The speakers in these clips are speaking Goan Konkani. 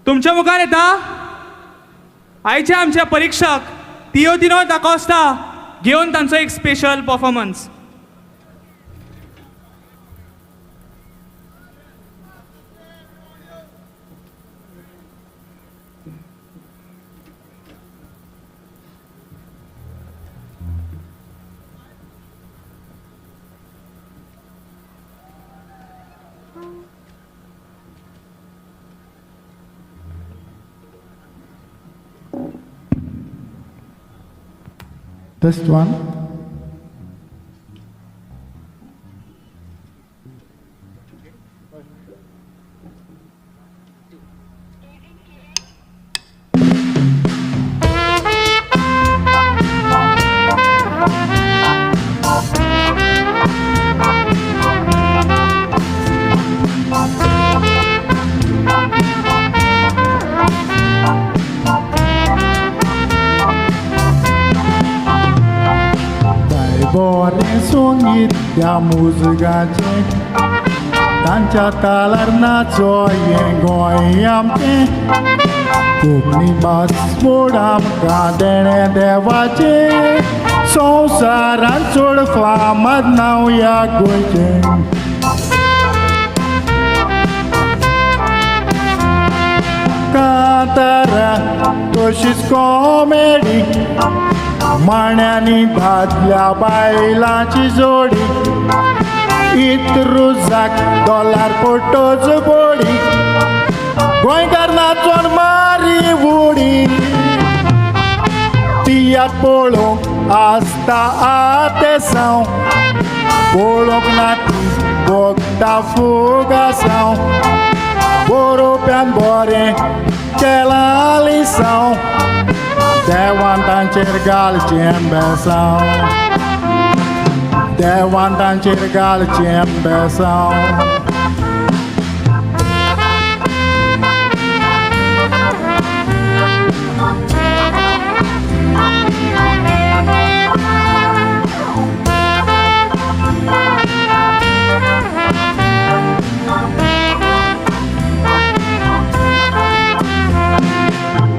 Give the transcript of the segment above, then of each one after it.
तुमच्या मुखार येता आयचे आमचे परीक्षक तियोदिनो दाकोस्ता घेवन तांचो एक स्पेशल परफॉर्मन्स. Test one. बरें संगीत त्या मुजगाचें तांच्या तालार नाचो हें गोंय आमचें कोंकणी भास मोड आमकां देणें देवाचें संवसारान चड फामाद नांव ह्या गोंयचें. कांतारा तशीच कॉमेडी माण्यांनी दादल्या बायलांची जोडी इतरुजाक डॉलार पोटोच बोडी गोंयकार नाचोन मारी उडी तियात्र पळोवंक आसता आतेसांव पळोवंक ना ती भोगता फुगासांव बरोवप्यान बरें केलां लिसांव देवान तांचेर घालचें बेसांव देवान तांचेर घालचें बेसांव.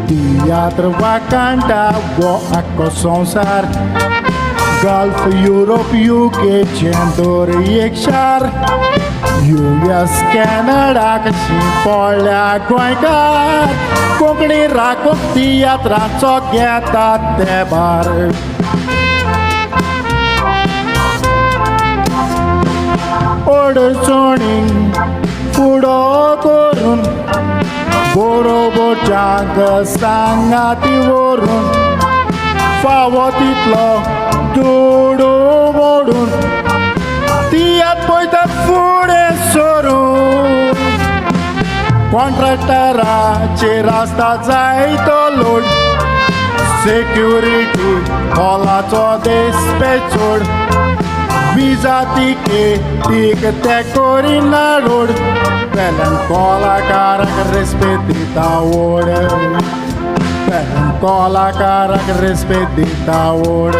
तियात्र वाकांडा वो आख्खो संवसार गल्फ युरोप युकेचें दर एक शार युएस कॅनडा कशी पळ्ळ्या गोंयकार कोंकणी राखूंक तियात्राचो घेतात ते भार. अडचणी फुडो करून बरोबरच्यांक सांगाती व्हरून फावो तितलो दुडू मोडून तियात्र पळयतात फुडें सरून कॉन्ट्रॅक्टराचेर आसता जायतो लोड सेक्युरिटी हॉलाचो देश पेचोड विजा तिकेटीक ते करिना रोड वेल्यान कलाकाराक रेस्पेद दिता ओड वेल्यान कलाकाराक रेस्पेद दिता ओड.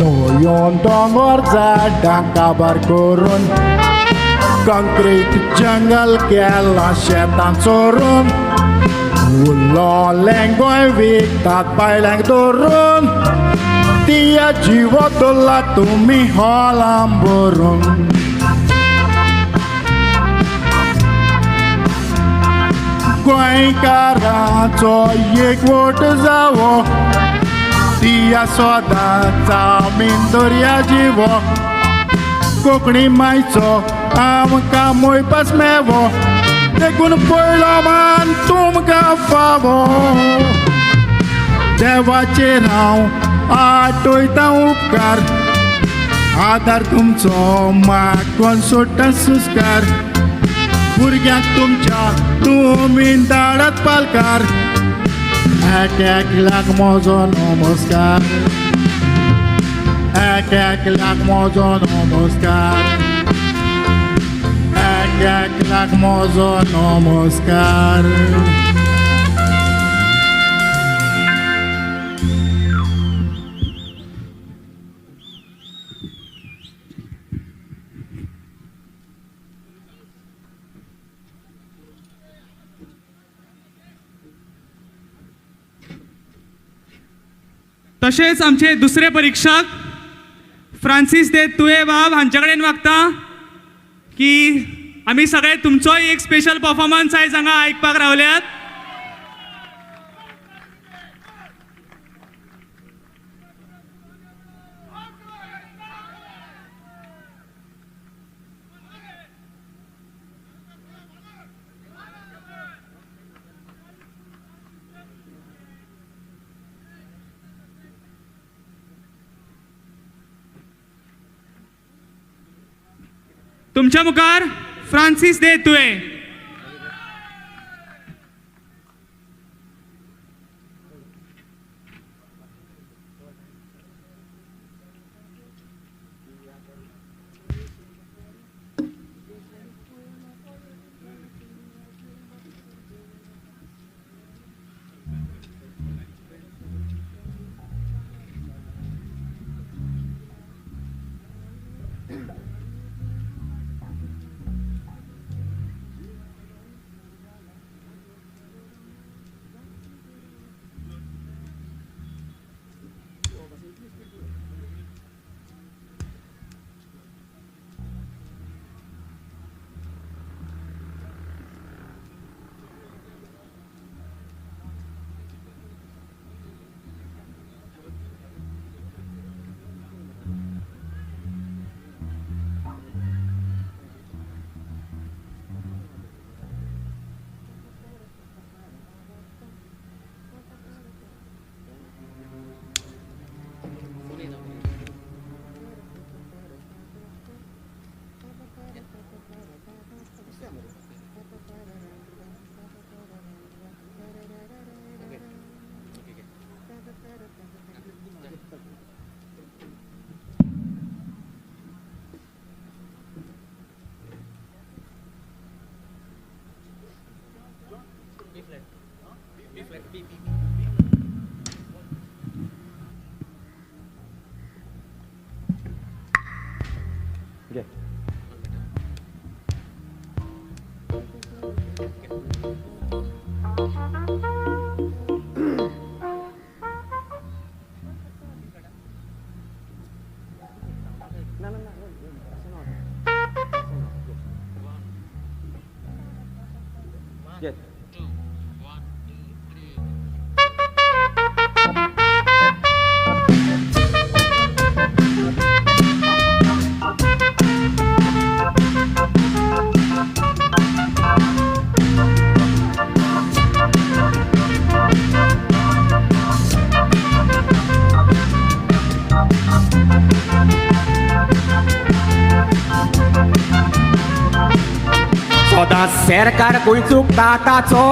न्हंयोन दोंगर झाडां काबार करून कंक्रीट जंगल केलां शेतां चोरून उरलोलें गोंय विकतात बायल्यांक दवरून तिया जिवो दवरला तुमी हॉलां भरून. गोंयकारांचो एकवट जावो तिया सदांच आमीन दर्या जिवो कोंकणी मायचो आमकां मोयपास मेवो देखून पयलो मान तुमकां फावो देवाचेर हांव आठयतां उपकार आदार तुमचो मागोन सोडटा सुस्कार. भुरग्यांक तुमच्या तुमी धाडात पालकार. एक एकल्याक म्हजो नमस्कार. एक एकल्याक म्हजो नमस्कार. एक एकल्याक म्हजो नमस्कार. तशेंच आमचे दुसरे परिक्षक फ्रांसीस दे तुये बाब हांचे कडेन मागता की आमी सगळे तुमचोय एक स्पेशल परफॉर्मन्स आयज हांगा आयकपाक रावल्यात. तुमच्या मुखार फ्रांसीस दे तुये. सदांच सरकार खंय चुकता ताचो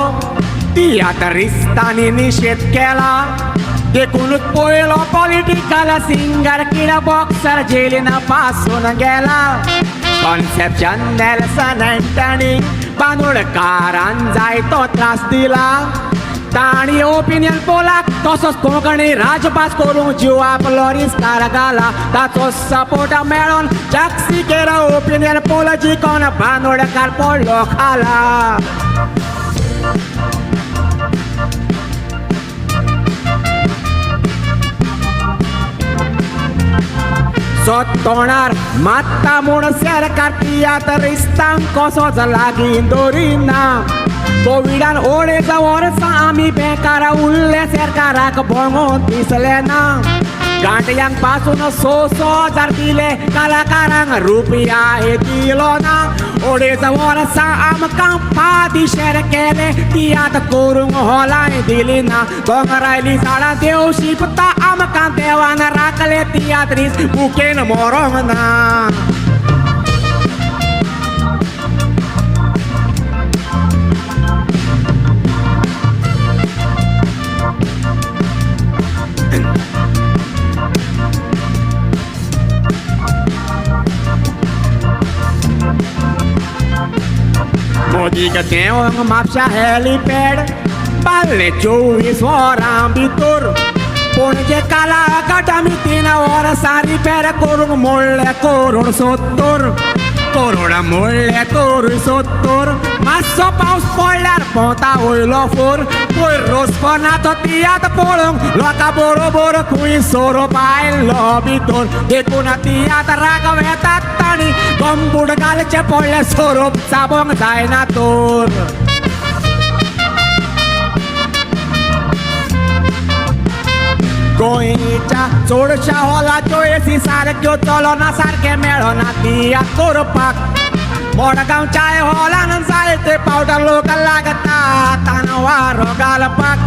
तियात्रिस्तांनी निशेध केला. देखूनच पयलो पॉलिटिकल सिंगर किड बॉक्सर जेलीन पासून गेला. कॉन्सेप्शन नेल्सन अँटनी बांदोडकारान जायतो त्रास दिला. ताणी ओपिनियन पोलाक तसोच कोंकणी राजभास करूंक जीव आपलो रिस्कार घाला. ताचो सपोर्ट मेळोन जागसिकेर ओपिनियन पोल जिकोन बांदोडकार पडलो खाला. तोणार मात्ता म्हूण सरकार तियात्रिस्तांक कसोच लागीं दवरिना. कोविडान अडेज वर्सां आमी बेकार उरले सरकाराक भोंगोन दिसलें ना. गांठयांक पासून 6-6 हजार दिले कलाकारांक रुपया हे दिलो ना. ओडेच वर्सां आमकां पादिशेर केले तियात्र करूंक हॉलांय दिली ना दोंगरायली झाडां देव शिपता आमकां देवान राखले तियात्रीस भुकेन मरोंक ना. मोदीक देंवोंक म्हापशा हेलिपॅड बांदले 24 वरां भितर पणजे काला आमी 3 वर्सां रिपेर करूंक मोडले 1.70 करोड मोडले 1.70 मातसो पावस पडल्यार पोंता वयलो फोर पयर रोसकोनाचो तियात्र पळोवंक लोकां बरोबर खंय सोरोप आयलो भितर देखून तियात्राक वेतात तांणी गमबूट घालचे पडले सोरोप चाबोंक जायना तर. गोंयच्या चडशा हॉलाच्यो एसी सारक्यो चलना सारकें मेळना तियात्र करपाक मडगांवच्या हॉलान जायते पावटा लोक लागता तान वारो घालपाक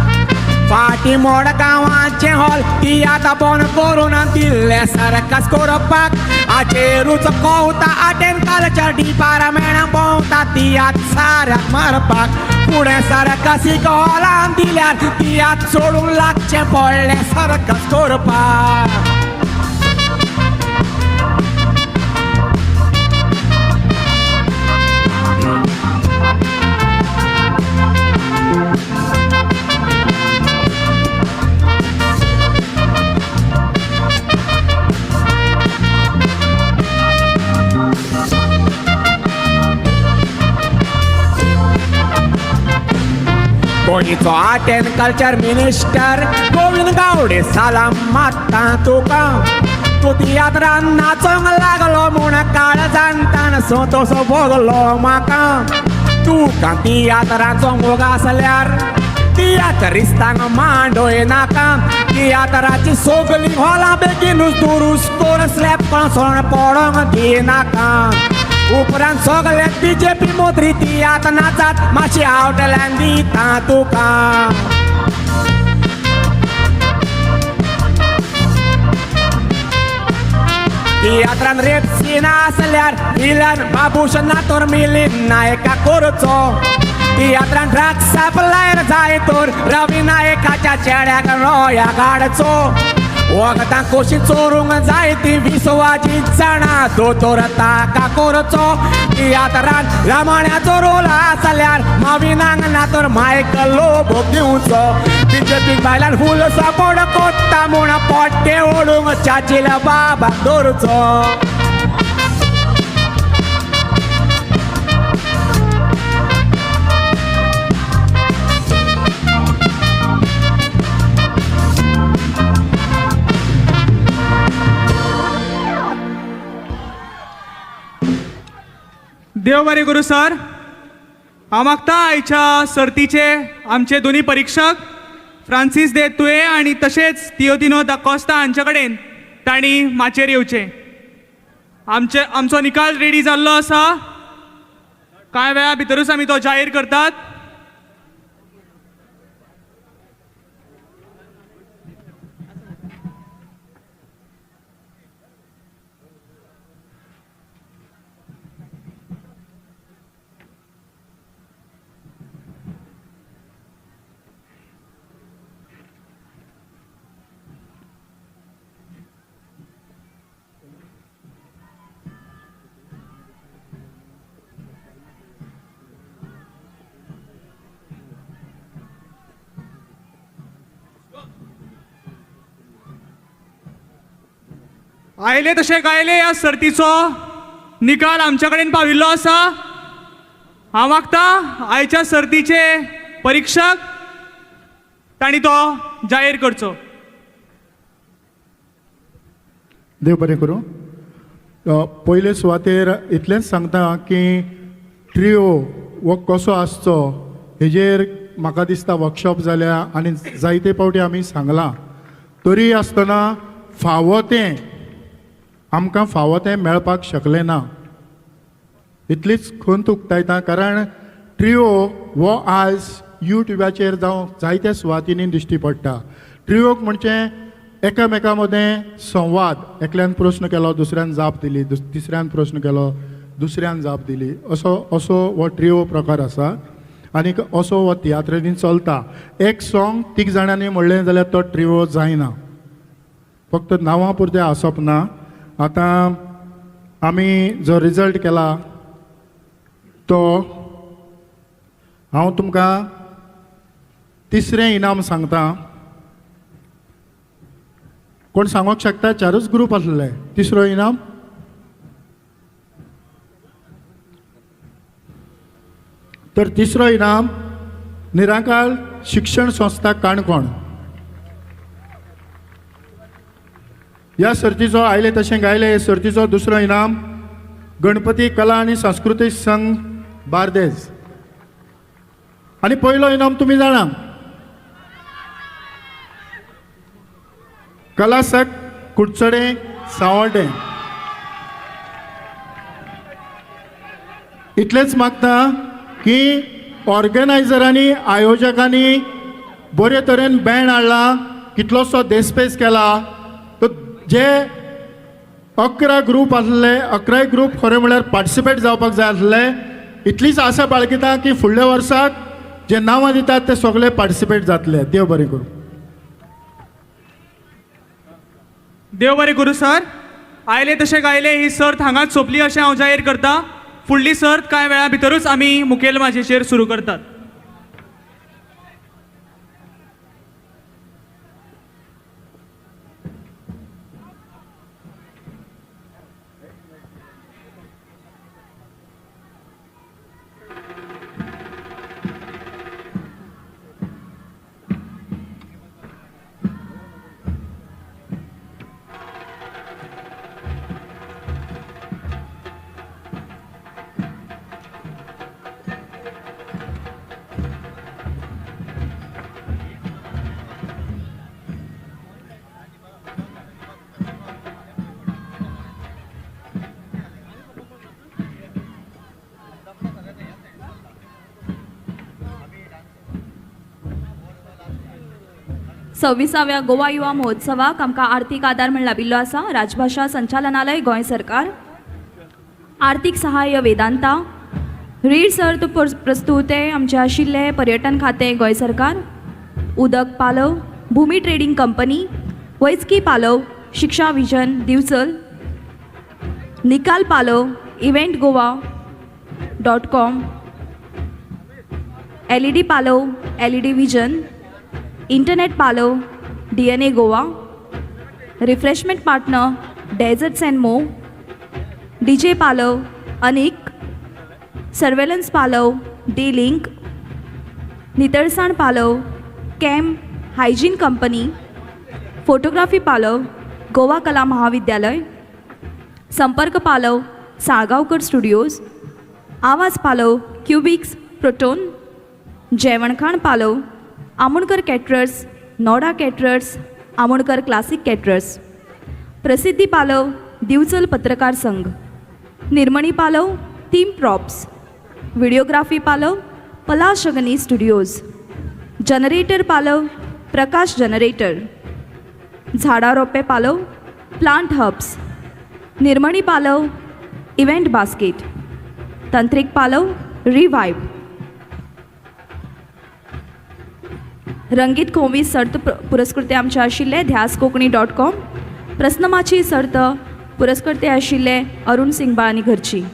फाटीं मडगांवाचें हॉल तियात्र बंद करून दिल्लें सर्कस करपाक हाचेरूच कवता आर्ट एंड कल्चर डिपार्टमेंट भोंवता तियात्र साऱ्याक मारपाक फुडें सर्कसीक हॉलान दिल्यार तियात्र सोडूंक लागचें पडलें सर्कस करपाक. गोंयचो art and culture minister Govind Gawde सलाम मात्ता तुका तूं तियात्रान नाचोंक लागलो म्हूण काळजांतान संतोस भोगलो म्हाका तुका तियात्राचो मोग आसल्यार तियात्रिस्तांक मांडोय नाका तियात्राची सगळीं हॉलां बेगीनूच दुरुस्त करून स्लॅब कोसळून पडोंक दिनाका उपरांत सगळे बीजेपी मोत्री तियात्र नाचात मातशी आवटल्यान दिता तुका. तियात्रान रेप सीन आसल्यार विलन बाबूश नातोर मिलीन नायका करचो तियात्रान ड्रग्स सप्लायर जाय तर रवी नायकाच्या चेड्याक रोया काडचो वखदां कशी चोरूंक जाय ती विसवाची जाणा दोतोर ताका करचो तियात्रान रामाण्याचो रोल आसल्यार माविनांक नातर मायकल लोबो दिवचो बीजेपी बायलान फूल सपोर्ट कोत्ता म्हूण पोट्टे ओडूंक चाचील बाबाक दवरचो. देव बरें करूं सर. हांव मागता आयच्या सर्तीचे आमचे दोनी परिक्षक फ्रांसीस दे तुये आनी तशेंच तियोदिनो दा कोस्ता हांचे कडेन तांणी माचयेर येवचें. आमचो निकाल रेडी जाल्लो आसा. कांय वेळा भितरूच आमी तो जाहीर करतात. आयले तशे गायले ह्या सर्तीचो निकाल आमच्या कडेन पाविल्लो आसा. हांव मागता आयच्या सर्तीचे परिक्षक तांणी तो जाहीर करचो. देव बरें करूं. पयले सुवातेर इतलेंच सांगता की ट्रियो हो कसो आसचो हेजेर म्हाका दिसता वर्कशॉप जाल्या आनी जायते फावटी आमी सांगलां, तरी आसतना फावो तें आमकां फावो तें मेळपाक शकलें ना. इतलीच खंत उक्तायता, कारण ट्रिओ हो आज यूट्यूबाचेर जावं जायत्या सुवातींनी दिश्टी पडटा. ट्रिओक म्हणजे एकामेका मदें संवाद, एकल्यान प्रस्न केलो दुसऱ्यान जाप दिली, तिसऱ्यान प्रस्न केलो दुसऱ्यान जाप दिली, असो असो हो ट्रिओ प्रकार आसा आनीक असो हो तियात्रांनी चलता. एक सॉंग तीग जाणांनी म्हणलें जाल्यार तो ट्रिओ जायना, फक्त नांवां पुरतें आसप ना. आतां आमी जो रिजल्ट केला तो हांव तुमकां तिसरें इनाम सांगता. कोण सांगूंक शकता? चारूच ग्रूप आसले. तिसरो इनाम तर तिसरो इनाम निराकार शिक्षण संस्था काणकोण ह्या सर्तीचो आयले तशें गायले हे सर्तीचो दुसरो इनाम गणपती कला आनी सांस्कृतीक संघ बार्देज. आनी पयलो इनाम तुमी जाणा, कलासक कुडचडें सावड्डें. इतलेंच मागता की ऑर्गनायझरांनी आयोजकांनी बरे तरेन बँड हाडला, कितलोसो देसपेस केला. तर जे 11 ग्रूप आसले 11 ग्रूप खरें म्हळ्यार पार्टिसिपेट जावपाक जाय आसले. इतलीच आशा बाळगिता की फुडल्या वर्साक जे नांवां दितात ते सगळे पार्टिसिपेट जातले. देव बरें करूं. देव बरें करूं सर. आयले तशें गायले ही सर्त हांगाच सोंपली अशें हांव जाहीर करता. फुडली सर्त कांय वेळा भितरूच आमी मुखेल माचयेचेर सुरू करतात. सव्वीसाव्या गोवा युवा महोत्सवाक आमकां आर्थीक आदार म्हण लाबिल्लो आसा राजभाशा संचालनालय गोंय सरकार, आर्थीक सहाय्य वेदांता, रीड सर्त प्रस्तुते आमचे आशिल्ले पर्यटन खातें गोंय सरकार, उदक पालव, भुमी ट्रेडींग कंपनी, वैजकी पालव, शिक्षा विजन दिवचल, निकाल पालव, इव्हेंट गोवा .com, LED पालव, LED vision, internet पालव, DNA Goa, refreshment partner desserts and more, DJ पालव अनीक, सर्वेलन्स पालव डी लिंक, नितळसाण पालव कॅम हायजीन कंपनी, फोटोग्राफी पालव गोवा कला महाविद्यालय, संपर्क पालव साळगांवकर स्टुडियोज, आवाज पालव क्युबिक्स प्रोटोन, जेवणखाण पालव Amonkar caterers, Noda caterers, Amonkar classic caterers, प्रसिद्धी पालव दिवचल पत्रकार संघ, निर्मणी पालव थीम प्रॉप्स, व्हिडिओग्राफी पालव पलाशगनी स्टुडिओज, जनरेटर पालव प्रकाश जनरेटर, झाडा रोपे पालव प्लांट हब्स, निर्मणी पालव इव्हेंट बास्केट, तंत्रीक पालव रिवायब. रंगीत खोमी सर्त पुरस्कृते आमचे आशिल्ले ध्यास कोंकणी .com, प्रस्नमाची सर्त पुरस्कर्ते आशिल्ले अरुण सिंगबाळ आनी घरची.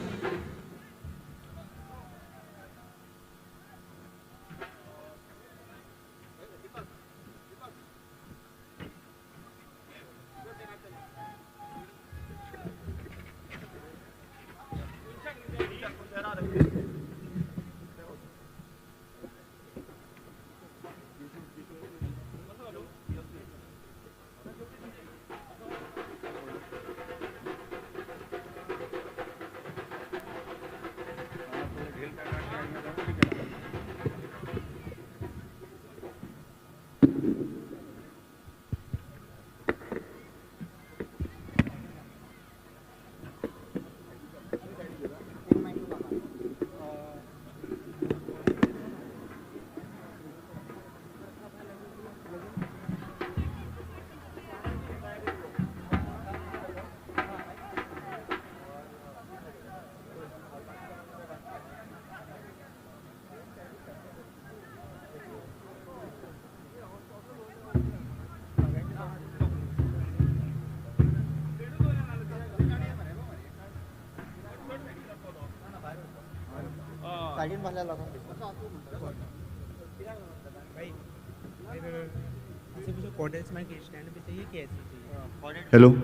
हॅलो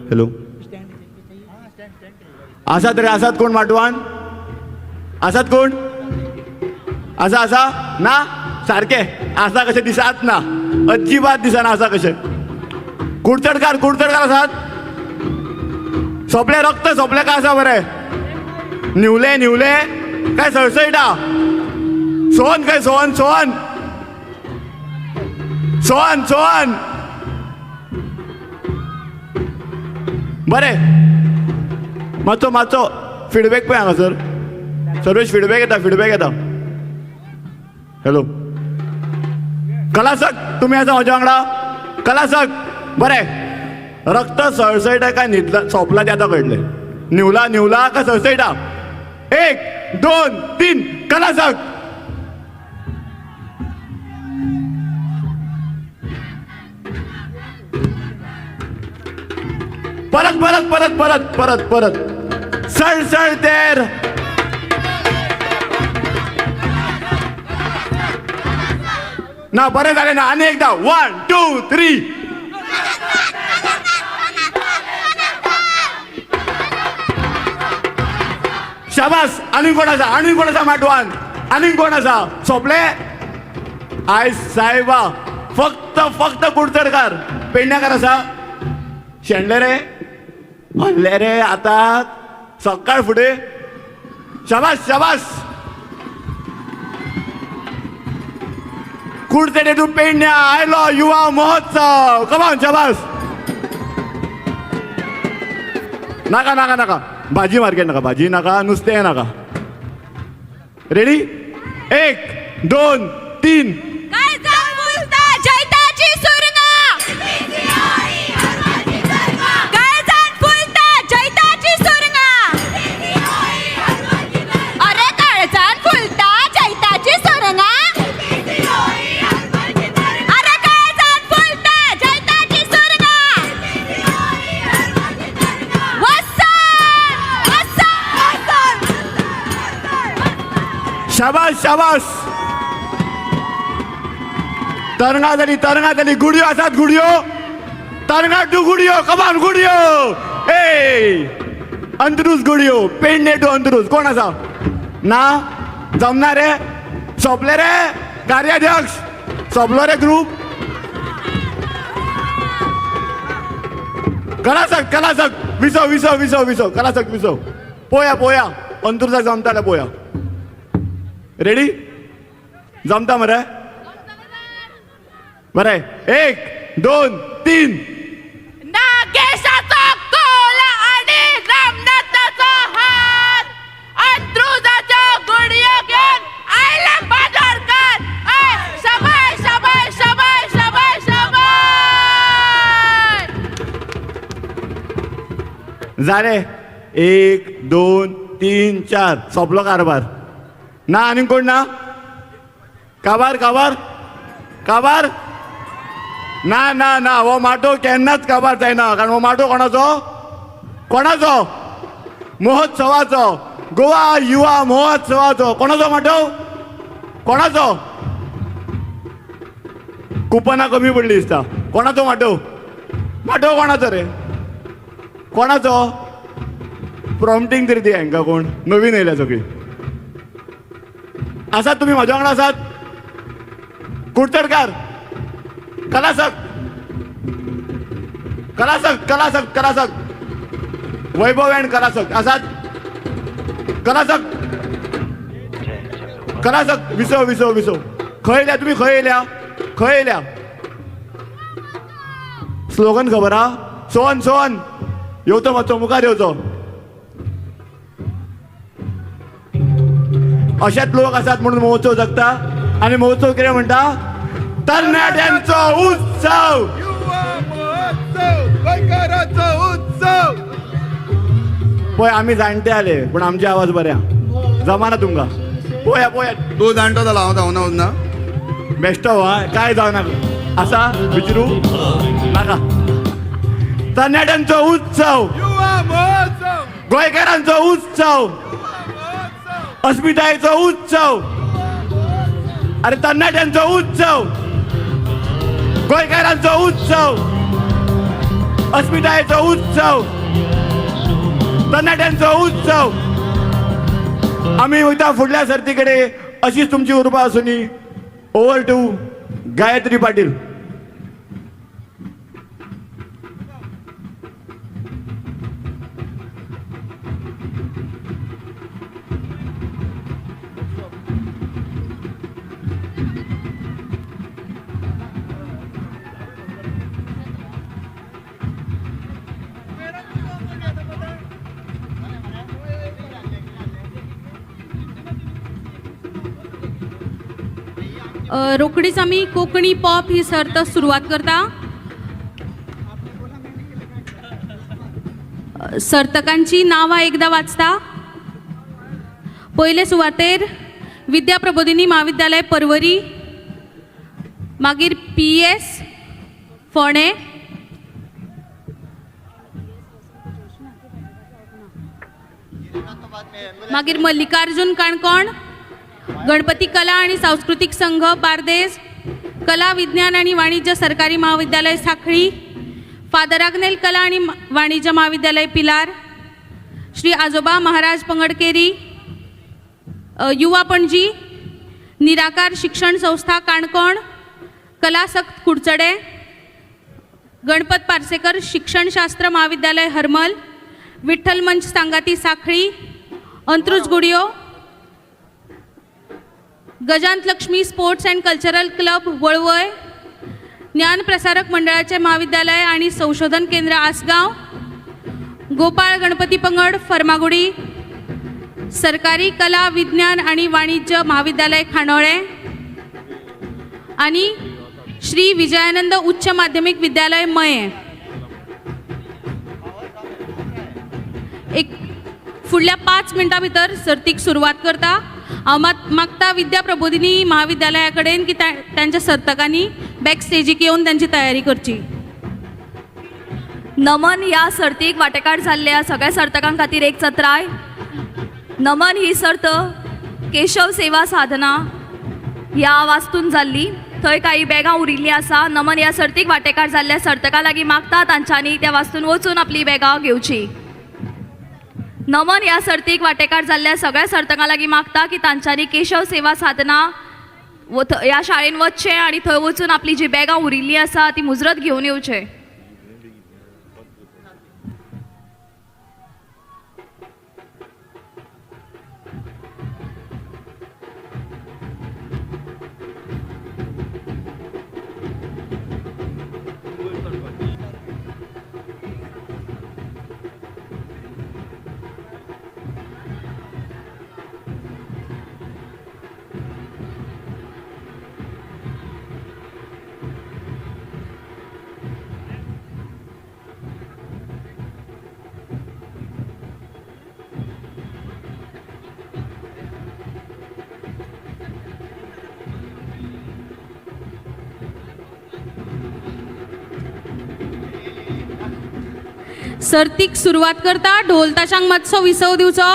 हॅलो, आसात रे? आसात कोण माटवान? आसात कोण? आसा आसा ना? सारके आसा कशें दिसात ना, अजिबात दिसना आसा कशें. कुडचडकार, कुडचडकार आसात? सोंपलें रक्त सोंपलें काय आसा बरें? न्हिवले न्हिवले काय सळसळटा? सोहन काय? सोहन सोहन सोहन सोहन, बरें. मातसो मातसो फिडबॅक पळय हांगासर. सर्वेश, फिडबॅक येता, फिडबॅक येता. हॅलो कलासक, तुमी आसा म्हज्या वांगडा? कलासक, बरें. रक्त सळसळटा काय न्हिदला सोंपला तें आतां कळटलें. न्हिवला न्हिवला काय सळसळटा? 1 2 3, कलासक. परत परत परत परत परत परत सळसळतेर. ना बरें जालें ना? आनी एकदां 1 2 3. शाबास. आनी कोण आसा? आनी कोण आसा माटवान? आनी कोण आसा? सोंपले? आयज सायबा, फक्त फक्त कुडचडकार. पेडण्याकार आसा? शेणले रे, हल्ले रे आतां सकाळ फुडें. शाबास शाबास. कुडचडे टू पेडण्या आयलो युवा महोत्सव. कमान शाबास. नाका नाका नाका, भाजी मार्केट नाका, भाजी नाका, नुस्तें नाका. रेडी? 1 2 3. शाबास शाबास. तरंगा जाली, तरंगा जाली. गुडयो आसात? गुडयो? तरंगा टू गुडयो, कमान गुडयो. ए अंत्रुज गुडयो, पेडणे टू अंत्रुज. कोण आसा? ना जमना रे? सोंपले रे कार्याध्यक्ष? सोंपलो रे ग्रूप? कलासक कलासक, विसव विसव विसव विसव. कलासक विसव. पोया पोया, अंत्रुजाक जमता जाल्यार पोया. रेडी? जमता मरे? बरें. 1 2 3. नागेशाचो कोल आणि रामनाथाचो हात, अंत्रुजाच्यो गुडयो घेवन आयले बाजोरकार. शाबाय शाबाय शाबाय शाबाय शाबाय. जालें. 1 2 3 4, सोंपलो कारभार. ना आनी कोण ना? काबार काबार काबार ना ना ना. हो माटो केन्नाच काबार जायना, कारण हो माटो कोणाचो? कोणाचो? महोत्सवाचो, गोवा युवा महोत्सवाचो. कोणाचो माटो? कोणाचो? कुपनां कमी पडली दिसता. कोणाचो माटो? माटो कोणाचो रे? कोणाचो? प्रॉम्प्टींग तरी दी हांकां. कोण नवीन येयल्या सगळी आसात? तुमी म्हाज्या वांगडा आसात? कुडचडकार, कलासक कलासक कलासक कलासक, वैभव अँड कलासक आसात? कलासक कलासक, विसव विसव विसव. खंय येयल्या तुमी? खंय येयल्या? खंय येयल्या? स्लोगन खबर आहा? सोहन सोहन येवचो, मातसो मुखार येवचो. अशेच लोक आसात म्हणून महोत्सव जगता. आनी महोत्सव कितें म्हणटा? तरणाट्यांचो उत्सव, उत्सव. पळय आमी जाणटे आले पूण आमचे आवाज बरे आहा. जमाना तुमकां. पळया पळया. तूं जाणटो जालो, हांव जावना ना. बेश्टो हा काय जावना आसा विचारू नाका. तरणाट्यांचो उत्सव, युवा महोत्सव, गोंयकारांचो उत्सव. अस्मितायेचो उत्सव, अरे तरणाट्यांचो उत्सव, गोंयकारांचो उत्सव, अस्मितायेचो उत्सव, तरणाट्यांचो उत्सव. आमी वयता फुडल्या सर्ती कडेन. अशीच तुमची उर्बा आसुनी. Over to Gayatri Patil. रोखडीच आमी कोंकणी पॉप ही सर्त सुरवात करता. सर्तकांची नांवां एकदां वाचता. पयले सुवातेर विद्या प्रबोधिनी म्हाविद्यालय परवरी, मागीर पी एस फोंडें, मागीर मल्लिकार्जून काणकोण, गणपती कला आणि सांस्कृतिक संघ बार्देस, कला विज्ञान आणि वाणिज्य सरकारी महाविद्यालय साखळी, फादर आग्नेल कला आणि वाणिज्य महाविद्यालय पिलार, श्री आजोबा महाराज पंगडकेरी, युवा पणजी, निराकार शिक्षण संस्था काणकोण, कलासक्त कुडचडे, गणपत पार्सेकर शिक्षणशास्त्र महाविद्यालय हरमल, विठ्ठल मंच सांगाती साखळी, Antruz गुडियो, Gajant Lakshmi sports and cultural club Valvai, Dnyanprasarak मंडळाचे महाविद्यालय आणि संशोधन केंद्र आसगांव, गोपाळ गणपती पंगड फर्मागुडी, सरकारी कला विज्ञान आणि वाणिज्य महाविद्यालय खांडोळे आणि श्री विजयानंद उच्च माध्यमिक विद्यालय मये. एक फुडल्या 5 मिनटां भितर सर्तीक सुरवात करता. हांव मात मागता विद्या प्रबोधिनी महाविद्यालया कडेन की तांच्या सर्तकांनी बॅक स्टेजीक येवन तांची तयारी करची. नमन ह्या सर्तीक वांटेकार जाल्ल्या सगळ्या सर्तकां खातीर एक चत्राय. नमन ही सर्त केशव सेवा साधना ह्या वास्तून जाल्ली. थंय काही बॅगां उरिल्लीं आसा. नमन ह्या सर्तीक वांटेकार जाल्ल्या सर्तकां लागीं मागता तांच्यांनी त्या वास्तून वचून आपली बॅगां घेवची. नमन ह्या सर्तीक वांटेकार जाल्ल्या सगळ्या सर्तकां लागीं मागता की तांच्यांनी केशव सेवा साधना ह्या शाळेन वचचें आनी थंय वचून आपली जी बॅगां उरिल्लीं आसा ती मुजरत घेवन येवचें. सर्तीक सुरवात करता. ढोल ताशांक मातसो विसव दिवचो.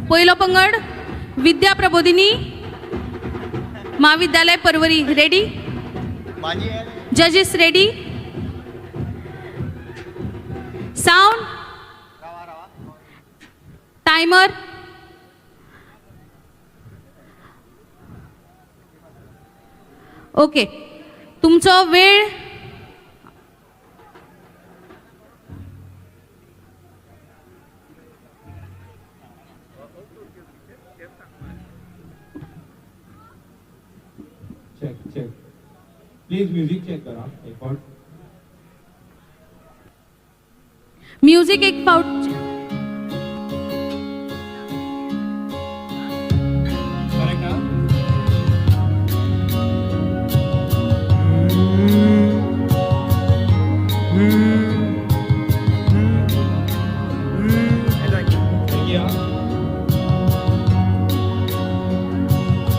पयलो पंगड विद्या प्रबोधिनी महाविद्यालय परवरी. Ready? Judges ready? Sound, timer. Okay, तुमचो वेळ check check, please music check करा एक फावट. म्युझिक एक फावट. करेक्ट ना? Thank you.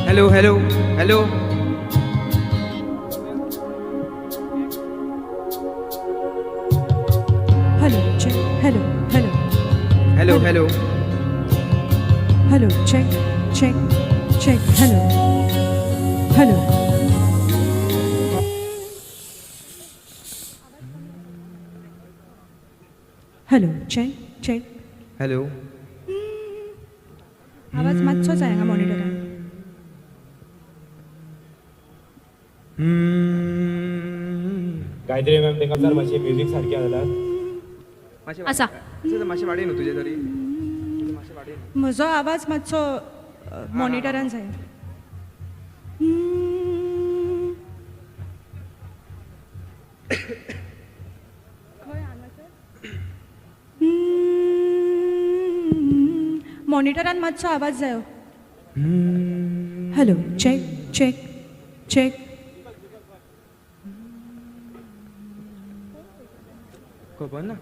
Hello hello hello. Hello check hello hello hello hello hello check check check hello hello hello check check hello आवाज मातसो जाय हांगा मॉनिटरान. गायत्री मॅम तेंका सर मातशें म्युजीक सारकें आसा जाल्यार मातशें आसा. मातशें वाडय न्हू तुजें तरी मातशें वाडय. म्हजो आवाज मातसो मॉनिटरान जाय. मॉनिटरान मातसो आवाज जायो. हॅलो चॅक चॅक चॅक खबर ना.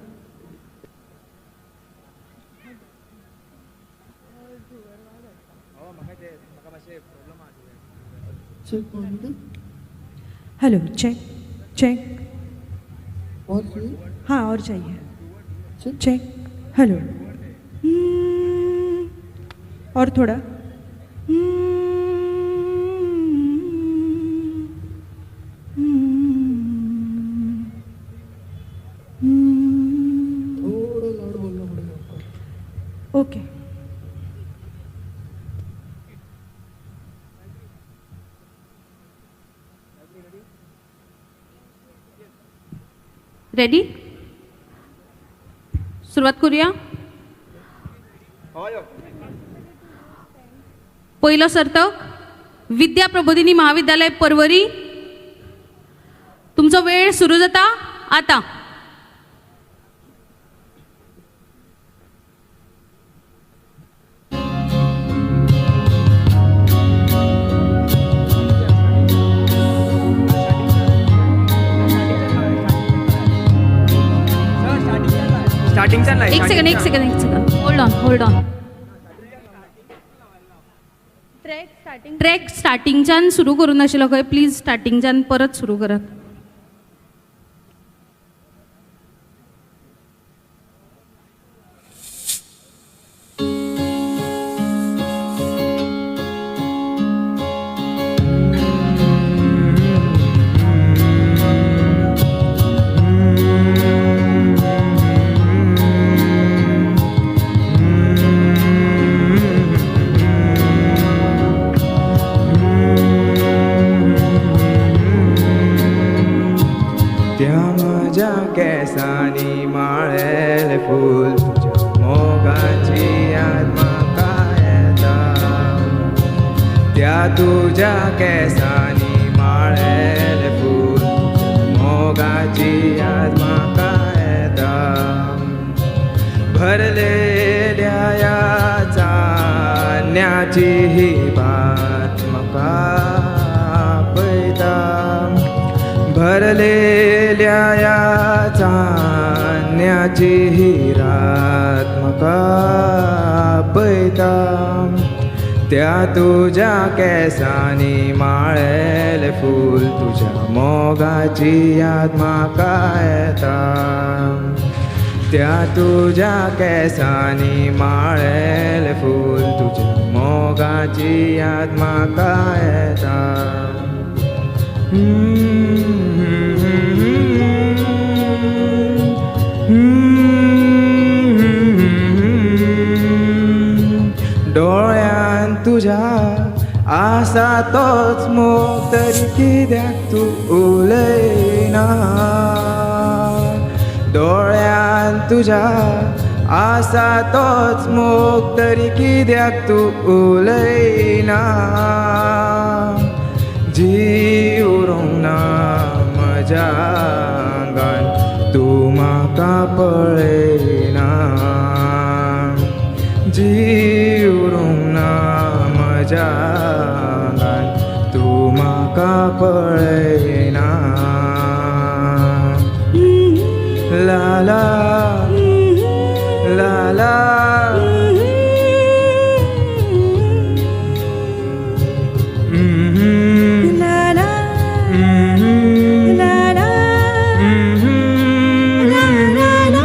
हॅलो चेक चेक हाँ और चाहिए. चेक हेलो और थोड़ा. ओके. रेडी, सुरवात करूया. पयलो सर्तक विद्या प्रबोधिनी महाविद्यालय परवरी. तुमचो वेळ सुरू जाता आता. स्टार्टिंगच्यान लाय. एक सेकंड, एक सेकंड, एक second, hold on, hold on. Track स्टार्टिंगच्यान सुरू करूं नाशिल्लो खंय, प्लीज स्टार्टिंगच्यान परत सुरू करात. त्या म्हज्या केंसांनी माळेलें फूल तुज्या मोगाची याद म्हाका येता. त्या तुज्या केंसांनी माळेलें फूल तुज्या मोगाची याद म्हाका येता. भरलेल्या ह्या चान्न्याची ही भात म्हाका आपयता. भरलेल्या ह्या चान्न्याची ही रात म्हाका आपयता. त्या तुज्या केंसांनी माळेलें फूल तुज्या मोगाची याद म्हाका येता. त्या तुज्या केंसांनी माळेलें फूल तुज्या मोगाची याद म्हाका येता. डोळ्यान तुज्या आसा तोच मोग तरी कित्याक तूं उलयना. डोळ्यान तुज्या आसा तोच मोग तरी कित्याक तूं उलयना. जीव उरूंक ना म्हज्या आंगान तूं म्हाका पळयना. जीव उरूंक ना म्हज्या आंगान तूं म्हाका पळयना. ला ला ला ला ला ला ला ला ला ला.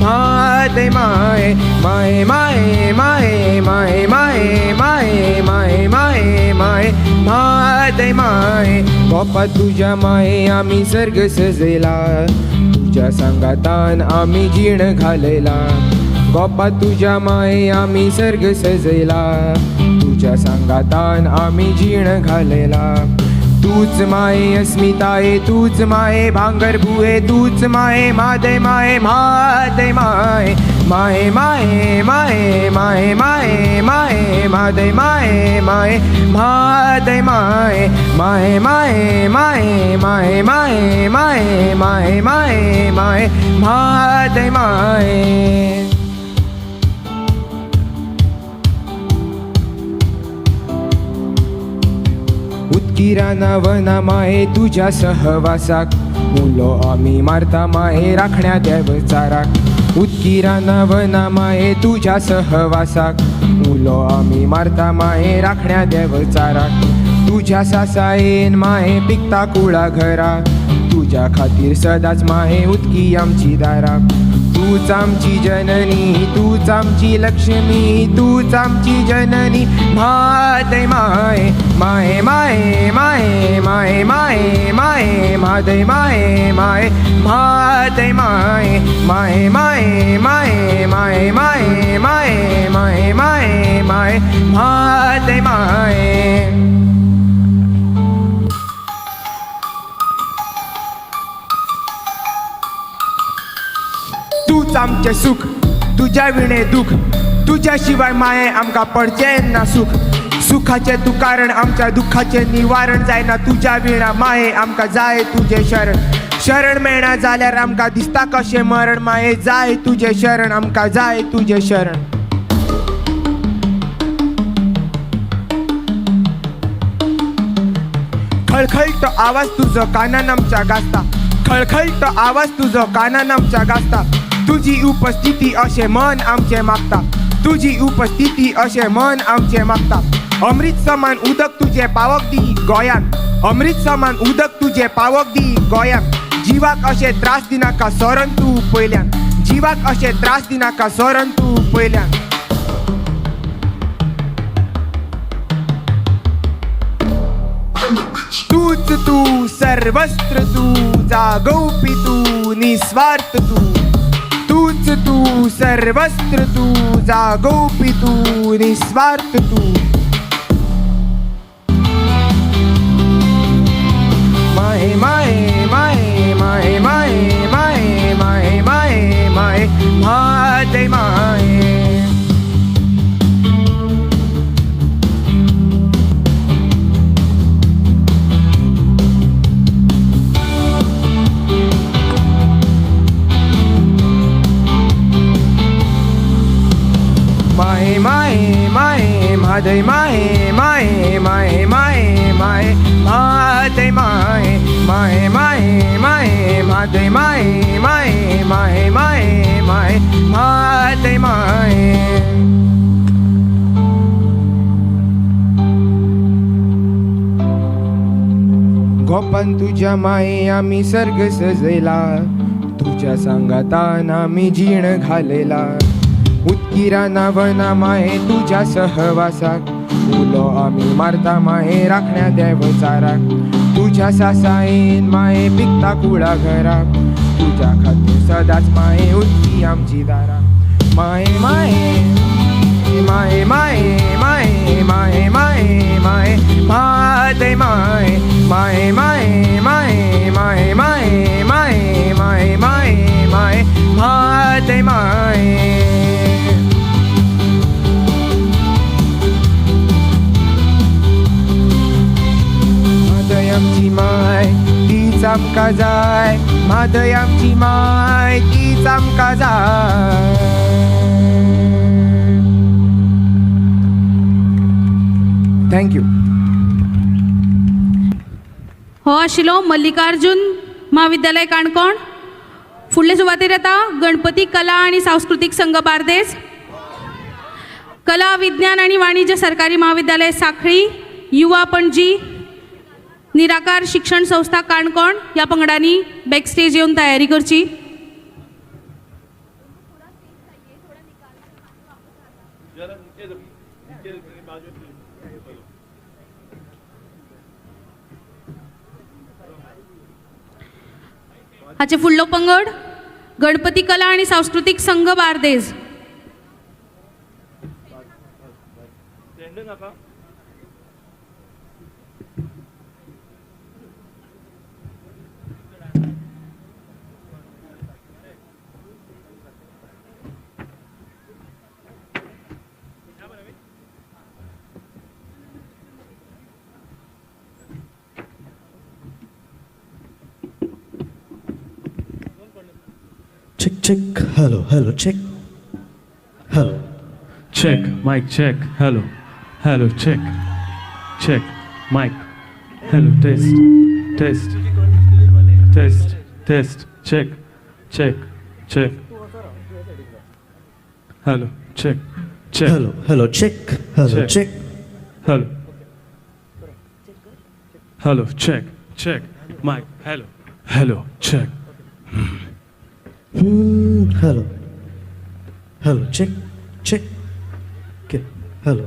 म्हादय माये माये माये माये माये माये माये माये माये माये म्हादय माये गोपा तुज्या माये आमी सर्ग सजयला तुज्या सांगातान आमी जीण घालयला गोपा तुज्या माये आमी सर्ग सजयला तुज्या सांगातान आमी जीण घालयला तूच माये अस्मिताये तूच माये भांगर भुये तूच माये म्हादय माये म्हादय माये माये माये माये माये माये माये म्हादय माये माये म्हादय माये माये माये माये माये माये माये माये माये माये म्हादय माये. उदकी राना वना माये तुज्या सहवासाक उलो आमी मारता माये राखण्या देवचाराक उदकी राना वना माये तुज्या सहवासाक उलो आमी मारता माये राखण्या देवचाराक तुज्या सासायेन माये पिकता कुळा घरा तुज्या खातीर सदांच माये उदकी आमची दारां तूच आमची जननी तूच आमची लक्ष्मी तूच आमची जननी म्हादय माये माये माये माये माये माये माये म्हादय माये माये म्हादय माये माये माये माये माये माये माये माये माये माये म्हादय माये. तूच आमचें सुख तुज्या विणें दुख तुज्या शिवाय माये आमकां पडचें ना सुख सुखाचें तूं कारण आमच्या दुखाचें निवारण जायना तुज्या विणा माये आमकां जाय तुजें शरण शरण मेळना जाल्यार आमकां दिसता कशें मरण माये जाय तुजें शरण आमकां जाय तुजें शरण. खळखळतो आवाज तुजो कानान आमच्या गाजता खळखळतो आवाज तुजो कानान आमच्या गाजता तुजी उपस्थिती अशें मन आमचें मागता तुजी उपस्थिती अशें मन आमचें मागता अमृत समान उदक तुजें पावक दी गोंयांत अमृत समान उदक तुजें पावक दी गोंयांत जिवाक अशें त्रास दिनाका सोरन तूं पयल्यान जिवाक अशें त्रास दिनाका सोरन तूं पयल्यान. तूच तूं सर्वस्त्र तूं जागोवपी तूं निस्वार्थ तूं तूच तूं सर्वस्त्र तूं जागोवपी तूं निस्वार्थ तूं. माये माये माये माये माये माये माये माये माये म्हादय माये. माये माये माये म्हादय माये माये माये माये माये म्हादय माये माये माये माये म्हादय माये माये माये माये माये म्हादय माये. गोपान तुज्या माये आमी सर्ग सजयला तुज्या सांगातान आमी जीण घालयला उदकी राना वना माये तुज्या सहवासाक उलो आमी मारता माये राखण्या देवचाराक तुज्या सासायेन माये पिकता कुळा घराक तुज्या खातीर सदांच माये उदकी आमची दारां माये माये माये माये माये माये माये माये म्हादय माये माये माये माये माये माये माये माये माये माये म्हादय माये. म्हादय आमची माय तीच आमकां जाय म्हादय आमची माय तीच आमकां जाय. Thank you. हो आशिल्लो मल्लिकार्जून म्हाविद्यालय काणकोण. फुडले सुवातेर येता गणपती कला आनी सांस्कृतीक संघ बार्देस, कला विज्ञान आनी वाणिज्य सरकारी म्हाविद्यालय साखळी, युवा पणजी, निराकार शिक्षण संस्था काणकोण ह्या पंगडांनी बॅकस्टेज येवन तयारी करची. हाचे फुडलो पंगड गणपती कला आणि सांस्कृतीक संघ Bardez. Check, check, hello, hello, check. Hello. Check, mic check, hello, hello, check, check, mic, hello, test, test, test, test, check, check, check, hello, check, check. Hello, hello, check, hello, check. Hello, hello, check, check, mic, hello, hello, check. Hello. Hello, check, check. Okay, hello.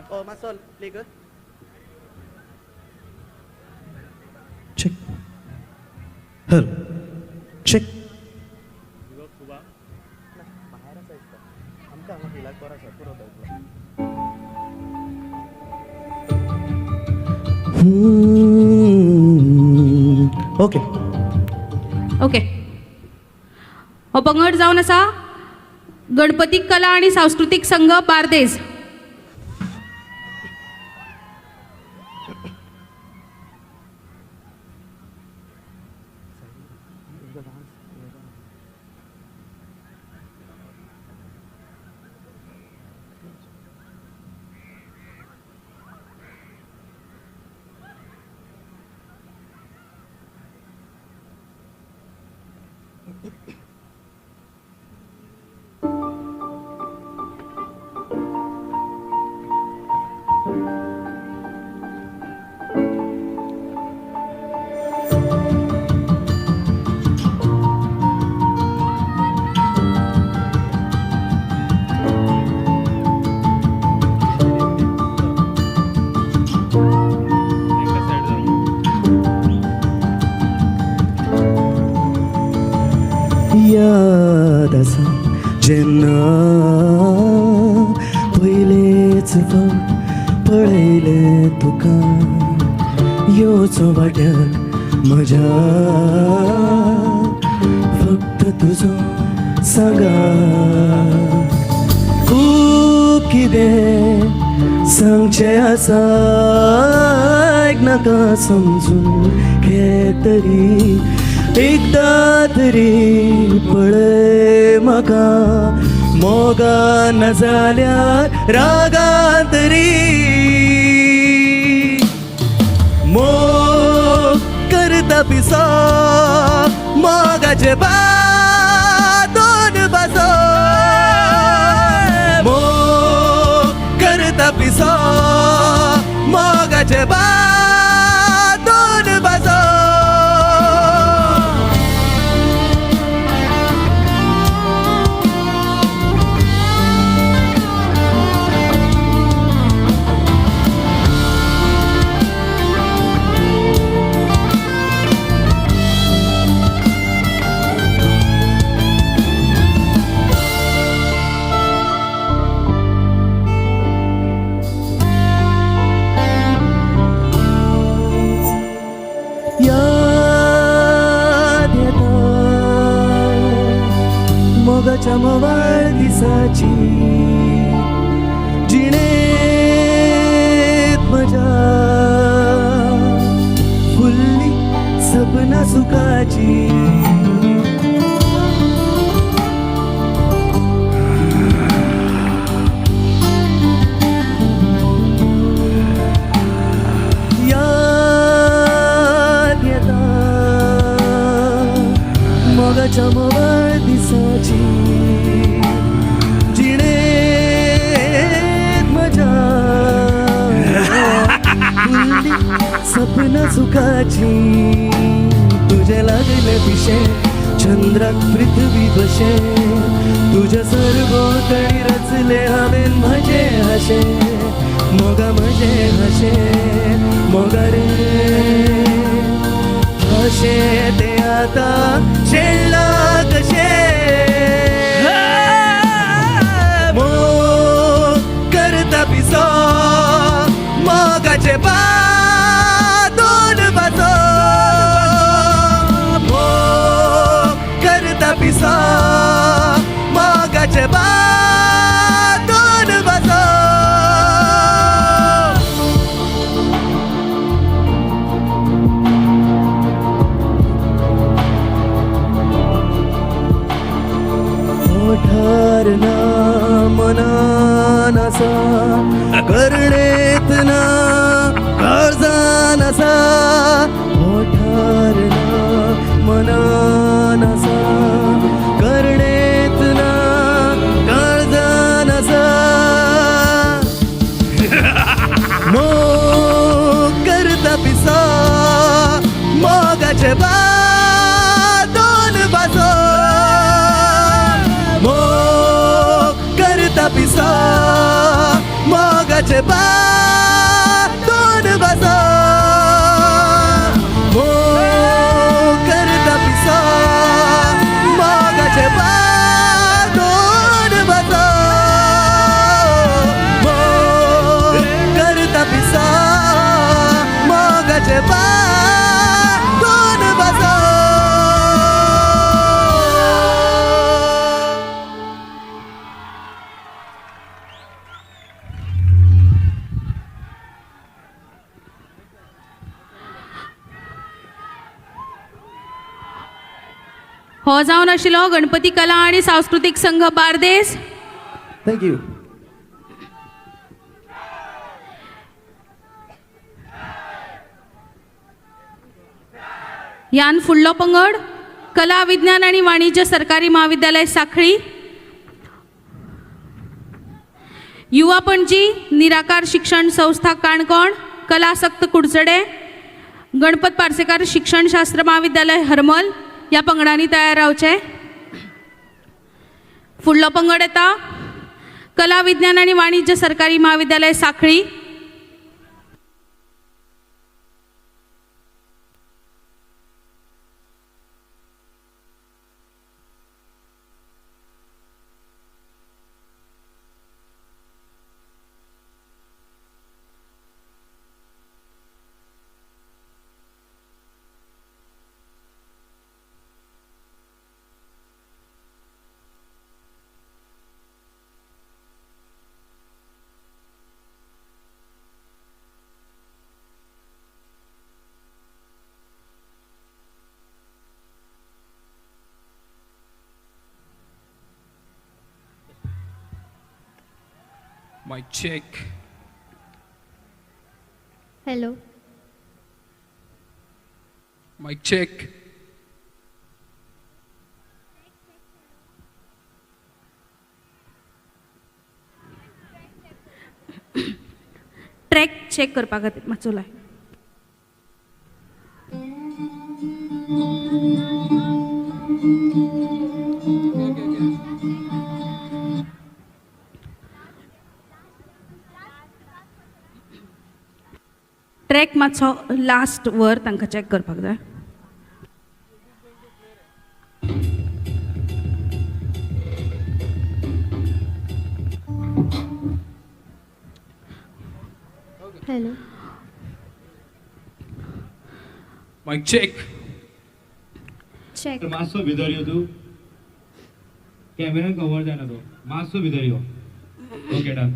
Oh, मातसो प्ले कर. Check. Hello. Check. आमकां हांगा फिलाक बरो आसा पुरो तो. Okay. Okay, हो पंगड जावन आसा गणपती कला आणि सांस्कृतीक संघ बार्देज. याद आसा जेन्ना पयलेच फावट पळयलें तुका येवचो वाट्याक म्हज्या फक्त तुजो सांगात खूब कितें सांगचें आसा आयक नाका समजून घे तरी एकदां तरी पळय म्हाका मोगान नाजाल्यार रागान तरी मोग करता पिसो मोगाचे दोन बाजो मोग करता पिसो मोगाचे दोन बाजो. याद येता मोगाच्या म्होंवाळ दिसाची जिणेत म्हज्या फुल्ली सपनां सुखाची. याद येता मोगाच्या म्होंवाळ दिसाची जिणेत म्हज्या फुल्ली सपनां सुखाची. तुझे लागले पिशे चंद्राक पृथ्वी बशे तुझ्या सरभोंवतणी रचले हांवें म्हजे हाशे मोगा म्हजे हाशे मोगा रे हाशे ते आतां शेणला कशे मोग करता पिसो मोगाचे दोन बाजो मोग करता पिसो मोगाचे दोन बाजो. ओठार ना मनान आसा करणेत ना काळजान आसा ओठार ना मनान आसा करणेत ना काळजान आसा मोग करता पिसो मोगाचे दोन बाजो मोग करता पिसो मोगाचे दोन बाजो मोग करता पिसो मोगाचे दोन बाजो मोग करता पिसो मोगाचे दोन बाजो. हो जावन आशिल्लो गणपती कला आनी सांस्कृतीक संघ बार्देस. Thank you. ह्यान फुडलो पंगड कला विज्ञान आनी वाणिज्य सरकारी म्हाविद्यालय साखळी, युवा पणजी निराकार शिक्षण संस्था काणकोण, कलासक्त कुडचडे, गणपत पार्सेकार शिक्षणशास्त्र म्हाविद्यालय हरमल ह्या पंगडांनी तयार रावचें. फुडलो पंगड येता कला विज्ञान आनी वाणिज्य सरकारी म्हाविद्यालय साखळी. Mic check. Hello. Mic check. Track check करपा खातीर मातसो लाय. ट्रॅक मातसो लास्ट वर तांकां चॅक करपाक जाय. Hello. Mic check. Check. मातसो भितर यो तूं कॅमेरान कवर जायना तो मातसो भितर यो. Okay done.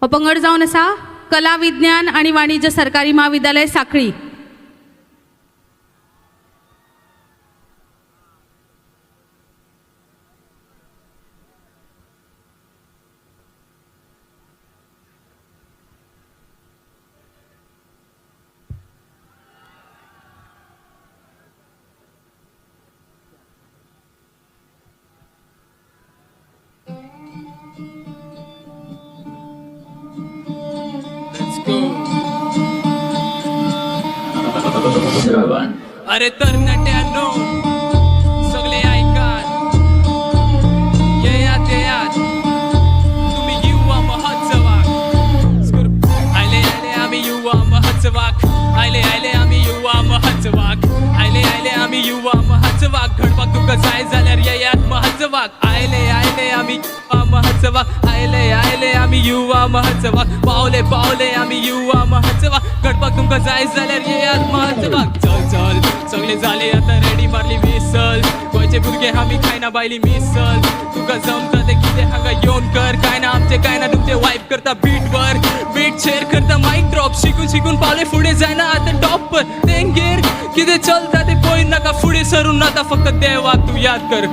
हो पंगड जावन आसा कला विज्ञान आनी वाणिज्य सरकारी म्हाविद्यालय साखळी. Let's go. श्रवण. अरे तरणाट्यांनो, सगळे ऐकात, येयात येयात तुम्ही युवा महोत्सवाक. आयले आयले आमी युवा महोत्सवाक, आयले आयले आमी युवा महोत्सवाक, आयले आयले आमी युवा महोत्सवाक. घडपाक तुमकां जाय जाल्यार येयात महोत्सवाक. आयले आयले आमी युवा महोत्सवाक, आयले आयले आमी युवा महोत्सवाक, पावले पावले आमी युवा महोत्सवाक. घडपाक तुमकां जाय जाल्यार येयात महोत्सवाक. चल चल सगळे जाले आतां रेडी, मारली विसल. गोंयचे भुरगे आमी खायना बायली मिसल. तुका जमता ते कितें हांगा येवन कर, कांय ना आमचें कांय ना तुमचें वायब करता बीटवर, बीट शेर करता मायक ड्रॉप. शिकून शिकून पावले फुडें जायना आतां टॉप पर. तेंगेर कितें चलता तें पळय नाका, फुडें सरून आतां फक्त देवाक तूं याद कर.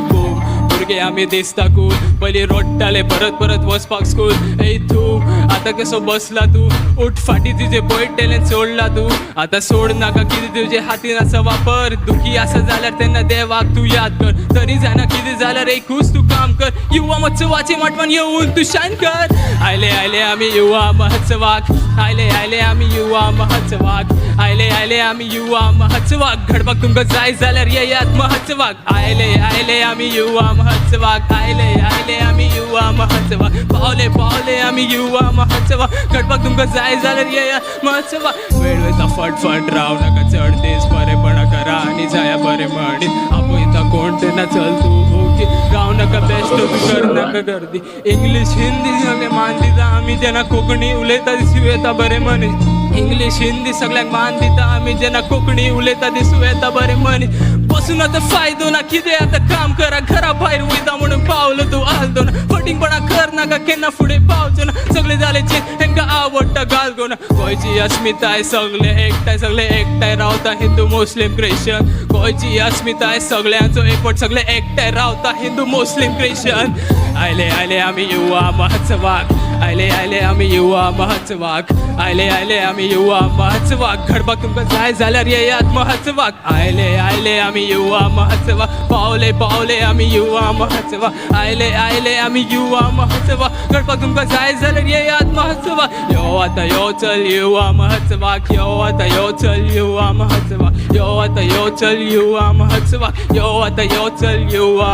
भुरगे आमी दिसता कूल, पयलीं रडटाले परत परत वचपाक स्कूल. ए तूं आतां कसो बसला तूं, उठ फाटीं तुजें पळय टॅलंट सोडला तूं, आतां सोड नाका कितें तुजे हातीन आसा वापर. दुखी आसा जाल्यार तेन्ना देवाक तूं याद कर, तरी जायना कितें जाल्यार एकूच तूं काम कर, युवा महोत्सवाचे माटवान येवन तूं शान कर. आयले आयले आमी युवा महोत्सवाक, आयले आयले आमी युवा महोत्सवाक, आयले आयले आमी युवा महोत्सवाक. घडपाक तुमकां जाय जाल्यार येयात महोत्सवाक. आयले आयले आमी युवा महोत्सवाक, आयले आयले आमी युवा महोत्सवाक, पावले पावले आमी युवा महोत्सवाक. घडपाक तुमकां जाय जाल्यार येयात महोत्सवाक. वेळ वयता फटफट राव नाका चड दीस, बरेपणा करा आनी जाया बरें म्हणीत. आपयता कोण तेन्ना चल तूं ओके, राव नाका बेश्ट तूं कर नाका गर्दी. इंग्लीश हिंदी सगळें मान दिता आमी जेन्ना कोंकणी उलयता दिसूं येता बरें मनीस. इंग्लीश हिंदी सगळ्यांक मान दिता आमी जेन्ना कोंकणी उलयता दिसूं येता बरें मनीस. बसून आतां फायदो ना कितें आतां काम करा, घरा भायर वयता म्हणून पावलो तूं आलदो ना. फटींगपणां कर नाका केन्ना फुडें पावचो ना, सगळें जालें चेंज हेंकां आवडटा घालगो ना. गोंयची अस्मिताय सगळे एकठांय, सगळे एकठांय रावता हिंदू मुस्लीम क्रिश्चन. गोंयची अस्मिताय सगळ्यांचो एकवट, सगळे एकठांय रावता हिंदू मुस्लीम क्रिश्चन. आयले आयले आमी युवा महोत्सवाक, आयले आयले आमी युवा महोत्सवाक, आयले आयले आमी युवा महोत्सवाक. घडपाक तुमकां जाय जाल्यार येयात महोत्सवाक. आयले आयले आमी युवा महोत्सवाक, पावले पावले आमी युवा महोत्सवाक, आयले आयले आमी युवा महोत्सवाक. घडपाक तुमकां जाय जाल्यार येयात महोत्सवाक. यो आतां यो चल युवा महोत्सवाक, यो आतां यो चल युवा महोत्सवाक, यो आतां यो चल युवा महोत्सवाक, यो आतां यो चल युवा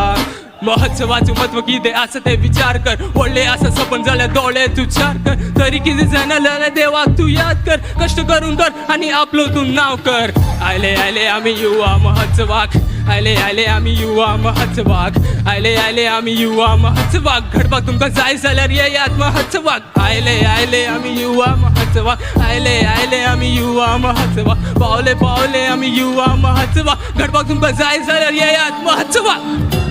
महोत्सवाचें म्हत्व कितें आसा तें विचार कर. व्हडलें आसा सपन जाल्यार दोळे तूं चार कर, तरी कितें जायना जाल्यार देवाक तूं याद कर. कश्ट करून कर आनी आपलो तूं नांव कर. आयले आयले आमी युवा महोत्सवाक, आयले आयले आमी युवा महोत्सवाक, आयले आयले आमी युवा महोत्सवाक. घडपाक तुमकां जाय जाल्यार येयात महोत्सवाक. आयले आयले आमी युवा महोत्सवाक, आयले आयले आमी युवा महोत्सवाक, पावले पावले आमी युवा महोत्सवाक. घडपाक तुमकां जाय जाल्यार येयात महोत्सवाक.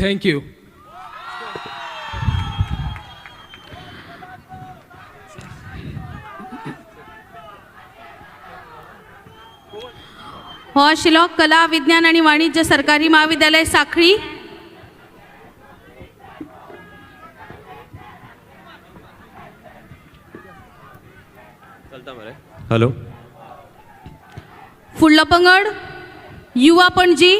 Thank you. हो आशिल्लो कला विज्ञान आणि वाणिज्य सरकारी महाविद्यालय साखळी. हॅलो. फुडलो पंगड युवा पणजी.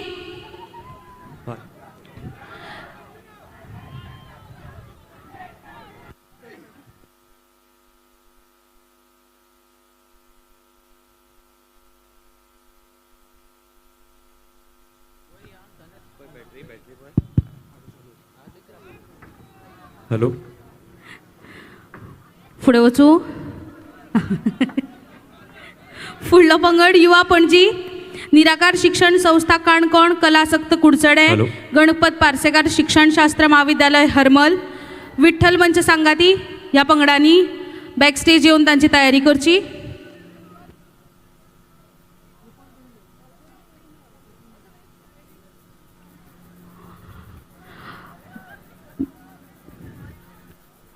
हॅलो. फुडें वचूं. फुडलो पंगड युवा पणजी, निराकार शिक्षण संस्था काणकोण, कलासक्त कुडचडे, गणपत पार्सेकार शिक्षणशास्त्र म्हाविद्यालय हरमल, विठ्ठल मंच सांगाती ह्या पंगडांनी बॅकस्टेज येवन तांची तयारी करची.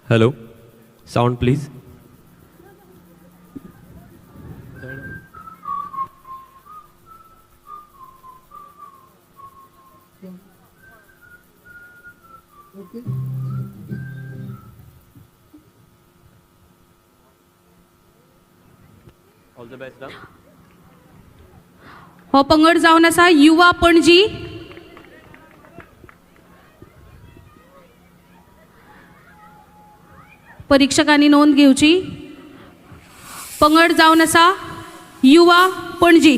Hello, sound please. All the best. हो पंगड जावन आसा युवा पणजी. परीक्षकांनी नोंद घेवची. पंगड जावन आसा युवा पणजी.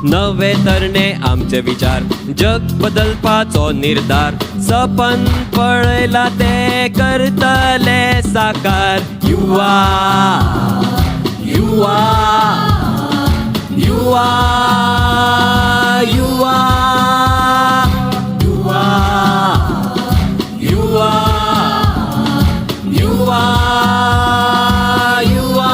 नवे तरणे आमचे विचार, जग बदलपाचो निर्धार, सपन पळयला ते करतले साकार. युवा युवा युवा युवा युवा युवा युवा युवा.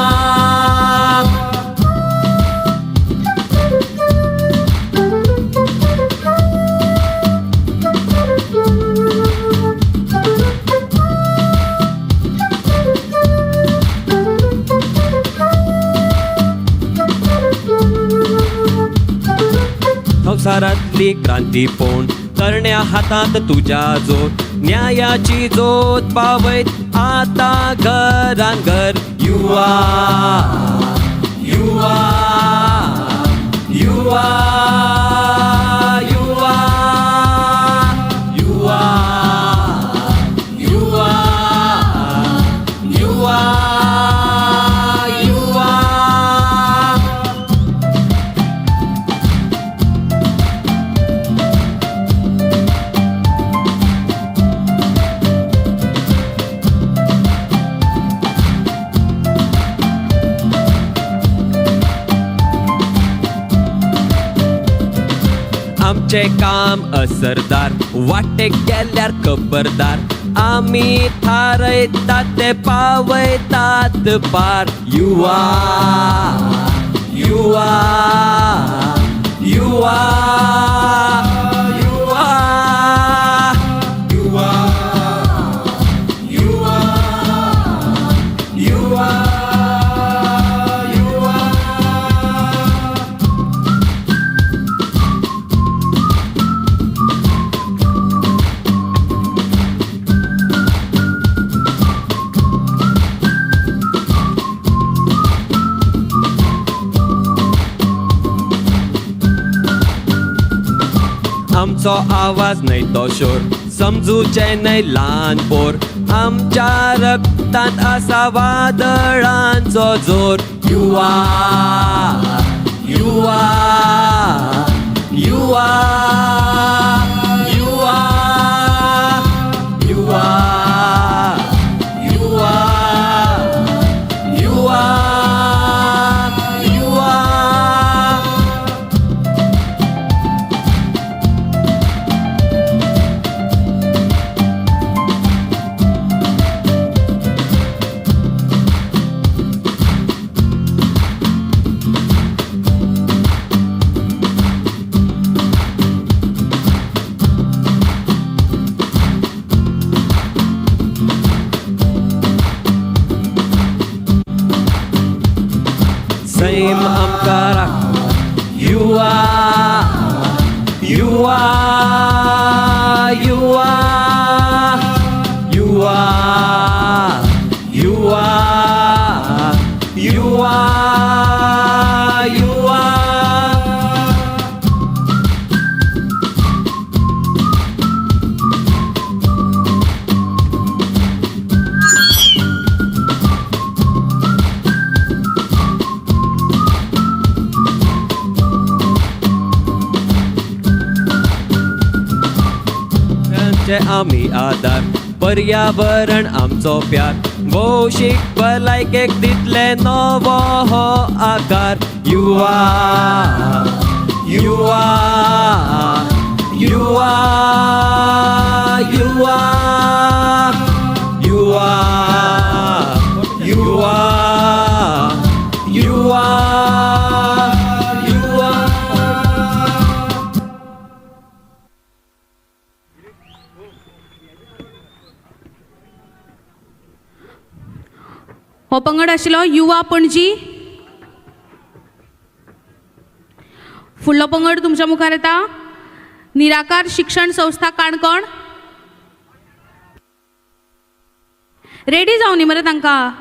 संवसारातली क्रांती पोण तरण्या हातांत तुज्या जोर, न्यायाची जोत पावयत आतां घरान घर. युवा युवा युवा युवा युवा युवा युवा युवा. आमचें काम असरदार, वाटेक गेल्यार खबरदार, आमी थारयतात ते पावयतात पार. युवा युवा युवा युवा युवा युवा युवा युवा. आमचो आवाज न्हय तो शोर, समजूचें न्हय ल्हान पोर, आमच्या रक्तांत आसा वादळांचो जोर. युवा युवा युवा युवा युवा युवा युवा युवा. सैम आमकां राखता. युवा युवा युवा. भलायकेचे आमी आदार, पर्यावरण आमचो प्यार, भौशीक भलायकेक दितले नवो हो आकार. युवा युवा युवा युवा युवा युवा युवा युवा. हो पंगड आशिल्लो युवा पणजी. फुडलो पंगड तुमच्या मुखार येता निराकार शिक्षण संस्था काणकोण. रेडी जावनी मरे तांकां.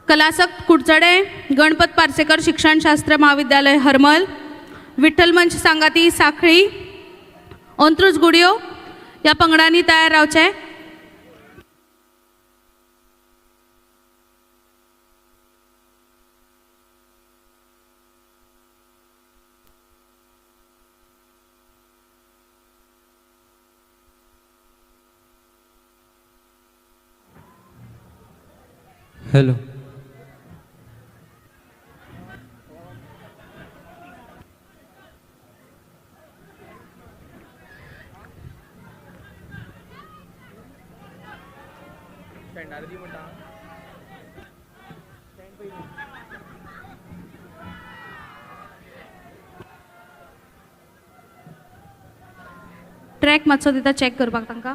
कलासक कुडचडे, गणपत पार्सेकर शिक्षणशास्त्र महाविद्यालय हरमल, विठ्ठल मंच सांगाती साखळी, अंत्रुज गुडियो ह्या पंगडांनी तयार रावचें. हॅलो. ट्रॅक मातसो दिता चॅक करपाक तांकां.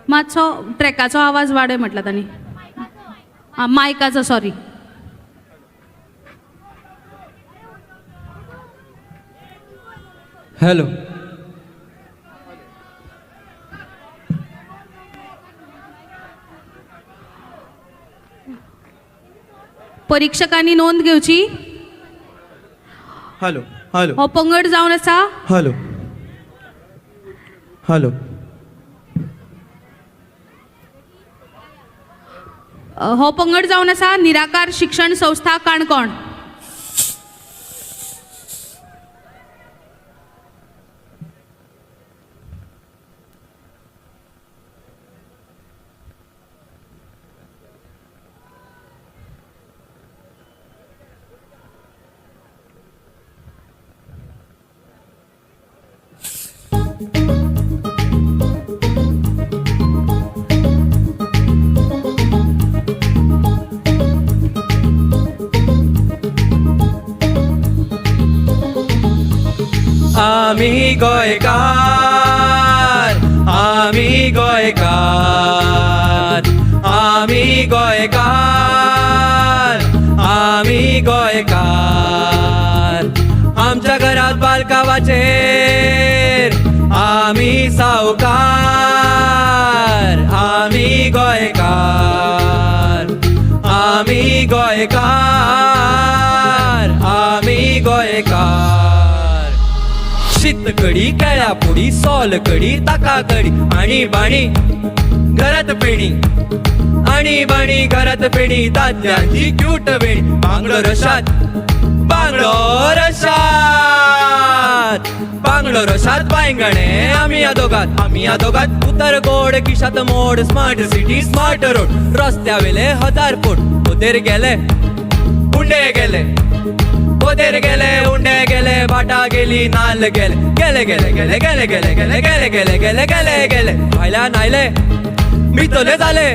मातसो ट्रॅकाचो आवाज वाडय म्हटला तांणी. आं, मायकाचो, सॉरी. हॅलो. परिक्षकांनी नोंद घेवची. Hello hello. हो पंगड जावन आसा हॅलो हॅलो. हो पंगड जावन आसा निराकार शिक्षण संस्था काणकोण. आमी गोंयकार, आमी गोंयकार, आमी गोंयकार, आमी गोंयकार. आमच्या घरात बालकावाचेर आमी सावकार, आमी गोंयकार, आमी गोंयकार, आमी गोंयकार. शीतकडी, केळ्या पुडी, सोलकडी, ताका कडी, आणी बाणी घरात पेणी, आणी बाणी घरात पेणी, दादल्यांची क्यूट वेणी, बांगडो रशाद, बांगडो रशाद, बांगडो रशाद बांयगणे, आमी ह्या दोगात, आमी ह्या दोगात, उतर गोड किशात मोड, स्मार्ट सिटी स्मार्ट रोड, रस्त्या वेले 1000 फूट, पोतेर गेले उंडे गेले, पोतेर गेले उंडे गेले, बाटा गेली नाल्ल गेले, गेले गेले गेले गेले गेले गेले गेले गेले गेले गेले गेले, भायल्यान आयले भितरले जाले,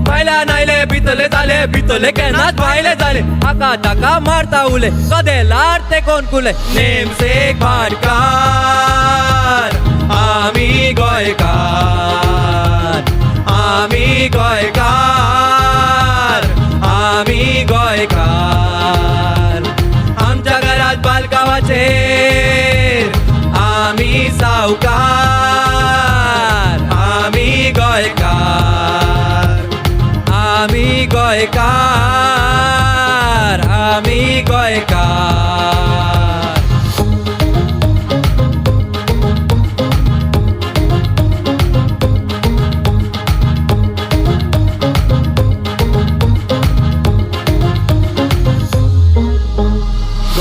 भायल्यान आयले भितरले जाले, भितरले केन्नाच भायले जाले, हाका ताका मारता उले, कदेलार ते कोण कुले, नेमसेक भाटकार, आमी गोंयकार, आमी गोंयकार, आमी गोंयकार. आमच्या घरात बालकावाचेर आमी सावकार, आमी गोंयकार, आमी गोंयकार, आमी गोंयकार.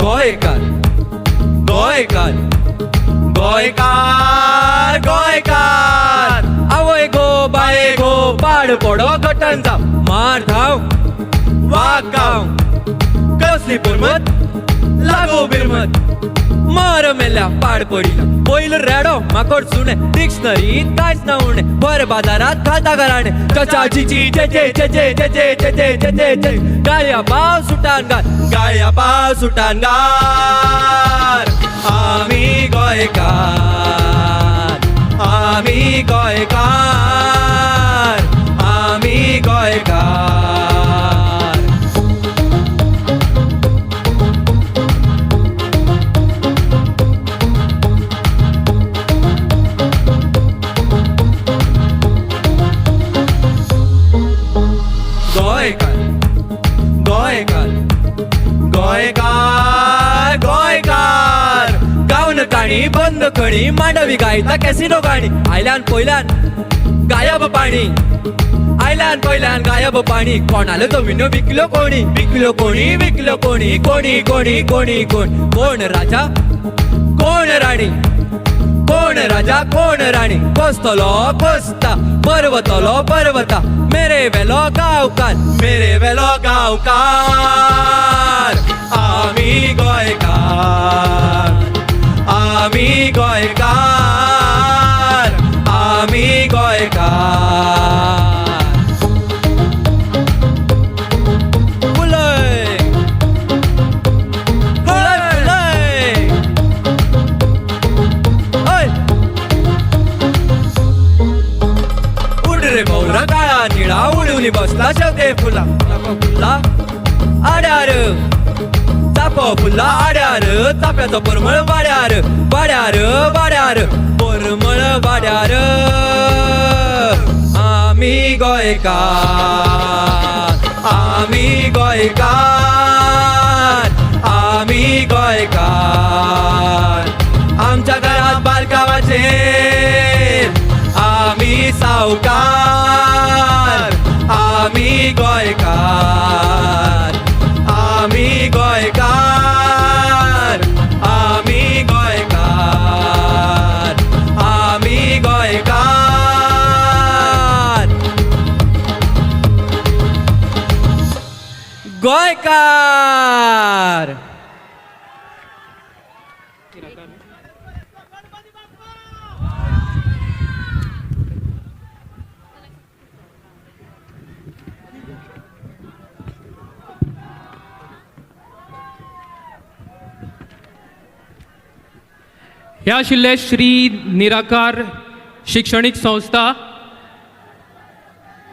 गोंयकार, गोंयकार, गोंयकार, गोंयकार. आवय गो बाये गो पाड पडो गटन जाव, मार धांव वाग गांव, कसली पुरमत लागो बिरमत, मार मेल्या पाड पडिला, पयलो रेडो माकोड सुणे, डिक्शनरीत कांयच ना उणें, भर बाजारात घालता घराणें, चचा चिची चेचे चेचे चेचे चेचे चेचे चे, गाळया पाव सुटान घाल, गाळया पाव सुटान घाल. आमी गोंयकार, आमी गोंयकार, आमी गोंयकार. गोंयकार, गोंयकार, गोंयकार, गोंयकार. गावन काणी बंद खणी, मांडवी गायता कॅसिनो गाणी, आयल्यान पयल्यान गायब पाणी, आयल्यान पयल्यान गायब पाणी, कोणालो जमिन्यो विकल्यो कोणी, विकल्यो कोणी, विकल्यो कोणी, कोणी कोणी कोणी कोण, कोण राजा कोण राणी, कोण राजा कोण राणी, कोसतलो कोसता, पर्वतलो पर्वता, मेरे वेलो गांवकार, मेरे वेलो गांवकार. आमी गोंयकार, आमी गोंयकार, आमी गोंयकार. फुलय फुलय फुलय, ओय उड रे भोवरा काळा निळा, उडून बसला शेवते फुला, फुला आड्यार, चापो फुला आड्यार, चाप्याचो परमळ वाड्यार, वाड्यार वाड्यार, परमळ वाड्यार. आमी गोंयकार, आमी गोंयकार, आमी गोंयकार. आमच्या घरात बालकावाचेर आमी सावकार, आमी गोंयकार, आमी गोंयकार, आमी गोंयकार, आमी गोंयकार. गोंयकार. ह्या आशिल्ले श्री निराकार शिक्षणीक संस्था.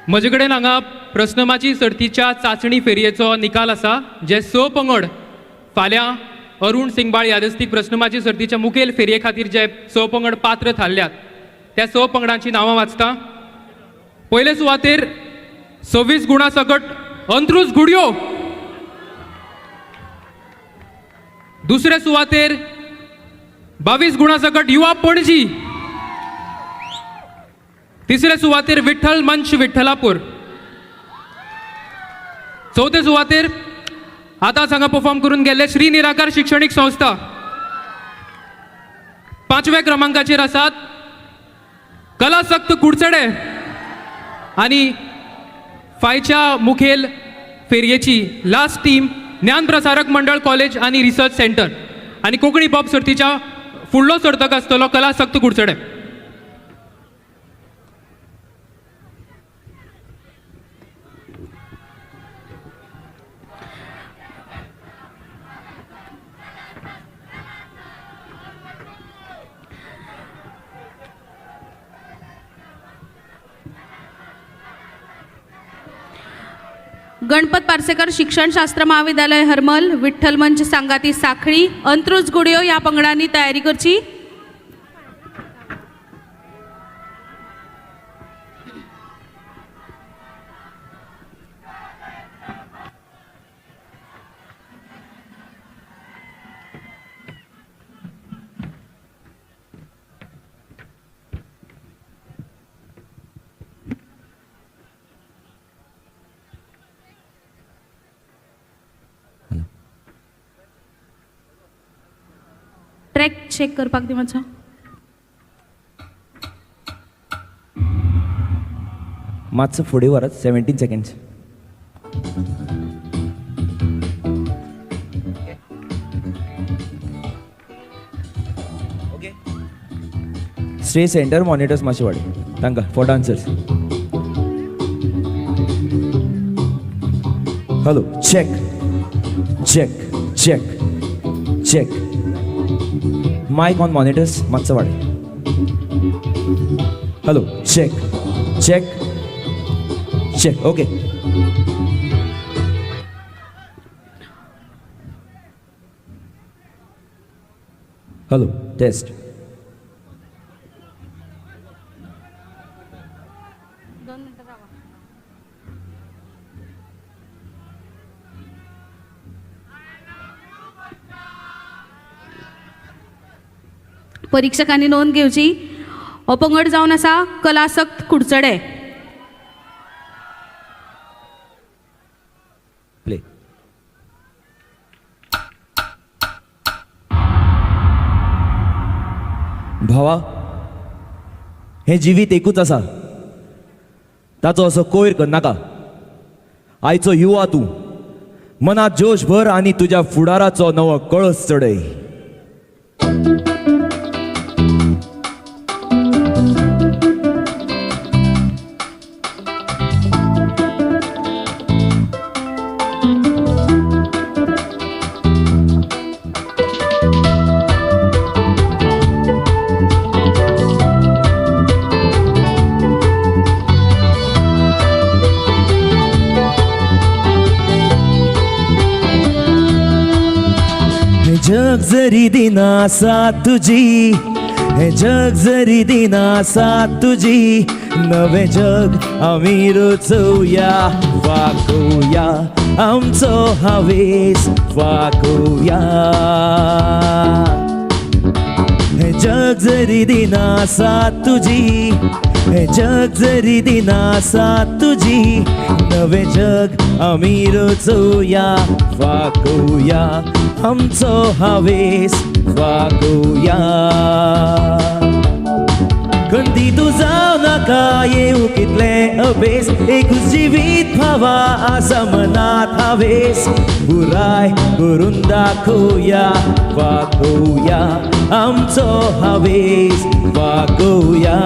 म्हजे कडेन हांगा प्रस्नमाची सर्तीच्या चांचणी फेरयेचो निकाल आसा, जे 6 पंगड फाल्यां अरुण सिंगबाळ यादस्तीक प्रस्नमाची सर्तीच्या मुखेल फेरये खातीर जे 6 पंगड पात्र थारल्यात त्या 6 पंगडांची नांवां वाचता. पयले सुवातेर 26 गुणा सकट अंत्रुज गुडयो, दुसरे सुवातेर 22 गुणा सकट युवा पणजी, तिसरे सुवातेर विठ्ठल मंच विठ्ठलापूर, चौथे सुवातेर आतांच हांगा परफॉर्म करून गेल्ले श्री निराकार शिक्षणीक संस्था, 5व्या क्रमांकाचेर आसात कलासक्त कुडचडे आनी फायच्या मुखेल फेरयेची लास्ट टीम ज्ञानप्रसारक मंडळ कॉलेज आनी रिसर्च सेंटर आनी कोंकणी पॉप सर्तीच्या फुडलो सर्तक आसतलो कलासक्त कुडचडे. गणपत पार्सेकर शिक्षणशास्त्र महाविद्यालय हरमल, विठ्ठल मंच सांगाती साखळी, अंत्रुज गुडयो ह्या पंगडांनी तयारी करची. ट्रॅक चेक करपाक दी मातसो. मातसो फुडें व्हरात 17 seconds. Okay stage centre monitors मातशे वाडय तांकां for dancers. Hello check check check check. Mic on monitors मातसो वाडय. Hello check check check. Okay hello test. 2 मिनटां रावा. परीक्षकांनी नोंद घेवची. हो पंगड जावन आसा कलासक्त कुडचडे. प्ले. भावा हें जिवीत एकूच आसा, ताचो असो कोयर करनाका. आयचो युवा तूं, मनात जोश भर आनी तुज्या फुडाराचो नवो कळस चडय. जग जरी दिना साथ तुजी, हे जग जरी दिना साथ तुजी, नवे जग आमी रचोवया वागोवया आमचो हावेस वागोवया. हे जग जरी दिना साथ तुजी, हे जग जरी दिना साथ तुजी, नवे जग आमी रचोवया वागोवया आमचो हावेस वागोवया. खंती तूं जावं नाका येवं कितलें अपेस, एकूच जिवीत भावा आसा मनात हावेस, पुराय करून दाखोवया वागोवया आमचो हावेस वागोवया.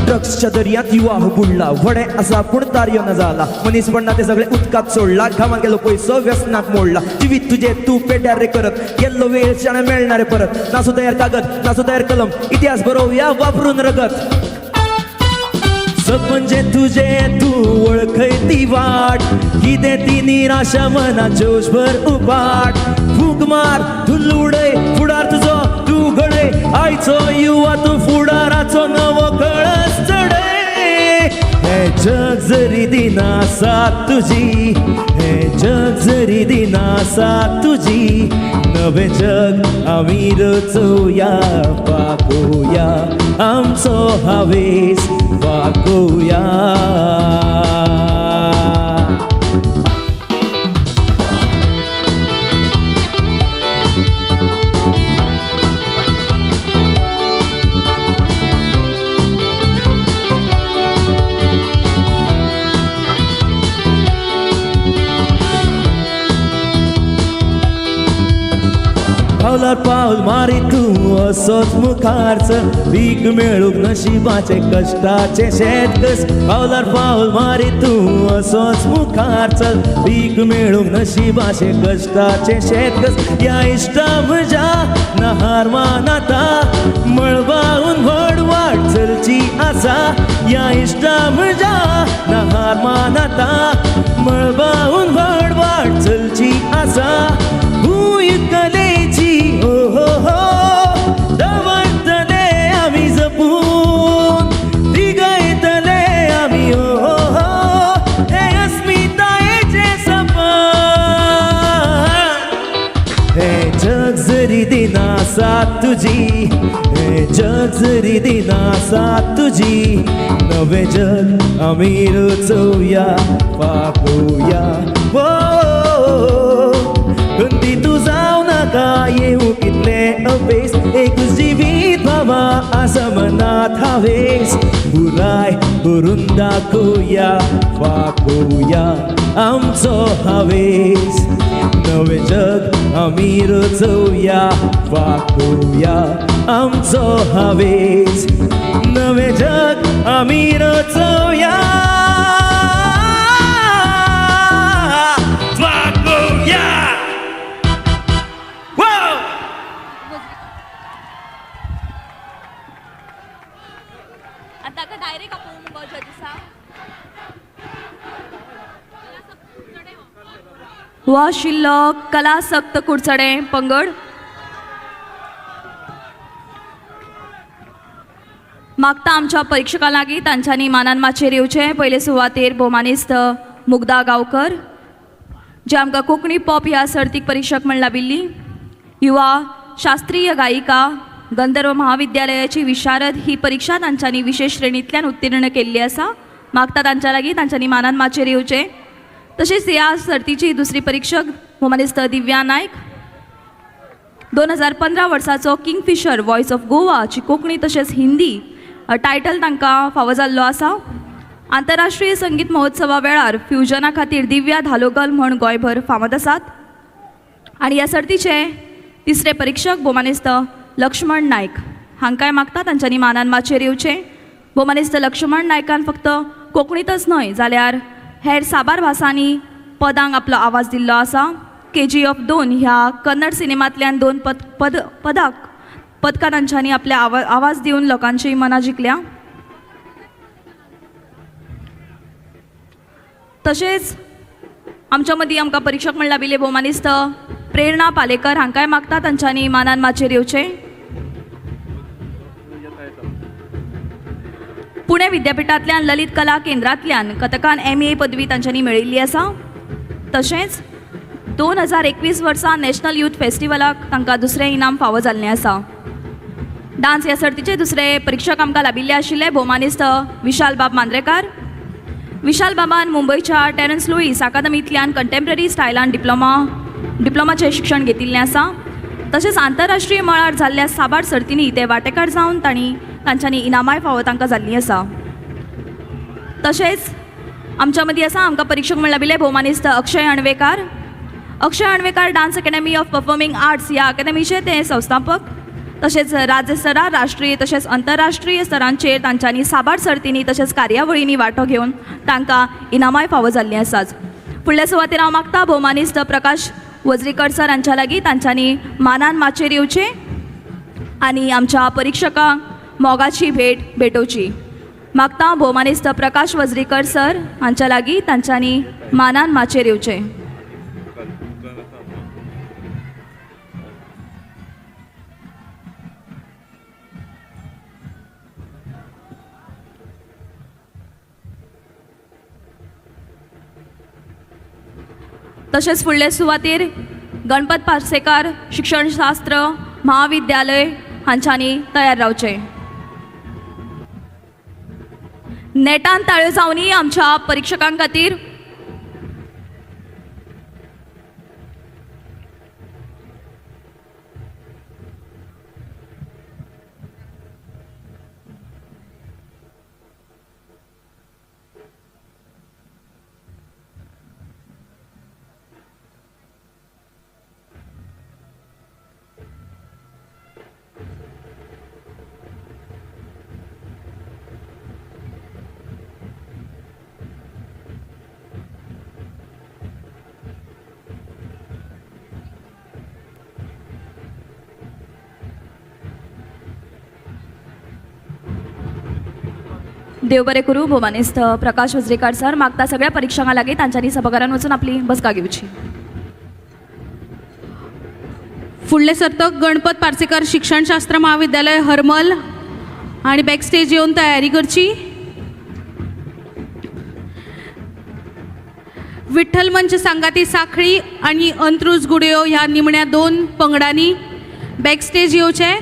ड्रग्सच्या दर्यांत युवा बुडला, व्हडें आसा पूण तारयो ना जाला, मनीस पडना ते सगळे उदकांत सोडला, घामान गेलो पयसो व्यसनाक मोडला, जिवीत तुजें तूं पेड्यार रे करत, गेल्लो वेळ शाणे मेळना रे परत, नासो तयार कागद नासो तयार कलम, इतिहास बरोवया वापरून रगत, सपन जे तुजें तूं वळखय ती वाट, कितें ती निराशा मना जोशभर उपाट, फूंक मार धुल्ल उडय फुडार तुजो तूं घडय, आयचो युवा तूं फुडाराचो नवो कळस चडय. हे जग जरी दिना साथ तुजी, हे जग जरी दिना साथ तुजी, नवें जग आमी रचोवया वागोवया आमचो हावेस वागोवया. पावलार पावल मारी तूं असोच मुखार चल, भीक मेळूंक नशिबाचें कश्टाचें शेत कस, पावलार पावल मारी तूं असोच मुखार चल, भीक मेळूंक नशिबाचें कश्टाचें शेत कस. ह्या इश्टा म्हज्या नहार मानाता, मळबाहून व्हड वाट चलची आसा, ह्या इश्टा म्हज्या नहार मानाता, मळबाहून व्हड वाट चलची आसा. भूंय कलेची हो हो हो दवरतले आमी जपून, तिगयतले आमी हो हो हो हे अस्मितायेचें सपन. हे जग जरी दिना साथ तुजी, हे जग जरी दिना साथ तुजी, नवें जग आमी रचोवया पाकोवया. वो खंती तूं जावं नाका येवं कितलें अपेस, एकूच जिवीत बाबा आसा मनांत हावेस, पुराय करून दाखोवया फाकोवया आमचो हावेस. नवें जग आमी रचोवया फाकोवया आमचो हावेस, नवें जग आमी रचोवया फाकोवया. आतां डायरेक्ट आपोवंक मुगो जजीसाक. हो आशिल्लो कलासक्त कुडचडें पंगड. मागता आमच्या परिक्षकां लागीं तांच्यांनी मानान माचयेर येवचें. पयले सुवातेर भोवमानेस्त मुग्धा गांवकर, जे आमकां कोंकणी पॉप ह्या सर्तीक परिक्षक म्हण लाबिल्ली. युवा शास्त्रीय गायिका गंधर्व महाविद्यालयाची विशारद ही परिक्षा तांच्यांनी विशेश श्रेणींतल्यान उत्तीर्ण केल्ली आसा. मागता तांच्या लागीं तांच्यांनी मानान माचयेर येवचें. तशेंच ह्या सर्तीची दुसरी परिक्षक भोवमानेस्त दिव्या नायक, 2015 वर्साचो किंगफिशर वॉयस ऑफ गोवाची कोंकणी तशेंच हिंदी टायटल तांकां फावो जाल्लो आसा. आंतरराष्ट्रीय संगीत महोत्सवा वेळार फ्युजना खातीर दिव्या धालोगल म्हण गोंयभर फामाद आसात. आनी ह्या सर्तीचे तिसरे परिक्षक भोवमानेस्त लक्ष्मण नायक हांकांय मागता तांच्यांनी मानान माचयेर येवचें. भोवमानेस्त लक्ष्मण नायकान फक्त कोंकणींतच न्हय जाल्यार हेर साबार भासांनी पदांक आपलो आवाज दिल्लो आसा. KGF 2 ह्या कन्नड सिनेमांतल्यान 2 पदकां तांच्यांनी आपले आवाज दिवन लोकांची मनां जिखल्या. तशेंच आमच्या मदीं आमकां परिक्षक म्हण लाबिल्ले भोवमानेस्त प्रेरणा पालेकर हांकांय मागता तांच्यांनी मानान माचयेर येवचें. पुणे विद्यापिठांतल्यान ललित कला केंद्रांतल्यान कथकान MA पदवी तांच्यांनी मेळिल्ली आसा. तशेंच 2021 वर्सा नॅशनल यूथ फेस्टिवलाक तांकां दुसरें इनाम फावो जाल्लें आसा. डान्स ह्या सर्तीचे दुसरे परिक्षक आमकां लाबिल्ले आशिल्ले भोवमानेस्त विशाल बाब मांद्रेकार. विशाल बाबान मुंबयच्या टेरन्स लुईस अकादमींतल्यान कंटेम्पररी स्टायलान डिप्लोमाचें शिक्षण घेतिल्लें आसा. तशेंच आंतरराष्ट्रीय मळार जाल्ल्या साबार सर्तींनी ते वांटेकार जावन तांच्यांनी इनामाय फावो तांकां जाल्लीं आसा. तशेंच आमच्या मदीं आसा आमकां परिक्षक म्हण लाबिल्ले भोवमानेस्त Akshay Anvekar. Akshay Anvekar dance academy of performing arts ह्या अकादमीचे ते संस्थापक. तशेंच राज्य स्तरार राष्ट्रीय तशेंच अंतरराष्ट्रीय स्तरांचेर तांच्यांनी साबार सर्तींनी तशेंच कार्यावळींनी वांटो घेवन तांकां इनामाय फावो जाल्लीं आसात. फुडल्या सुवातेर हांव मागता भोवमानेस्त प्रकाश वजरीकर सर हांच्या लागीं तांच्यांनी मानान माचयेर येवचें आनी आमच्या परिक्षकांक मोगाची भेट भेटोवची. मागता भोवमानेस्त प्रकाश वजरीकर सर हांच्या लागीं तांच्यांनी मानान माचयेर येवचें. तशेंच फुडले सुवातेर गणपत पार्सेकार शिक्षणशास्त्र महाविद्यालय हांच्यांनी तयार रावचें. नेटान ताळयो जावनी आमच्या परिक्षकां खातीर. देव बरें करूं. भोवमानेस्त प्रकाश वजरेकार सर मागता सगळ्या परीक्षकां लागीं तांच्यांनी सभाघरान वचून आपली बसका घेवची. फुडले सर्तक गणपत पार्सेकर शिक्षणशास्त्र महाविद्यालय हरमल आणि बॅकस्टेज येवन तयारी करची. विठ्ठल मंच सांगाती साखळी आणि अंत्रुज गुडयो ह्या निमण्या 2 पंगडांनी बॅकस्टेज येवचे.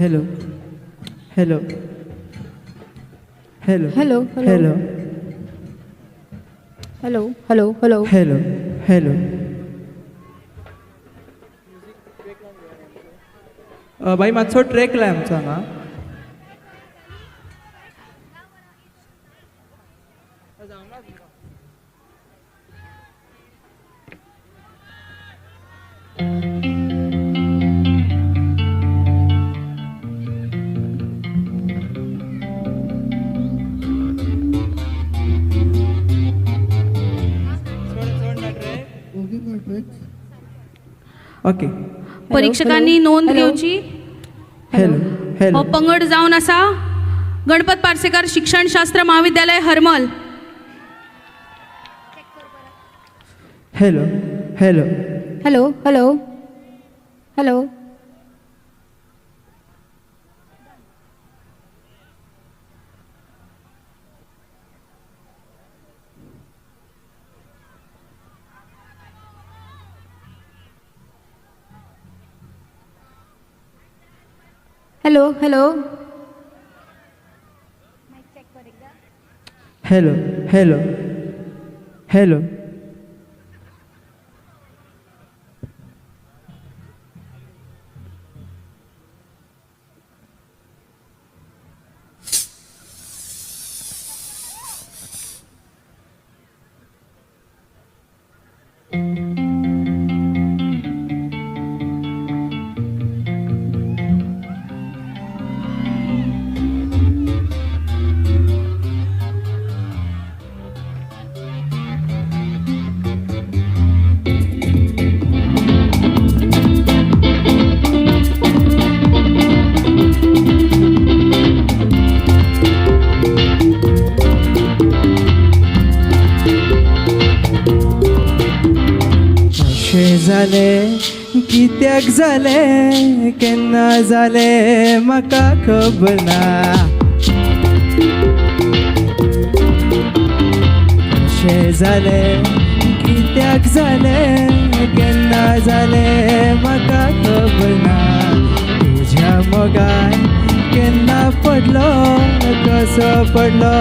Hello hello hello hello hello hello hello hello hello hello. बाई मातसो ट्रॅक लाय आमचो हांगा. ओके. परीक्षकांनी नोंद घेवची. हॅलो हॅलो हो पंगड जावन आसा गणपत पार्सेकर शिक्षणशास्त्र महाविद्यालय Harmal. Hello hello hello hello hello hello hello hello hello hello. जालें कित्याक जालें केन्ना जालें म्हाका खबर ना. कशें जालें कित्याक जालें केन्ना जालें म्हाका खबर ना. तुज्या मोगान केन्ना पडलो कसो पडलो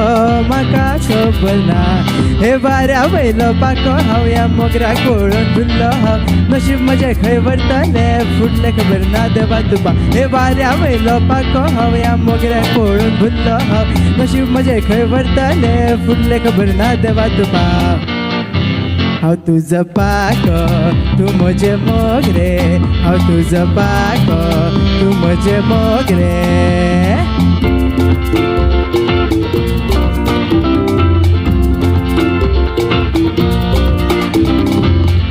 म्हाका खबर ना. हे वाऱ्या वयलो पाको हांव ह्या मोगऱ्याक पळोवन भुल्लो हांव. नशीब म्हजें खंय व्हरतलें फुडलें खबर ना देवा तुका. हे वाऱ्या वयलो पाको हांव ह्या मोगऱ्याक पळोवन भुल्लो हांव. नशीब म्हजें खंय व्हरतलें फुडलें खबर ना देवा तुका. हांव तुजो पाको तूं म्हजें मोगरे. हांव तुजो पाको तूं म्हजें मोगरे.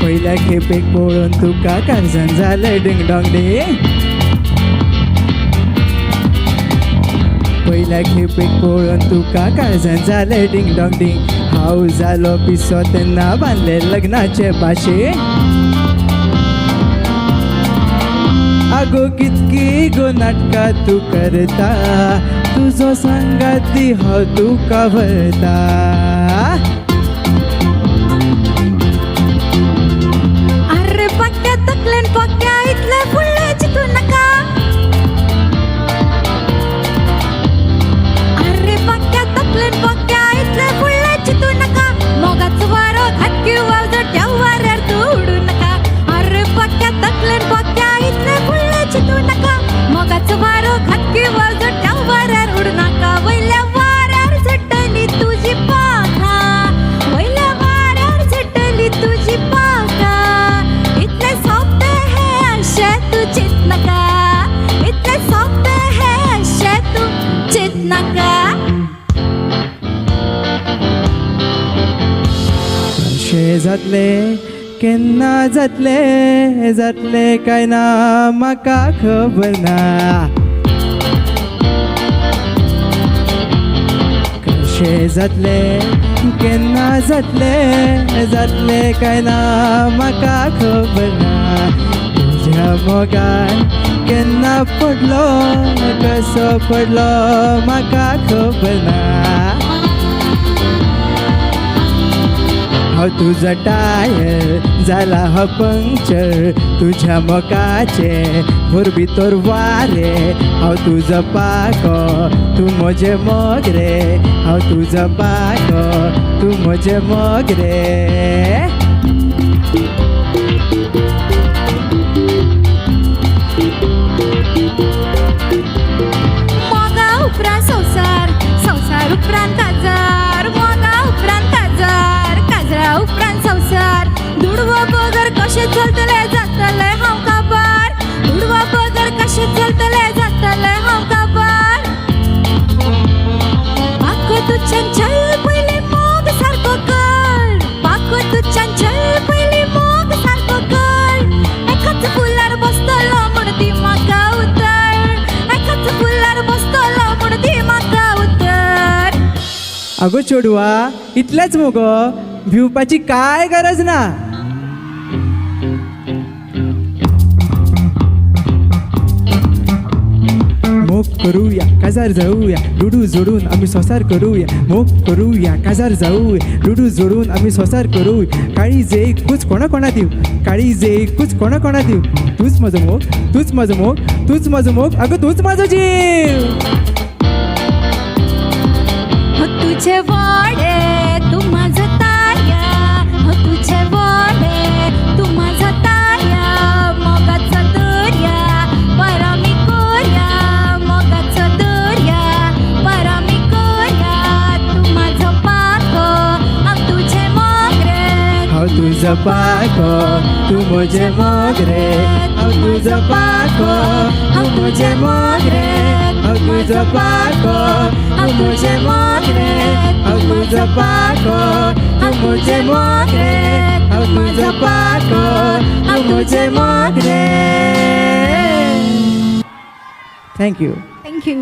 पयल्या खेपेक पळोवन तुका काळजान जालें डिंगडोंग डिंग. पयल्या खेपेक पळोवन तुका काळजान जालें डिंगडोंग डिंग. हांव जालो पिसो तेन्ना बांदले लग्नाचे पाशे. आगो कितकी गो नाटकां तूं करता तुजो सांगाती हांव तुका व्हरता. अरे पक्क्या तकलेन पक्क्या इतले फुडले चिंतू नाका. अरे पक्क्या तकलेन पक्क्या इतले फुडले चिंतू नाका. मोगाचो वारो घातकी वावजो त्या वाऱ्यार तूं उडू नाका. अरे पक्क्या तकलेन पक्क्या इतले फुडले चिंतू नाका. मोगाचो वारो घातकी वावजो त्या वाऱ्यार उडू नाका. वयल्या वाऱ्यार झडटली तुजी पाखां. कशें जातलें केन्ना जातलें जातलें काय ना म्हाका खबर ना. कशें जातलें केन्ना जातलें जातलें काय ना म्हाका खबर ना. तुज्या मोगान केन्ना पडलो कसो पडलो म्हाका खबर ना. हांव तुजो टायर जाला हो पंक्चर तुज्या मोगाचें भर भितर वारें. हांव तुजो पाको तूं म्हजें मोग रे हांव तुजो पाको तूं म्हजें मोग रे. मोगा उपरांत संवसार संवसार उपरांत काजार मोगा उपरांत काजार काजरा उपरांत संवसार. दुडवा बगर कशें चलतलें जातलें हांव काबार दुडवा बगर कशें चलतलें जातलें हांव काबार. पाको तूं चंचल पयलीं मोग सारको कर पाको तूं चंचल पयलीं मोग सारको कर. एकाच फुलार बसतलो म्हूण दी म्हाका उतर एकाच फुलार बसतलो म्हूण दी म्हाका उतर. अगो चेडवा इतलेंच मुगो भिवपाची काय गरज ना. मोग करूया काजार जाऊया डुडू जोडून आम्ही संवसार करूया. मोग करूया काजार जाऊया डुडू जोडून आम्ही संवसार करूया. काळीज एकूच कोणा कोणा दिव काळीज एकूच कोणा कोणा दिव. तूच म्हजो मोग तूच म्हजो मोग तूच म्हजो मोग अगं तूच म्हजो जीव. हो तुझे वाडे तू माझा ताया हो तुझे वाडे तू माझा ताया. मोगाचा दर्या परामी कोर्या मोगाचा दर्या परामी कोर्या. तू माझो पाको हांव तुझे मोग रे हांव तुजो पाको तूं म्हजें मोग रे हांव तुजो पाको तूं म्हजें मोग रे हांव तुजो पाको तूं म्हजें मोग रे हांव तुजो पाको तूं म्हजें मोग रे हांव तुजो पाको तूं म्हजें मोग रे. Thank you. Thank you.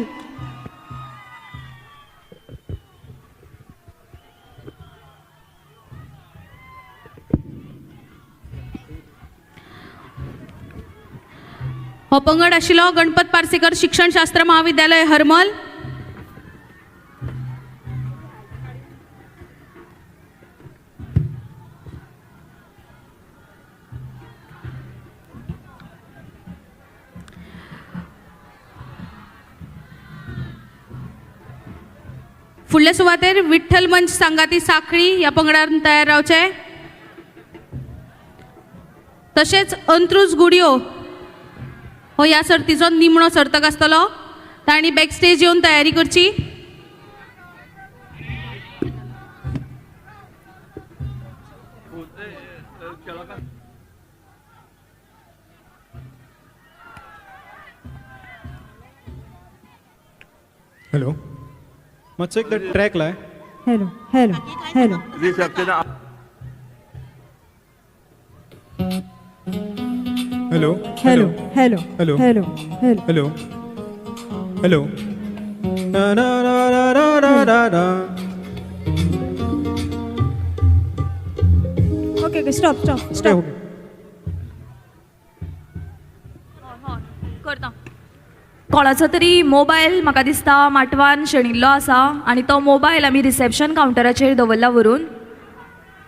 हो पंगड आशिल्लो गणपत पार्सेकर शिक्षणशास्त्र महाविद्यालय हरमल. फुडल्या सुवातेर विठ्ठल मंच सांगाती साखळी ह्या पंगडान तयार रावचें. तशेंच अंत्रुज गुडयो हो ह्या सर्तीचो निमणो सर्तक आसतलो तांणी बॅकस्टेज येवन तयारी करची. हॅलो मातसो एकदा ट्रॅक लाय. Hello hello hello hello hello hello hello hello hello hello hello ना ना ना ना ना ना ना. Okay okay stop stop stop. करता कोणाचो तरी मोबायल म्हाका दिसता माटवान शेणिल्लो आसा आनी तो मोबायल आमी रिसेप्शन कावंटराचेर दवरला व्हरून.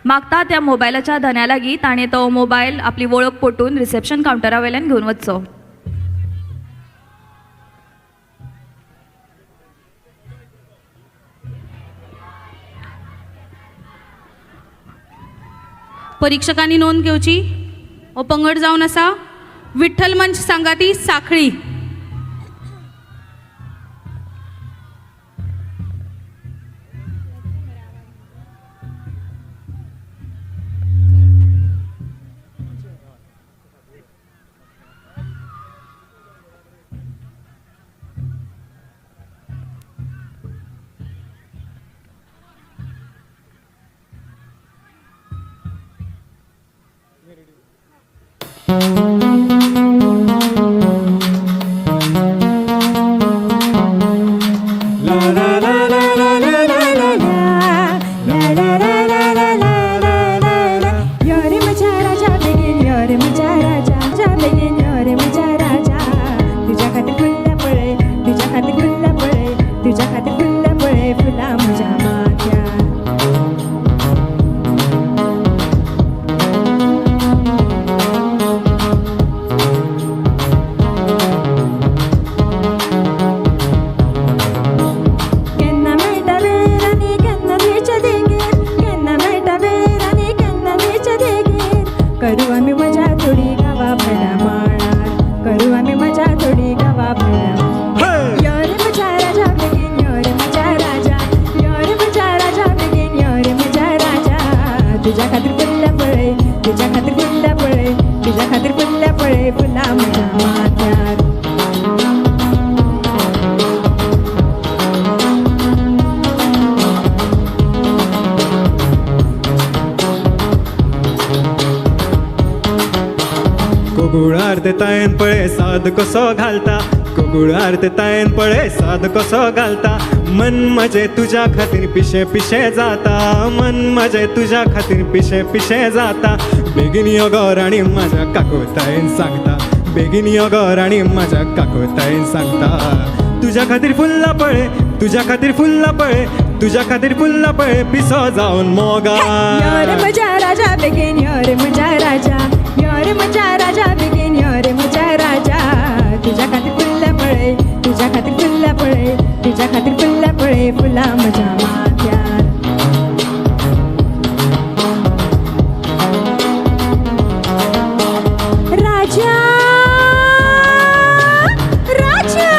मागता त्या मोबायलाच्या धन्या लागीं ताणें तो मोबायल आपली वळख पटून रिसेप्शन कावंटरा वयल्यान घेवन वचचो. परिक्षकांनी नोंद घेवची. हो पंगड जावन आसा विठ्ठल मंच सांगाती साखळी. तुज्या खातीर फुल्ल्या पळय, तुज्या खातीर फुल्ल्या पळय, तुज्या खातीर फुल्ल्या पळय फुलां म्हज्या माथ्यार. कोगुळार ते तायन पळे साद कसो घालता, कोगुळार ते तायन पळे साद कसो घालता, मन म्हजें तुज्या खातीर पिशें पिशें जाता, मन म्हजें तुज्या खातीर पिशें पिशें जाता. बेगीन यो गो राणी म्हाज्या काकुळतायेन सांगता, बेगीन यो गो राणी म्हाज्या काकुळतायेन सांगता. तुज्या खातीर फुल्लां पळे, तुज्या खातीर फुल्लां पळे, तुज्या खातीर फुल्लां पळे पिसो जावन मोगा. यो रे म्हज्या राजा बेगीन यो रे म्हज्या राजा, यो रे म्हज्या राजा बेगीन यो रे म्हज्या राजा, तुज्या खातीर फुल्लां पळय, तुज्या खातीर फुल्लां पळय, तुज्या खातीर फुल्लां पळय फुलां म्हज्या माथ्यार. राजा राजा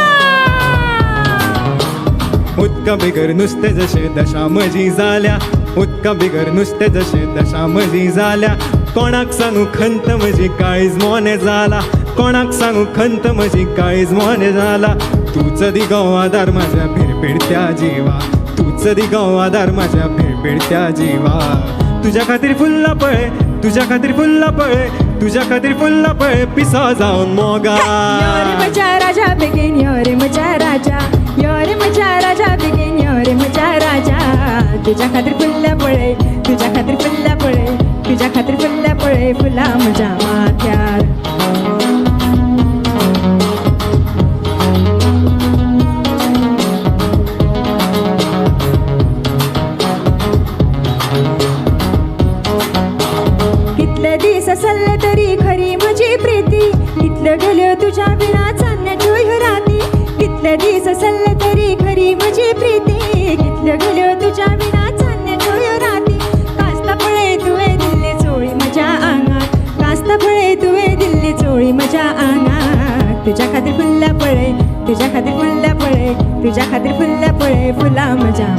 उदका बिगर नुस्तें जशें दशा म्हजी जाल्या, उदका बिगर नुस्तें जशें दशा म्हजी जाल्या, कोणाक सांगू खंत म्हजी काळीज मोनें जाला, कोणाक सांगू खंत म्हजी काळीज मोनें जाला. तूच दी गो आदार म्हाज्या भिरभिरत्या जिवा, तूच दी गो आदार म्हाज्या भिरभिरत्या जिवा. तुज्या खातीर फुल्लां पळय, तुज्या खातीर फुल्लां पळय, तुज्या खातीर फुल्लां पळय पिसो जावन मोगा. यो रे म्हज्या राजा बेगीन यो रे म्हज्या राजा, यो रे म्हज्या राजा बेगीन यो रे म्हज्या राजा, तुज्या खातीर फुल्लां पळय, तुज्या खातीर फुल्लां पळय, तुज्या खातीर फुल्लां पळय फुलां म्हज्या माथ्यार. कितले दीस आसले तरी खरी म्हजी प्रीती, कितल्यो गेल्यो तुज्या विणा चान्न्याच्यो ह्यो राती, कितले दीस आसले तरी खरी म्हजी प्रीती, कितल्यो गेल्यो तुज्या विणा चान्न्याच्यो ह्यो राती. कास्ता पळय तुवें दिल्ली चोळी म्हज्या आंगार, कास्ता पळय तुवें दिल्ली चोळी म्हज्या आंगार, तुज्या खातीर फुल्लां पळय, तुज्या खातीर फुल्लां पळय, तुज्या खातीर फुल्लां पळय फुलां म्हज्या.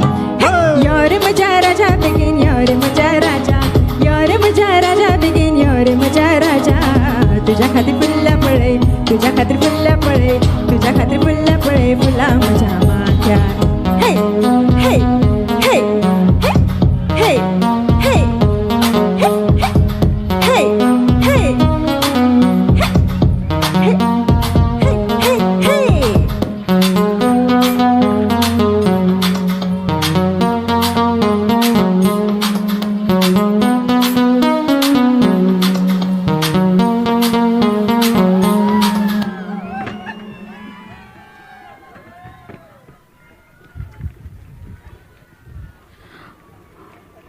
यो रे म्हज्या राजा बेगीन यो रे म्हज्या राजा, यो रे म्हज्या राजा बेगीन यो रे म्हज्या राजा, तुज्या खातीर फुल्लां पळय, तुज्या खातीर फुल्लां पळय, तुज्या खातीर फुल्लां पळय फुलां म्हज्या माथ्यार. हे हे हे हे हे हे हे हे हे हे हे.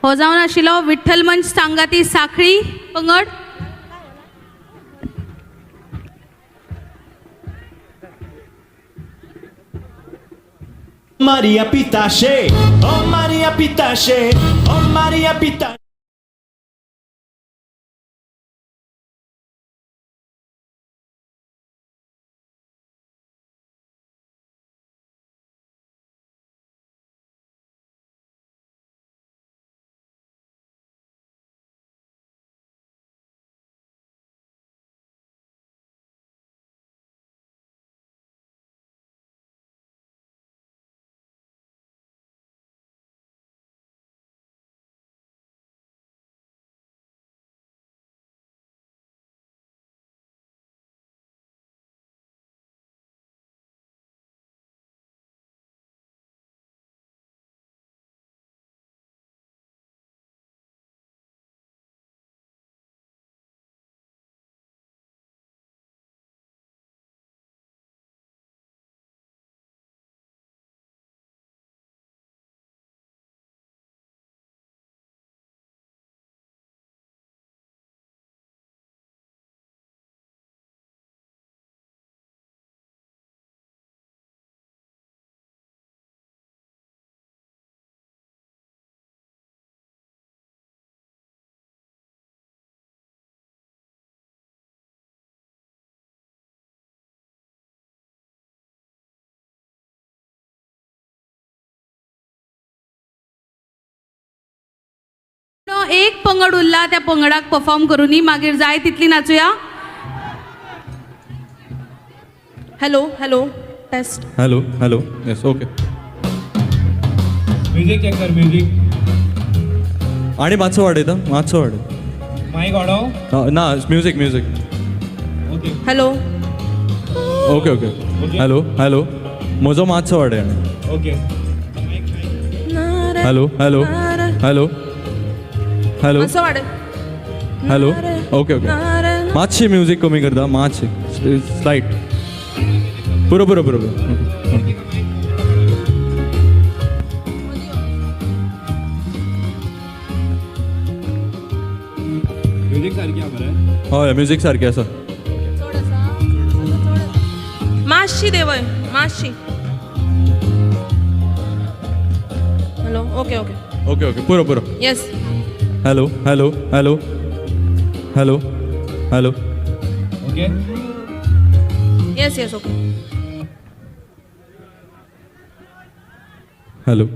हो जावन आशिल्लो विठ्ठल मंच सांगाती साखळी पंगड. Maria Pitache, oh Maria Pitache, oh Maria Pitache. एक पंगड उरला, त्या पंगडाक परफॉर्म करूनी, मागीर जाय तितली नाचुया. Hello hello test. Hello hello, yes, okay. Music check कर, म्युझिक. आणि मातसो वाडयता, मातसो वाडय. मायक वाडोव. ना, music music. Okay. Hello. Okay okay, hello hello, म्हजो मातसो वाडय आनी. Okay. Hello hello hello hello. मातसो वाडय. हॅलो, ओके ओके, मातशी म्युझिक कमी करता, मातशी स्लायट. पुरो पुरो पुरो पुरो. म्युझिक सारकी आहा मरे? हय, म्युझिक सारकें आसा. मातशी देंवय मातशी. Hello, okay okay. Okay okay, पुरो पुरो. Yes. Hello hello hello hello hello. Okay. Yes yes, okay. Hello.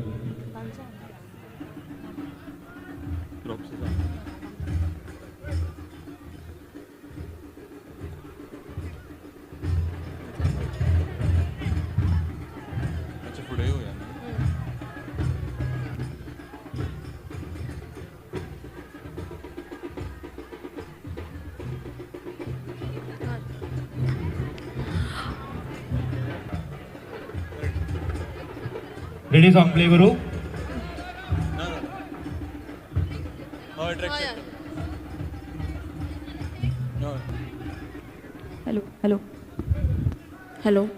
Ready, song play करू. Hello hello hello.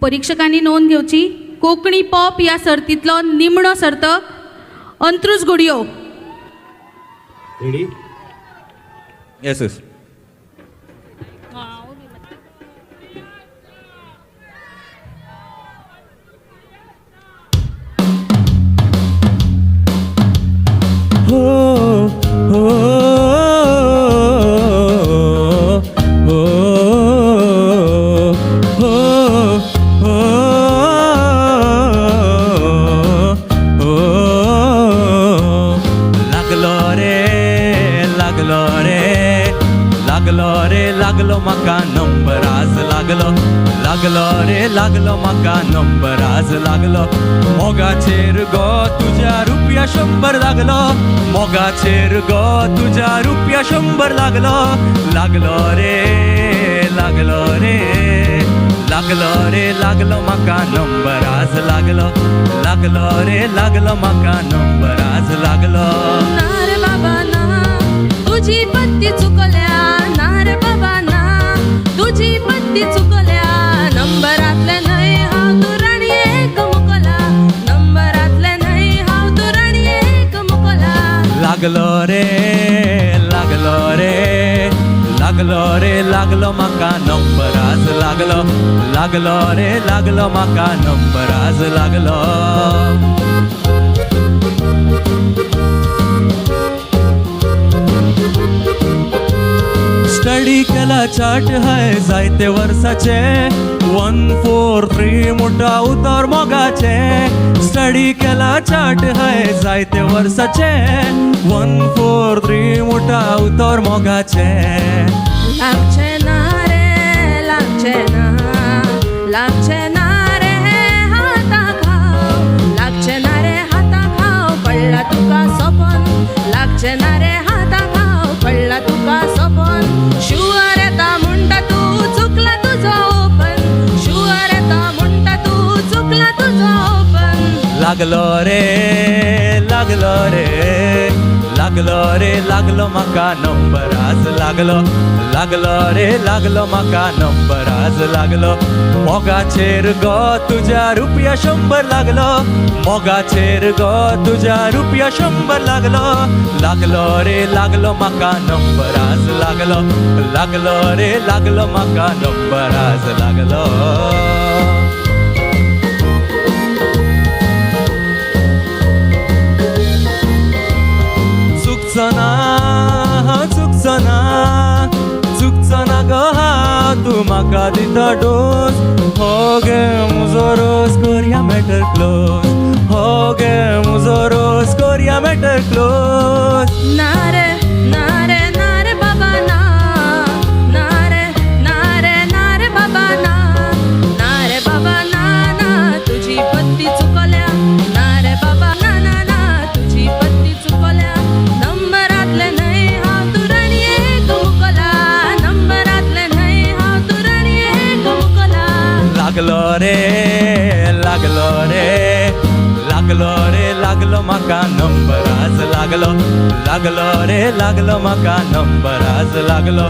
परीक्षकांनी नोंद घेवची, कोंकणी पॉप ह्या सर्तींतलो निमणो सर्तक अंत्रुज गुडियो. रेडी. Yes yes. हो हो हो हो हो हो. लागलो रे लागलो रे लागलो रे लागलो म्हाका नंबर आज लागलो, लागलो रे लागलो म्हाका नंबर आज लागलो. मोगाचेर गो तुज्या रुपया 100 लागलो, मोगाचेर गो तुज्या रुपया 100 लागलो. लागलो रे लागलो रे लागलो रे लागलो म्हाका नंबर आज लागलो, लागलो रे लागलो म्हाका नंबर आज लागलो. ना रे बाबा ना तुजी पत्ती चुकल्या, ना रे बाबा ना तुजी पत्ती चुकल्या. नंबरातले न्हय हांव तूं राणयेक मुकला, नंबरातले न्हय हांव तूं राणयेक मुकला. लागलो रे लागलो रे लागलो रे लागलो म्हाका नंबर आज लागलो, लागलो रे लागलो म्हाका नंबर आज लागलो. स्टडी केला चाट हाय जायते वर्साचे, 1 4 3 मोठा उतर मोगाचे. स्टडी केला चाट हाय जायते वर्साचे, 1 4 3 मोठा उतर मोगाचे. लागचे ना रे लागचे ना, लागचे ना रे हाता खाव, लागचे ना रे हाता खाव पडला तुका सपन, लागचे ना रे हाता खाव पडला तुका सपन. शुअर येता म्हणटा तूं चुकला तुजो ओपन, शुअर येता म्हणटा तूं चुकला तुजो ओपन. लागलो रे लागलो रे लागलो रे लागलो म्हाका नंबर आज लागलो, लागलो रे लागलो म्हाका नंबर आज लागलो। मोगाचेर गो तुज्या रुपया 100 लागलो, मोगाचेर गो तुज्या रुपया 100 लागलो, लागलो रे लागलो म्हाका नंबर आज लागलो, लागलो रे लागलो म्हाका नंबर आज लागलो। चुकचो ना चुकचो ना चुकचो ना गो हांव, तूं म्हाका दिता डोस, हो गे म्हजो रोस कोरया मॅटर क्लोज, हो गे म्हजो रोस कोरया मॅटर क्लोज। ना रे ना रे ना रे बाबा ना, ना रे ना रे ना रे बाबा ना, ना रे बाबा ना ना तुजी पत्ती चुकल्या, ना रे बाबा ना ना ना तुजी पत्ती चुकल्या। नंबरातले न्हय हांव तूं राणयेक मुकला, नंबरातले न्हय हांव तूं राणयेक मुकला। लागलो रे लागलो रे लागलो रे लागलो म्हाका नंबर आज लागलो, लागलो रे लागलो म्हाका नंबर आज लागलो।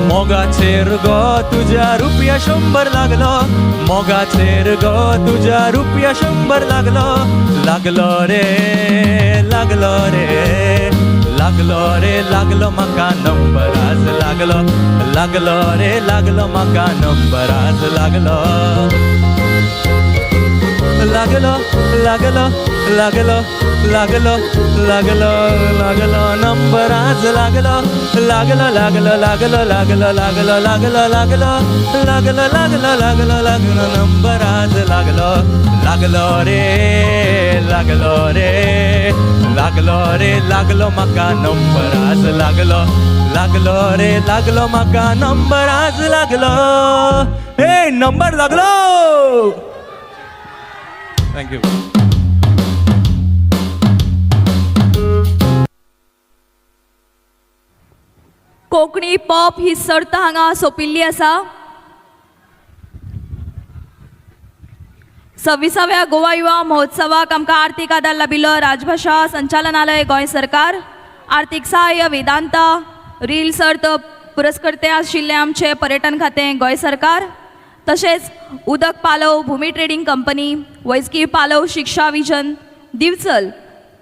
मोगाचेर गो तुज्या रुपया 100 लागलो, मोगाचेर गो तुज्या रुपया 100 लागलो, लागलो रे लागलो रे लागलो रे लागलो म्हाका नंबर आज लागलो, लागलो रे लागलो म्हाका नंबर आज लागलो, लागलो लागलो लागलो लागलो लागलो लागलो नंबर आज लागलो, लागलो लागलो लागलो लागलो लागलो लागलो लागलो लागलो लागलो लागलो लागलो नंबर आज लागलो, लागलो रे लागलो रे लागलो रे लागलो म्हाका नंबर आज लागलो, लागलो रे लागलो म्हाका नंबर आज लागलो, हे नंबर लागलो। Thank you. Konkani pop ही सर्त हांगा सोंपिल्ली आसा। 26व्या गोवा युवा महोत्सवाक आमकां आर्थीक आदार लाबिल्लो राजभाशा संचालनालय गोंय सरकार, आर्थीक सहाय्य वेदांता, रील सर्त पुरस्कर्ते आशिल्ले आमचे पर्यटन खातें गोंय सरकार, तशेंच उदक पालव भुमी ट्रेडींग कंपनी, वैजकी पालव शिक्षा विजन दिवचल,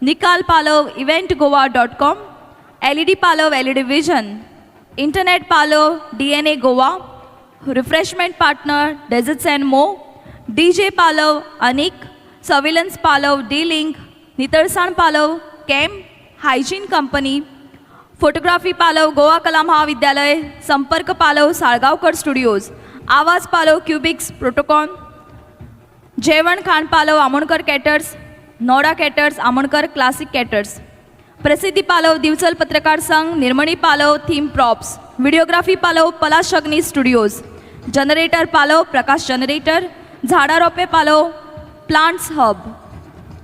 निकाल पालव इव्हेंट गोवा .com, LED पालव LED vision, internet पालव DNA Goa, refreshment partner desserts and more, DJ पालव अनिक, सर्विलन्स पालव डी लिंक, नितळसाण पालव कॅम्प हायजीन कंपनी, फोटोग्राफी पालव गोवा कला महाविद्यालय, संपर्क पालव साळगांवकर स्टुडिओज, आवाज पालव क्युबिक्स प्रोटोकॉन, जेवण खाण पालव Amonkar caterers, Noda caterers, Amonkar classic caterers, प्रसिद्धी पालव दिवचल पत्रकार संघ, निर्मणी पालव थीम प्रॉप्स, व्हिडिओग्राफी पालव पलाश अग्नी स्टुडिओज, जनरेटर पालव प्रकाश जनरेटर, झाडा रोपे पालव प्लांट्स हब,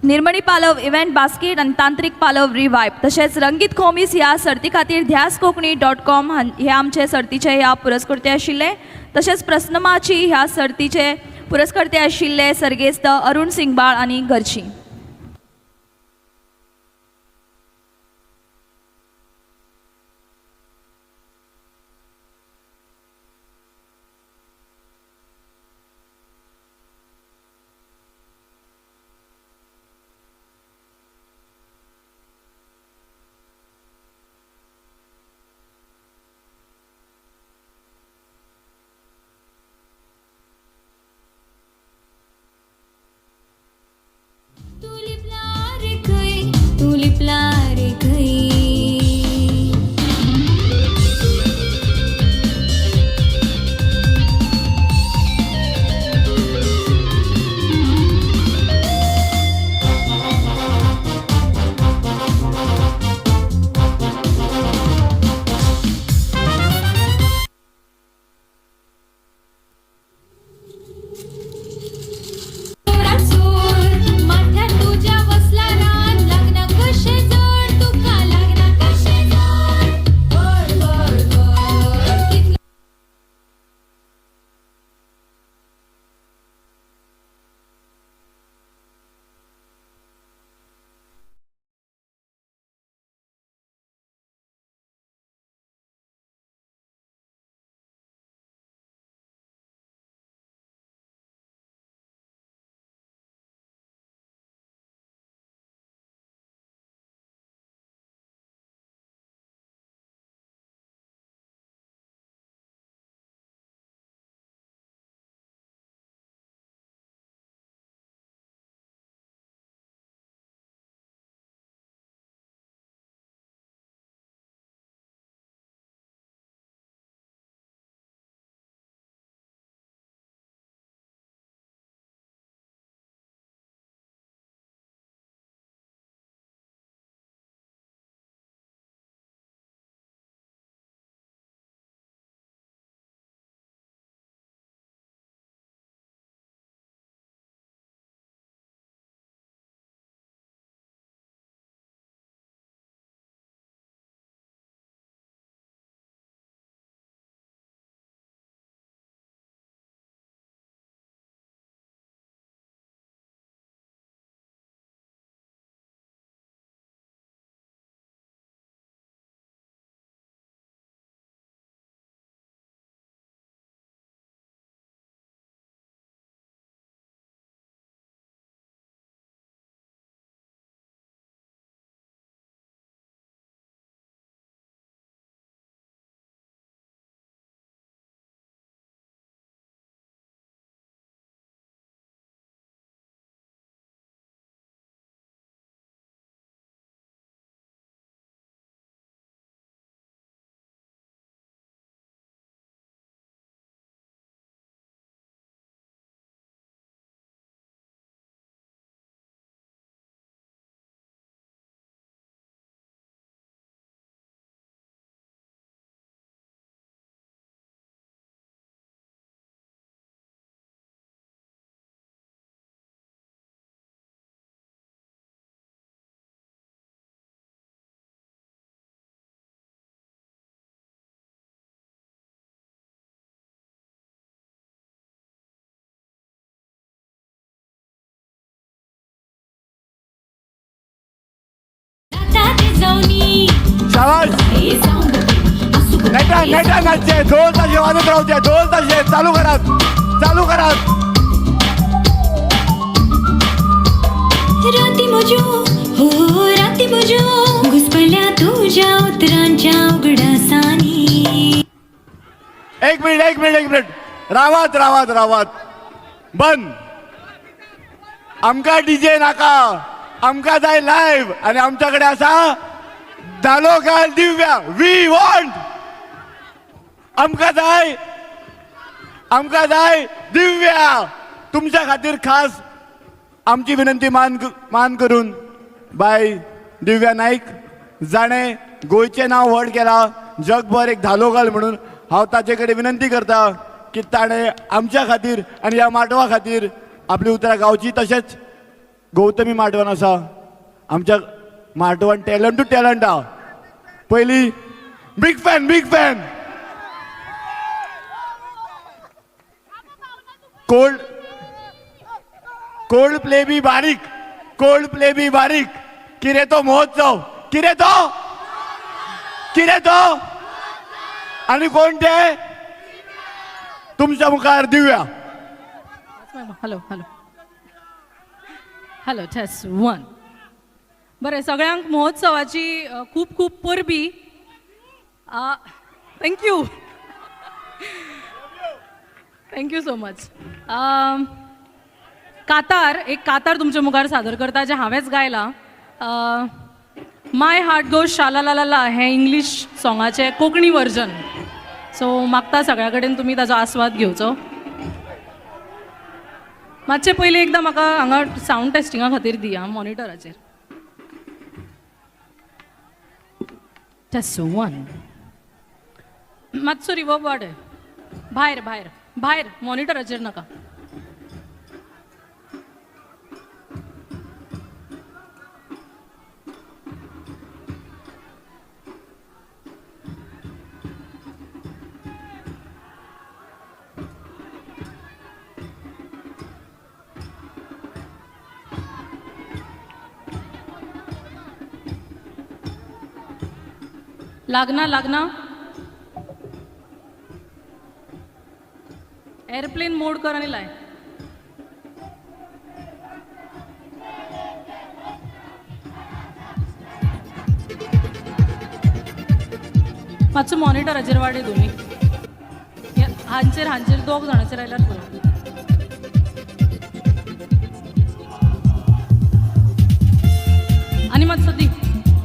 निर्मणी पालव इव्हेंट बास्केट आनी तांत्रीक पालव रिवायब। तशेंच रंगीत खोमीस ह्या सर्ती खातीर ध्यास कोंकणी .com हे आमचे सर्तीचे ह्या पुरस्कर्ते आशिल्ले। तशेंच प्रस्नमाची ह्या सर्तीचे पुरस्कर्ते आशिल्ले सर्गेस्त अरुण सिंगबाळ आनी घरची। शाबाश. नेटा नेटा नाचचे, ढोल ताशे वाजत रावचे, ढोल ताशे चालू करात, चालू करात. राती म्हज्यो हो राती म्हज्यो घुसपल्या तुज्या उतरांच्या उगडासांनी. एक मिनिट, एक मिनिट, एक मिनिट. रावात रावात रावात. बंद. आमकां डीजे नाका, आमकां जाय लायव्ह. आनी आमच्या कडेन आसा धालो घाल दिव्या. We want. आमकां जाय, आमकां जाय दिव्या. तुमच्या खातीर खास आमची विनंती मान मान करून बाय दिव्या नाईक, जाणें गोंयचें नांव व्हड केलां जगभर एक धालो घाल म्हणून, हांव ताचे कडेन विनंती करता की ताणें आमच्या खातीर आनी ह्या माटवा खातीर आपली उतरां गावची. तशेंच गौतमी माटवान आसा, आमच्या माटवान टॅलंट टू टॅलंट आहा. पयली big fan, big fan. Cold play बी बारीक, कोल्ड प्ले बी बारीक. कितें तो महोत्सव, कितें तो, कितें तो. आनी कोण ते तुमच्या मुखार Divya. Hello hello hello, test one. बरें, सगळ्यांक महोत्सवाची खूब खूब परबी. Thank you, thank you so much. कातार, एक कातार तुमच्या मुखार सादर करता जें हांवेंच गायलां. My heart goes शाला ला ला ला हें इंग्लीश सॉंगाचें कोंकणी वर्जन. सो मागता सगळ्या कडेन तुमी ताजो आस्वाद घेवचो. मातशें पयलीं एकदां म्हाका हांगा सावंड टेस्टिंगा खातीर दी आं मॉनिटराचेर. Test one. मातसो रिवर्ब वाडय. भायर भायर भायर, मॉनिटराचेर नाका. लागना लागना. एअरप्लेन मोड कर आनी लाय. मातसो मॉनिटराचेर वाडय तुमी. हांचेर हांचेर दोग जाणांचेर आयल्यार पुरो. आनी मातसो दी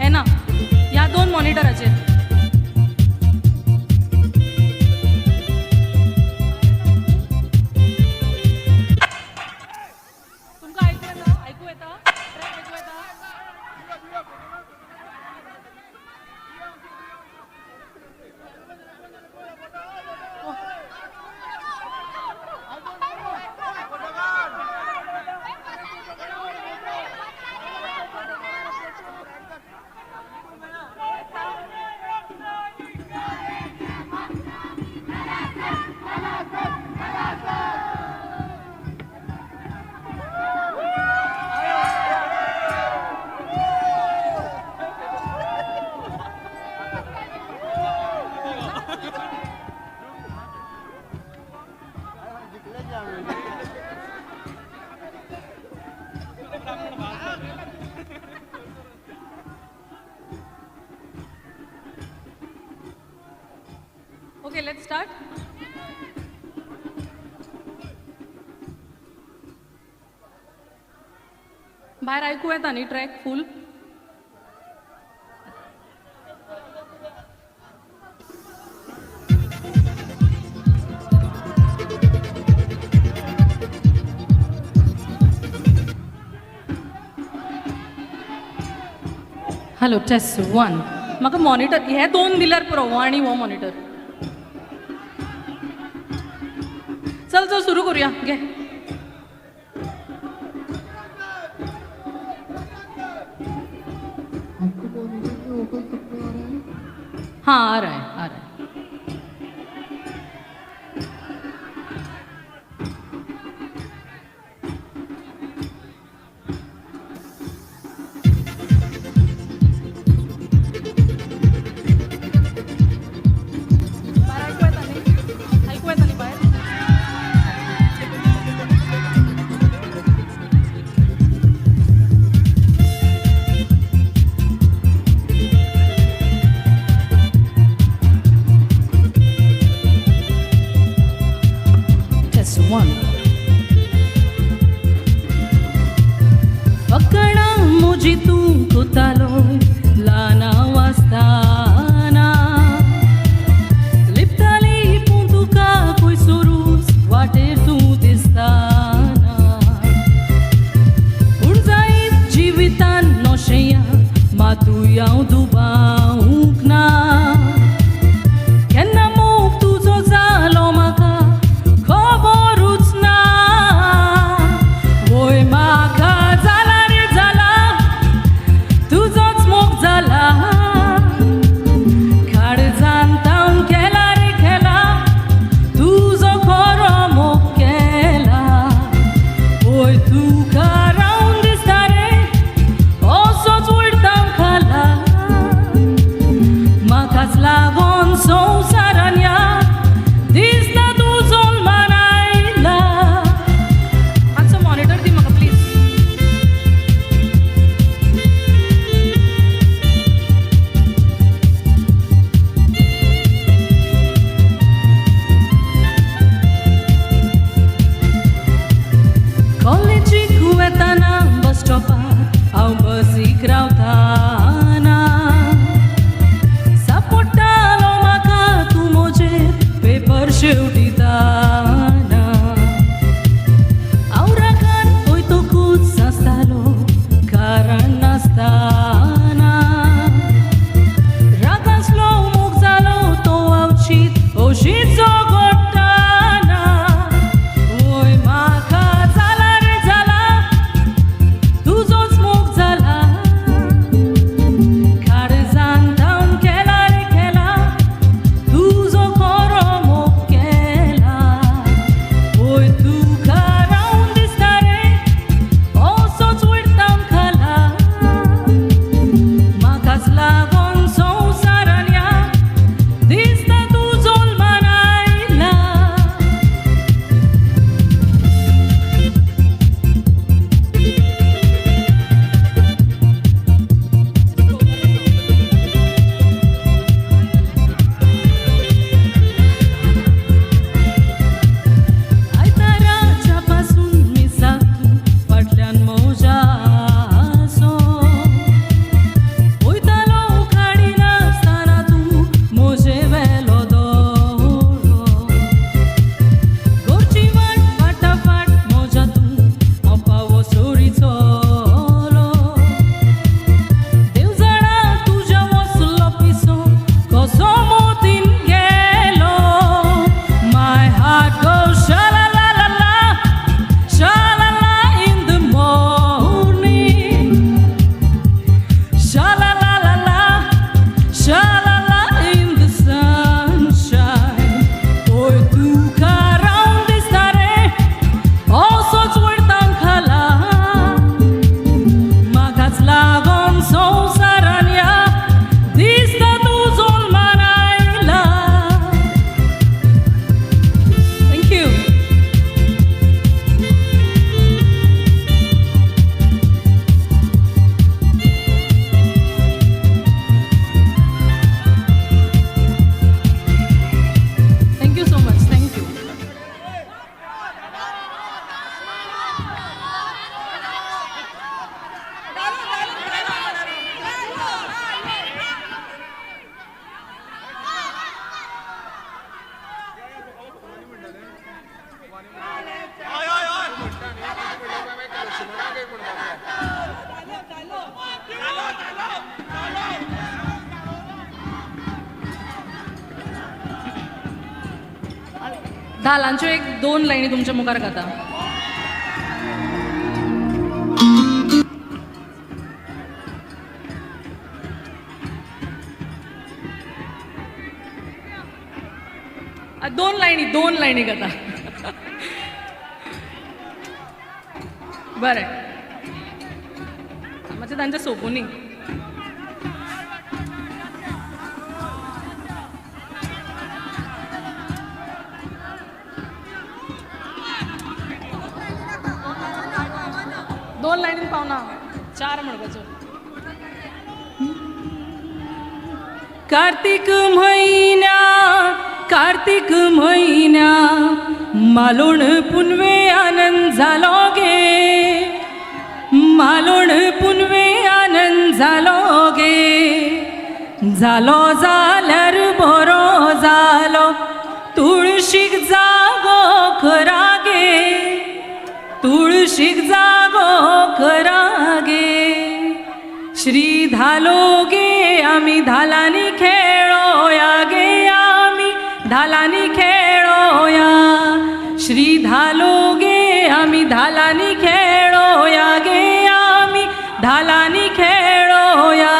येना ह्या दोन मॉनिटराचेर. Okay, let's start. भायर आयकू येता न्ही track full? Hello test one. म्हाका मॉनिटर हे दोन दिल्यार पुरो, हो आनी हो मॉनिटर. चल चल सुरू करूया. घे. हाँ आ रहा है, आ रहा है. म्हजी तूं कोतालो ल्हान आसतना लिपताली पूण तुका खंयसरूच वाटेर तूं दिसताना पूण जायत जिवितान नोशेया मातूय हांव दुबावूंक ना केन्ना मोग तुजो जालो म्हाका खबरूच ना वय म्हाका जाला रे जाला तुजोच मोग जाला काळजान तावन केला रे केला तुजो खरो मोग केला वय तुका रावन दिसता रे असोच उडता खाला म्हाकाच लागोन संवसारान ह्या दिसता तूं जल्मान आयला. मातसो मॉनिटर दी म्हाका प्लीज. कॉलेजीक वेताना बस स्टॉपार हांव बसीक रावताना सापडटालो म्हाका तूं म्हजेर पेपर शेवटिताना हांव रागान वयतकूच आसतालो कारण नासताना राग आसलो मोग जालो तो आवचीत अशीचो घडटाना वय म्हाका जाला रे जाला तुजोच मोग जाला काळजान धांवन केला रे केला तुजो खरो मोग केला वय तुका रावन दिसता रे असोच उडता खाला म्हाकाच लागोन संवसारान ह्या दिसता तूं जल्मान आयला. आयताराच्या पासून मिसाक तूं फाटल्यान म्हज्या आसो वयतालो काडिनासतना तूं म्हजे वेलो दोळो घरची वाट फाटाफाट म्हज्या तूं हांव पावो सरी चलो देव जाणा तुज्या वसलो पिसो कसो मोतीन गेलो. My heart goes sha la la la la, sha la la in the morning, sha la la la la, sha la la in the sunshine. ओय तुका रावन दिसता रे असोच वयता खाला म्हाकाच लागोन संवसारान ह्या दिसता तूं जल्मान आयला. Thank you. Thank you so much. Thank you. धालांच्यो एक दोन लायनी तुमच्या मुखार गाता. दोन लायनी गाता. बरें मातशें तांच्या सोंपूनी. दोन लायनीन पावना चार म्हणपाचो. कार्तीक म्हयन्या कार्तीक म्हयन्या मालोण पुनवे आनंद जालो गे, मालोण पुनवे जालो जाल्यार बरो जालो तुळशीक जागो खरा गे तुळशीक जागो खरा गे श्री धालो गे आमी धालांनी खेळोया गे आमी धालांनी खेळोया श्री धालो गे आमी धालांनी खेळोया गे आमी धालांनी खेळोया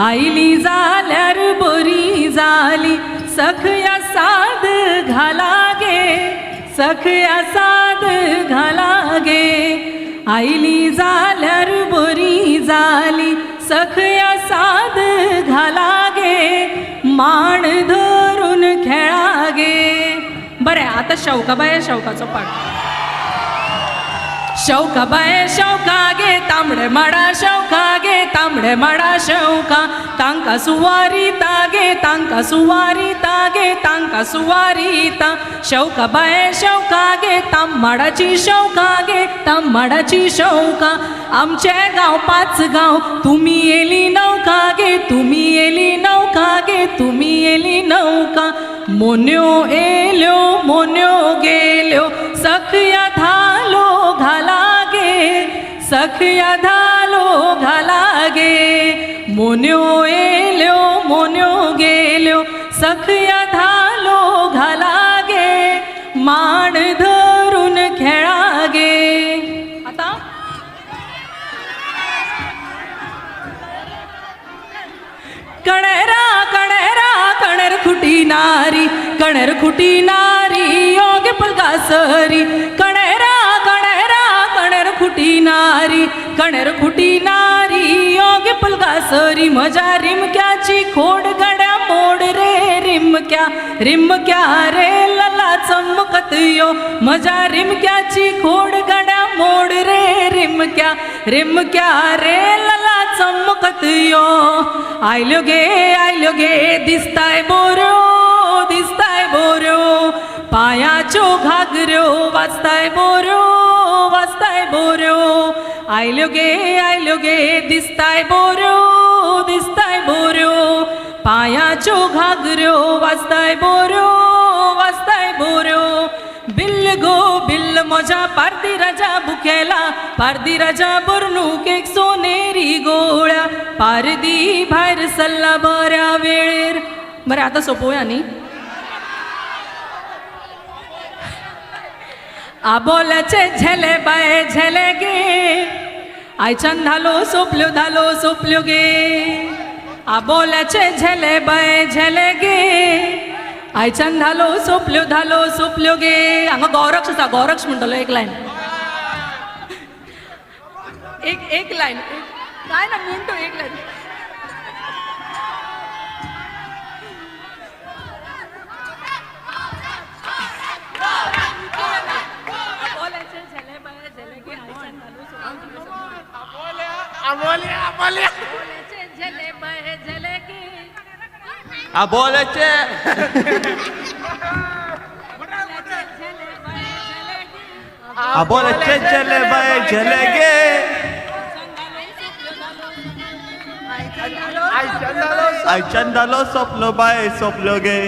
आयली जाल्यार बरी जाली सखया साद घाला गे सखया साद घाला गे आयली जाल्यार बरी जाली सखया साद घाला गे माण धरून खेळा गे. बरें आतां शौकाबाय शौकाचो पाठ. शौकाबाये शौका गे तांबडे माडा शौका गे तांबडे माडा शौका तांकां सुवारीता गे तांकां सुवारीता गे तांकां सुवारीता शौकाबाये शौका गे तांबमाडाची शौका गे तांबमाडाची शौका आमचे गांव पांच गांव तुमी येली नौका गे तुमी येली नौका गे तुमी येली नौका मोन्यो येल्यो मोन्यो गेल्यो सखया धालो घाला गे सखया धालो घाला गे मोन्यो येल्यो मोन्यो गेल्यो सखया धालो घाला गे माण धरून खेळा गे. आतां कणेरा कणेरा कणेर खुटी नारी कणेर खुटी नारी योगे पलगासरी कणेरा कणेरा कणेर खुटी नारी कणेर खुटी नारी योगे पलगासरी म्हज्या रिमक्याची खोड गड्या मोड रे रिमक्या रिमक्या रे लला चमकत यो म्हज्या रिमक्याची खोड गड्या मोड रे रिमक्या रिमक्या रे लला चमकत यो आयल्यो गे दिसताय बोऱ्यो दिसताय बोऱ्यो पांयाच्यो घागऱ्यो वाजताय बोऱ्यो वाजताय बोऱ्यो आयल्यो गे दिसताय बोऱ्यो दिसताय बोऱ्यो पांयाच्यो घागऱ्यो वाजताय बोऱ्यो वाजताय बोऱ्यो बिल्ल गो बिल्ल म्हज्या पारदी राजा बुकेला पारदी राजा बरनूक एक सोनेरी गोळ्या पारदी भायर सल्ला बऱ्या वेळेर. बरें आतां सोंपोवया न्ही. आबोल्याचे झेले बाये झेले गे आयच्यान धालो सोंपल्यो धालो सोंपल्यो गे आबोल्याचे झेले बाये झेले गे आयच्यान धालो सोंपल्यो धालो सोंपल्यो गे. हांगा गौरक्ष आसा गौरक्ष म्हणटलो एक लायन एक एक लायन काय ना म्हणतो एक लायन. आबोल्याचे आबोल्याचे झेले बाये झेले गे आयच्यान धालो सोंपलो बाये सोंपलो गे.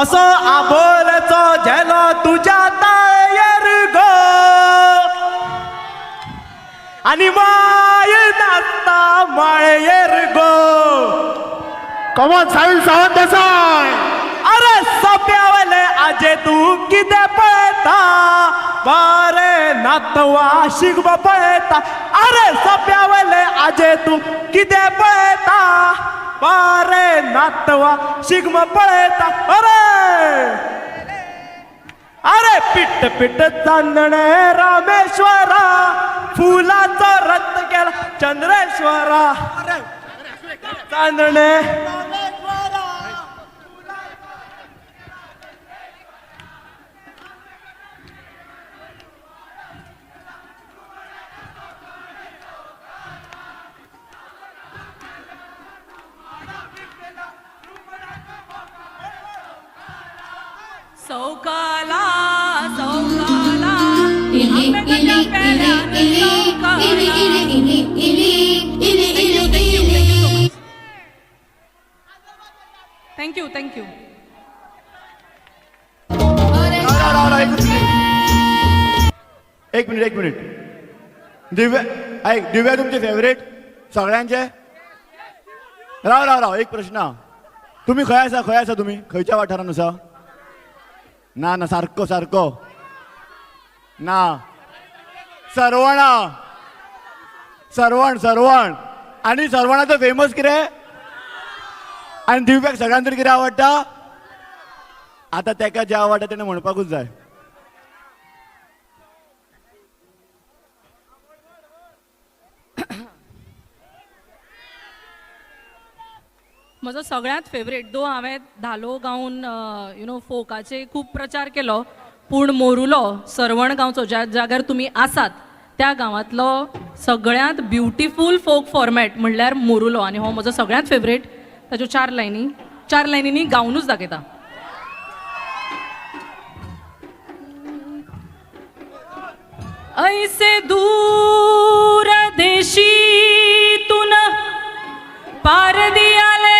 असो आबोल्याचो झेलो तुज्या ताळयेर गो आनी माय नाचता माळयेर गो. कमॉन साहिल सावंत देसाय. अरे सोप्यावले आजे तूं कितें पळयता बरे नातवा शिगमो पळयता अरे सोप्यावले आजे तूं कितें पळयता बरे नातवा शिगमो पळयता. अरे अरे पिट पिट चांदणे रामेश्वरा फुलाचो रथ केला चंद्रेश्वरा चांदणे सौकाला सौकाला आंब्याच्या पेल्यान इली इली इली इली इली इली इली इली. Thank you, thank you. राव, राव, राव, एक मिनिट, एक मिनिट, एक मिनिट. दिव्या, ऐक, दिव्या तुमचे फेवरेट सगळ्यांचे. राव राव राव, एक प्रश्न आहा. तुमी खंय आसा? खंय आसा तुमी? खंयच्या वाठारान आसा? ना ना, सारको सारको ना. सरवणा, सरवण, सरवण. आनी सरवणाचो फेमस कितें? आनी दिव्याक सगळ्यान चड कितें आवडटा? आतां तेका जें आवडटा तेणें म्हणपाकूच जाय. म्हजो सगळ्यांत फेवरेट, दो हांवें धालो गावन you know फोकाचे खूब प्रचार केलो, पूण मोरुलो सरवण गांवचो, ज्या जाग्यार तुमी आसात त्या गांवांतलो सगळ्यांत ब्युटिफूल फोक फॉर्मेट म्हणल्यार मोरुलो, आनी हो म्हजो सगळ्यांत फेवरेट. ताच्यो चार लायनी, चार लायनींनी गावनूच दाखयता. ऐसे दूर देशी तुन पार दियाले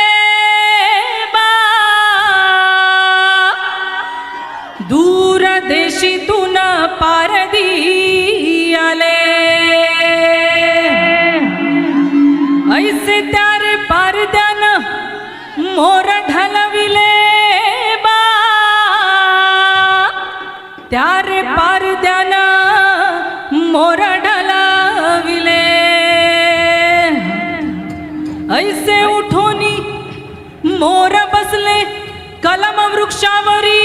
बा, दूर देशी तुन पार दियाले, ऐसे त्यारे पार द्यान मोर ढलविले बा, त्यारे पार द्यान मोर ढलविले, ऐसे उठोनी मोर बसले कलम वृक्षावरी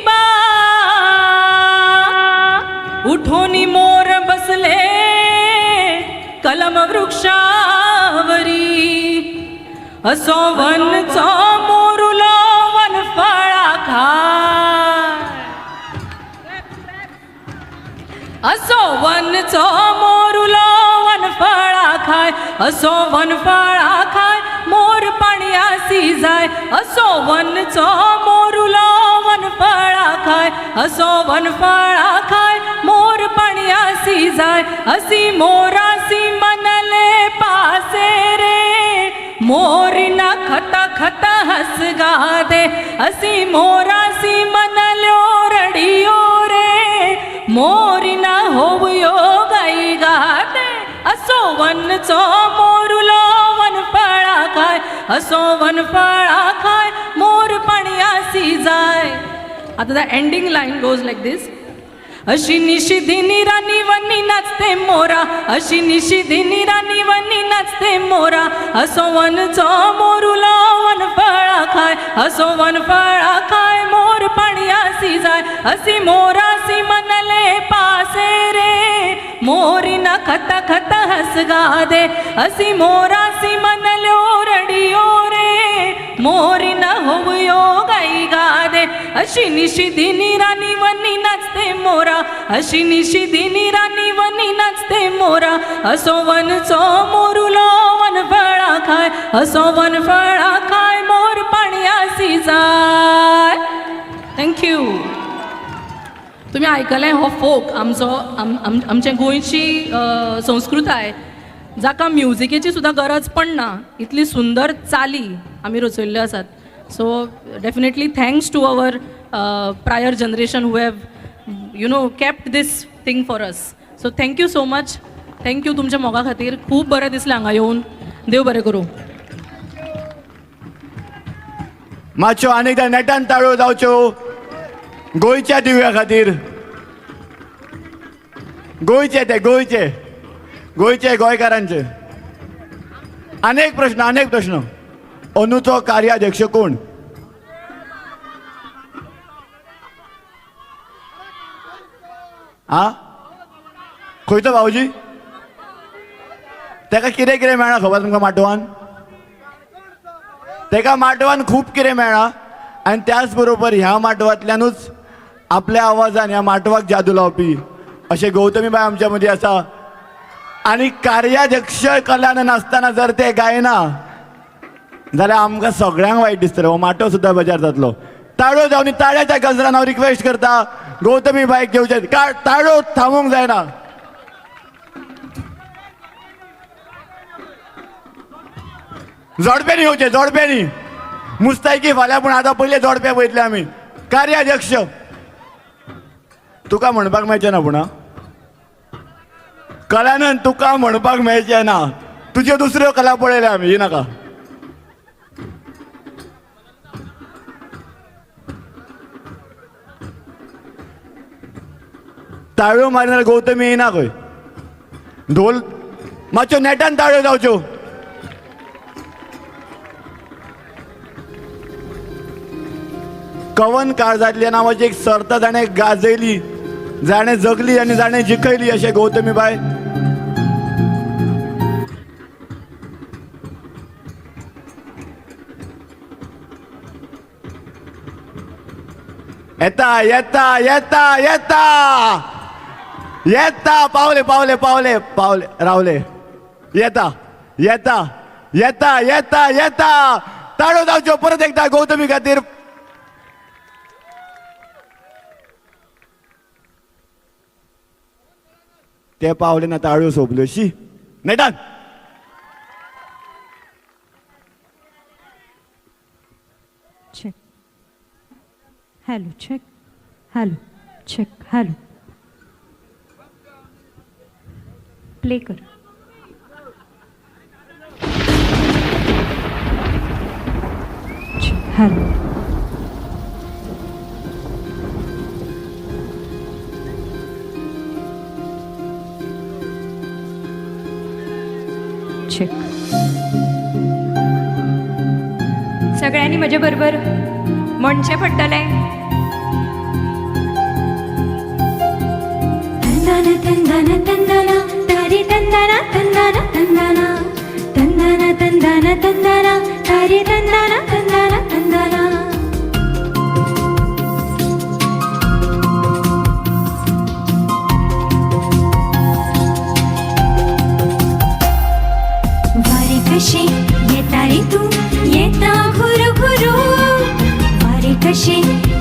बा, उठोनी मोर बसले कलम वृक्षावरी, असो वनचो मोरुलो वन फळा खाय, असो वनचो मोरुलो वन फळा खाय, असो वन फळा खाय मोर पाणयासी जाय, असो वनचो मोरुलो वन फळा खाय, असो वन फळा खाय मोर पाणयासी जाय, असी मोरासी मनले पासे रे, मोरिना खता खता हस गा दे, असी मोरासी मनल्यो रडियो रे, मोरिना होवयो गाई गा दे, असो वनचो मोरुलो वन फळा खाय, असो वन फळा खाय मोर पाणयासी जाय. आतां the ending line goes like this. अशी निशिदिनी रानी वनी नाचते मोरा, अशी निशिदिनी रानी वनी नाचते मोरा, असो वनचो मोरुलो वन फळा खाय, असो वन फळा खाय मोर पाणयासी जाय, असी मोरासी मनले पासे रे, मोरिना खता खता हस गा दे, असी मोरासी मनल्यो रडियो रे, मोरिना होवयो गाई गा दे, अशी निशिदिनी रानी वनी नाचते मोरा, अशी निशिदिनी रानी वनी नाचते मोरा, असो वनचो मोरुलो वन फळा खाय, असो वन फळा खाय मोर पाणयासी जाय. Thank you. तुमी आयकलें हो फोक आमचो, आमचे गोंयची संस्कृताय, जाका म्युजिकेची सुद्दां गरज पडना, इतली सुंदर चाली आमी रचयल्ल्यो आसात. So definitely thanks to our prior generation who have you know kept this thing for us. So thank you so much. Thank you तुमच्या मोगा खातीर. खूब बरें दिसलें हांगा येवन. देव बरें करूं. मातश्यो आनी एकदां नेटान ताळयो जावच्यो गोंयच्या दिव्या खातीर. गोंयचे ते, गोंयचे, गोंयचे, गोंयकारांचे. अनेक प्रश्न, अनेक प्रश्न. अनुचो कार्याध्यक्ष कोण? आ खंयचो भाऊजी? तेका कितें कितें मेळ्ळां खबर तुमकां माटवान? तेका माटवान खूब कितें मेळ्ळां आनी त्याच बरोबर ह्या माटवांतल्यानूच आपल्या आवाजान ह्या माटवाक जादू लावपी अशें गौतमी बाय आमच्या मदीं आसा. आनी कार्याध्यक्ष कल्याण नासतना जर ते गायना जाल्यार आमकां सगळ्यांक वायट दिसतलें. हो माटव सुद्दां बेजार जातलो. ताळयो जावन ताळ्याच्या गजरान हांव रिक्वेस्ट करता गौतमी बायक घेवचें. ताळयो थांबोवंक जायना. जोडप्यांनी येवचें, जोडप्यांनी. मुस्तायकी फाल्यां, पूण आतां पयले जोडपे पळयतले आमी. कार्याध्यक्ष तुका म्हणपाक मेळचें ना, पूण कलानंद तुका म्हणपाक मेळचें ना. तुज्यो दुसऱ्यो कला पळयल्या आमी, ही नाका. ताळयो मारिना गौतमी येना खंय. ढोल मातश्यो नेटान ताळयो जावच्यो. कवन काळजांतल्या नांवाची एक सर्त जाणें गाजयली, जाणें जगली आनी जाणें जिखयली अशें गौतमी बाय. येता येता येता येता येता, पावले पावले पावले पावले, रावले. येता येता येता येता येता. ताळयो जावच्यो परत एकदा गौतमी खातीर. ते पावले ना, ताळयो सोंपल्यो. शी नेटान. Check hello check hello check hello play कर. Check hello check. सगळ्यांनी म्हजे बरोबर म्हणचें पडटलें. तंदाना तंदाना तंदाना तारी तंदाना तंदाना तंदाना तंदाना तंदाना तंदाना तारी तंदाना तंदाना तंदाना. वारे कशे येता रे तूं येता घुरू घुरू, वारे कशे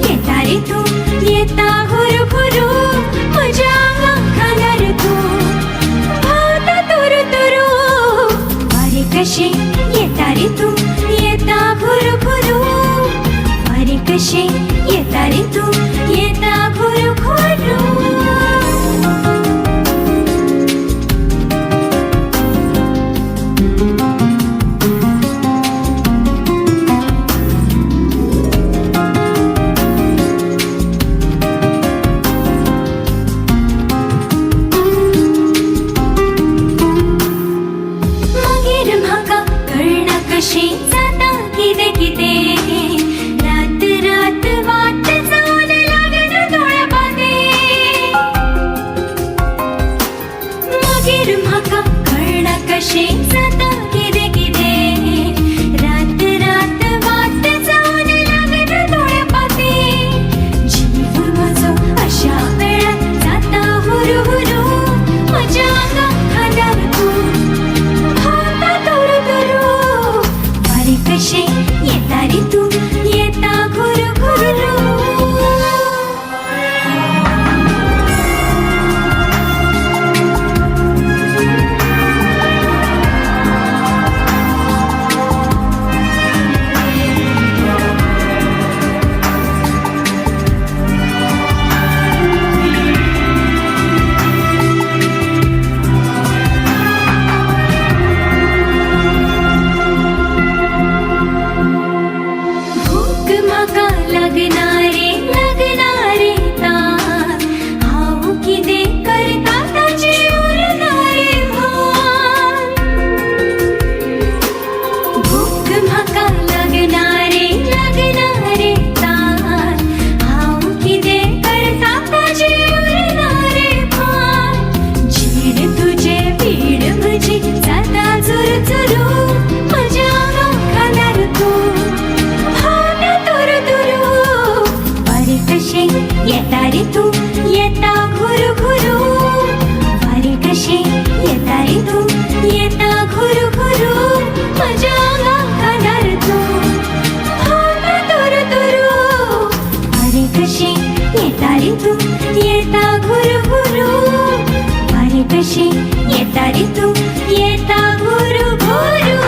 येता रे तूं येता घुरू घुरू, म्हज्या खांदार तूं भोंवता तुरू तुरू. वारे कशे येता रे तूं येता घुरू घुरू, वारे कशे येता रे तूं येता घुरू घुरू. मागीर म्हाका कळना कशें जाता कितें कितें, रात रात वाट जावन लागना दोळ्या पाते. मागीर म्हाका कळना कशें जाता कितें कितें, रात रात वाट जावन लागना दोळ्या पाते. जीव म्हजो अशा वेळार जाता हुरू हुरू, म्हज्या आंगा खांदार तूं भोंवता तुरू तुरू. वारे कशे येता रे तूं येता घुरू घुरू. भूक म्हाका लागना रे लागना रे तान, हांव कितें करता ताचें उरना रे भान. भूक म्हाका लागना रे लागना रे तान, हांव कितें करता ताचें उरना रे भान. जीण तुजें पीड म्हजी जाता चुरू चुरू, म्हज्या खांदार तूं भोंवता तुरू तुरू. वारे कशे येता रे तूं येता घुरू घुरू, वारे कशे येता रे तूं येता घुरू घुरू, म्हज्या खांदार तूं भोंवता तुरू तुरू. वारे कशे येता रे तूं येता घुरू घुरू, वारे कशे येता रे तूं येता घुरू घुरू.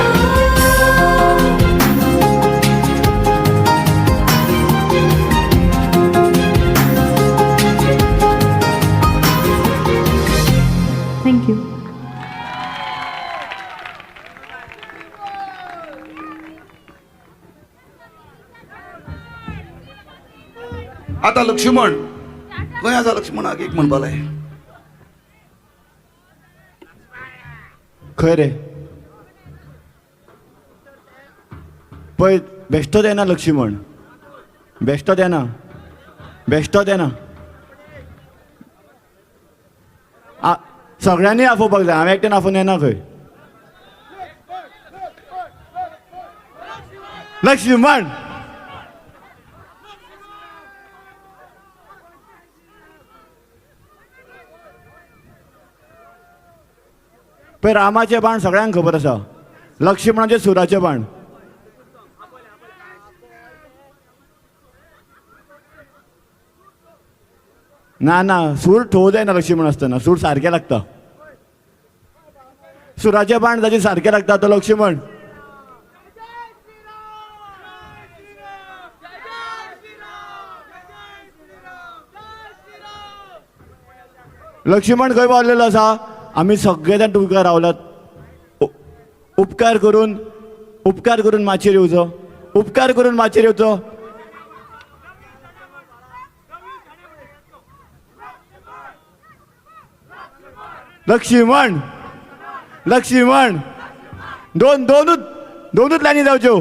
Thank you. आता लक्ष्मण खंय आसा? लक्ष्मणाक एक म्हणपा लाय. खंय रे? पळय बेश्टोच येना लक्ष्मण, बेश्टोच येना, बेश्टोच येना. सगळ्यांनी आफोवपाक जाय, हांवें एकट्यान आफोवन येना खंय. लक्ष्मण पळय रामाचें बाण सगळ्यांक खबर आसा, लक्ष्मणाचें सुराचें बाण. ना ना, सूर ठोव जायना लक्ष्मण आसतना, सूर सारकें लागता. सुराचें बाण ताचें सारकें लागता तो लक्ष्मण. लक्ष्मण खंय पावलेलो आसा? आमी सगळे जाण तुमकां रावलात. उपकार करून, उपकार करून माचयेर येवचो, उपकार करून माचयेर येवचो. लक्ष्मण, लक्ष्मण, दोन दोनूच दोनूच लायनी जावच्यो.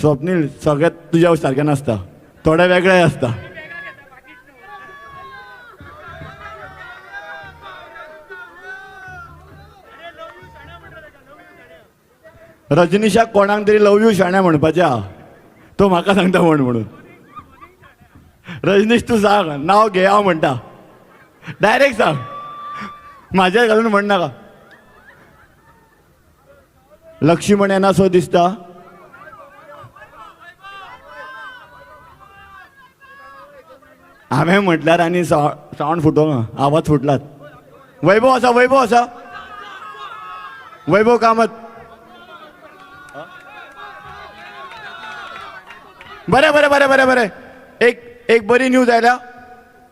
स्वप्नील सगळ्यात तुज्या सारकें नासता, थोडे वेगळे आसता. रजनीशाक कोणाक तरी लव you शाण्या म्हणपाचें आहा, तो म्हाका सांगता म्हण म्हणून. रजनीश तूं सांग, नांव घे हांव म्हणटा, डायरेक्ट सांग, म्हाजेर घालून म्हण नाका. लक्ष्मण येना सो दिसता. हांवें म्हटल्यार आनी सावंड फुटोंक, आवाज फुटलात. वैभव आसा, वैभव आसा, वैभव कामत. बरें बरें बरें बरें बरें. एक एक बरी न्यूज आयल्या,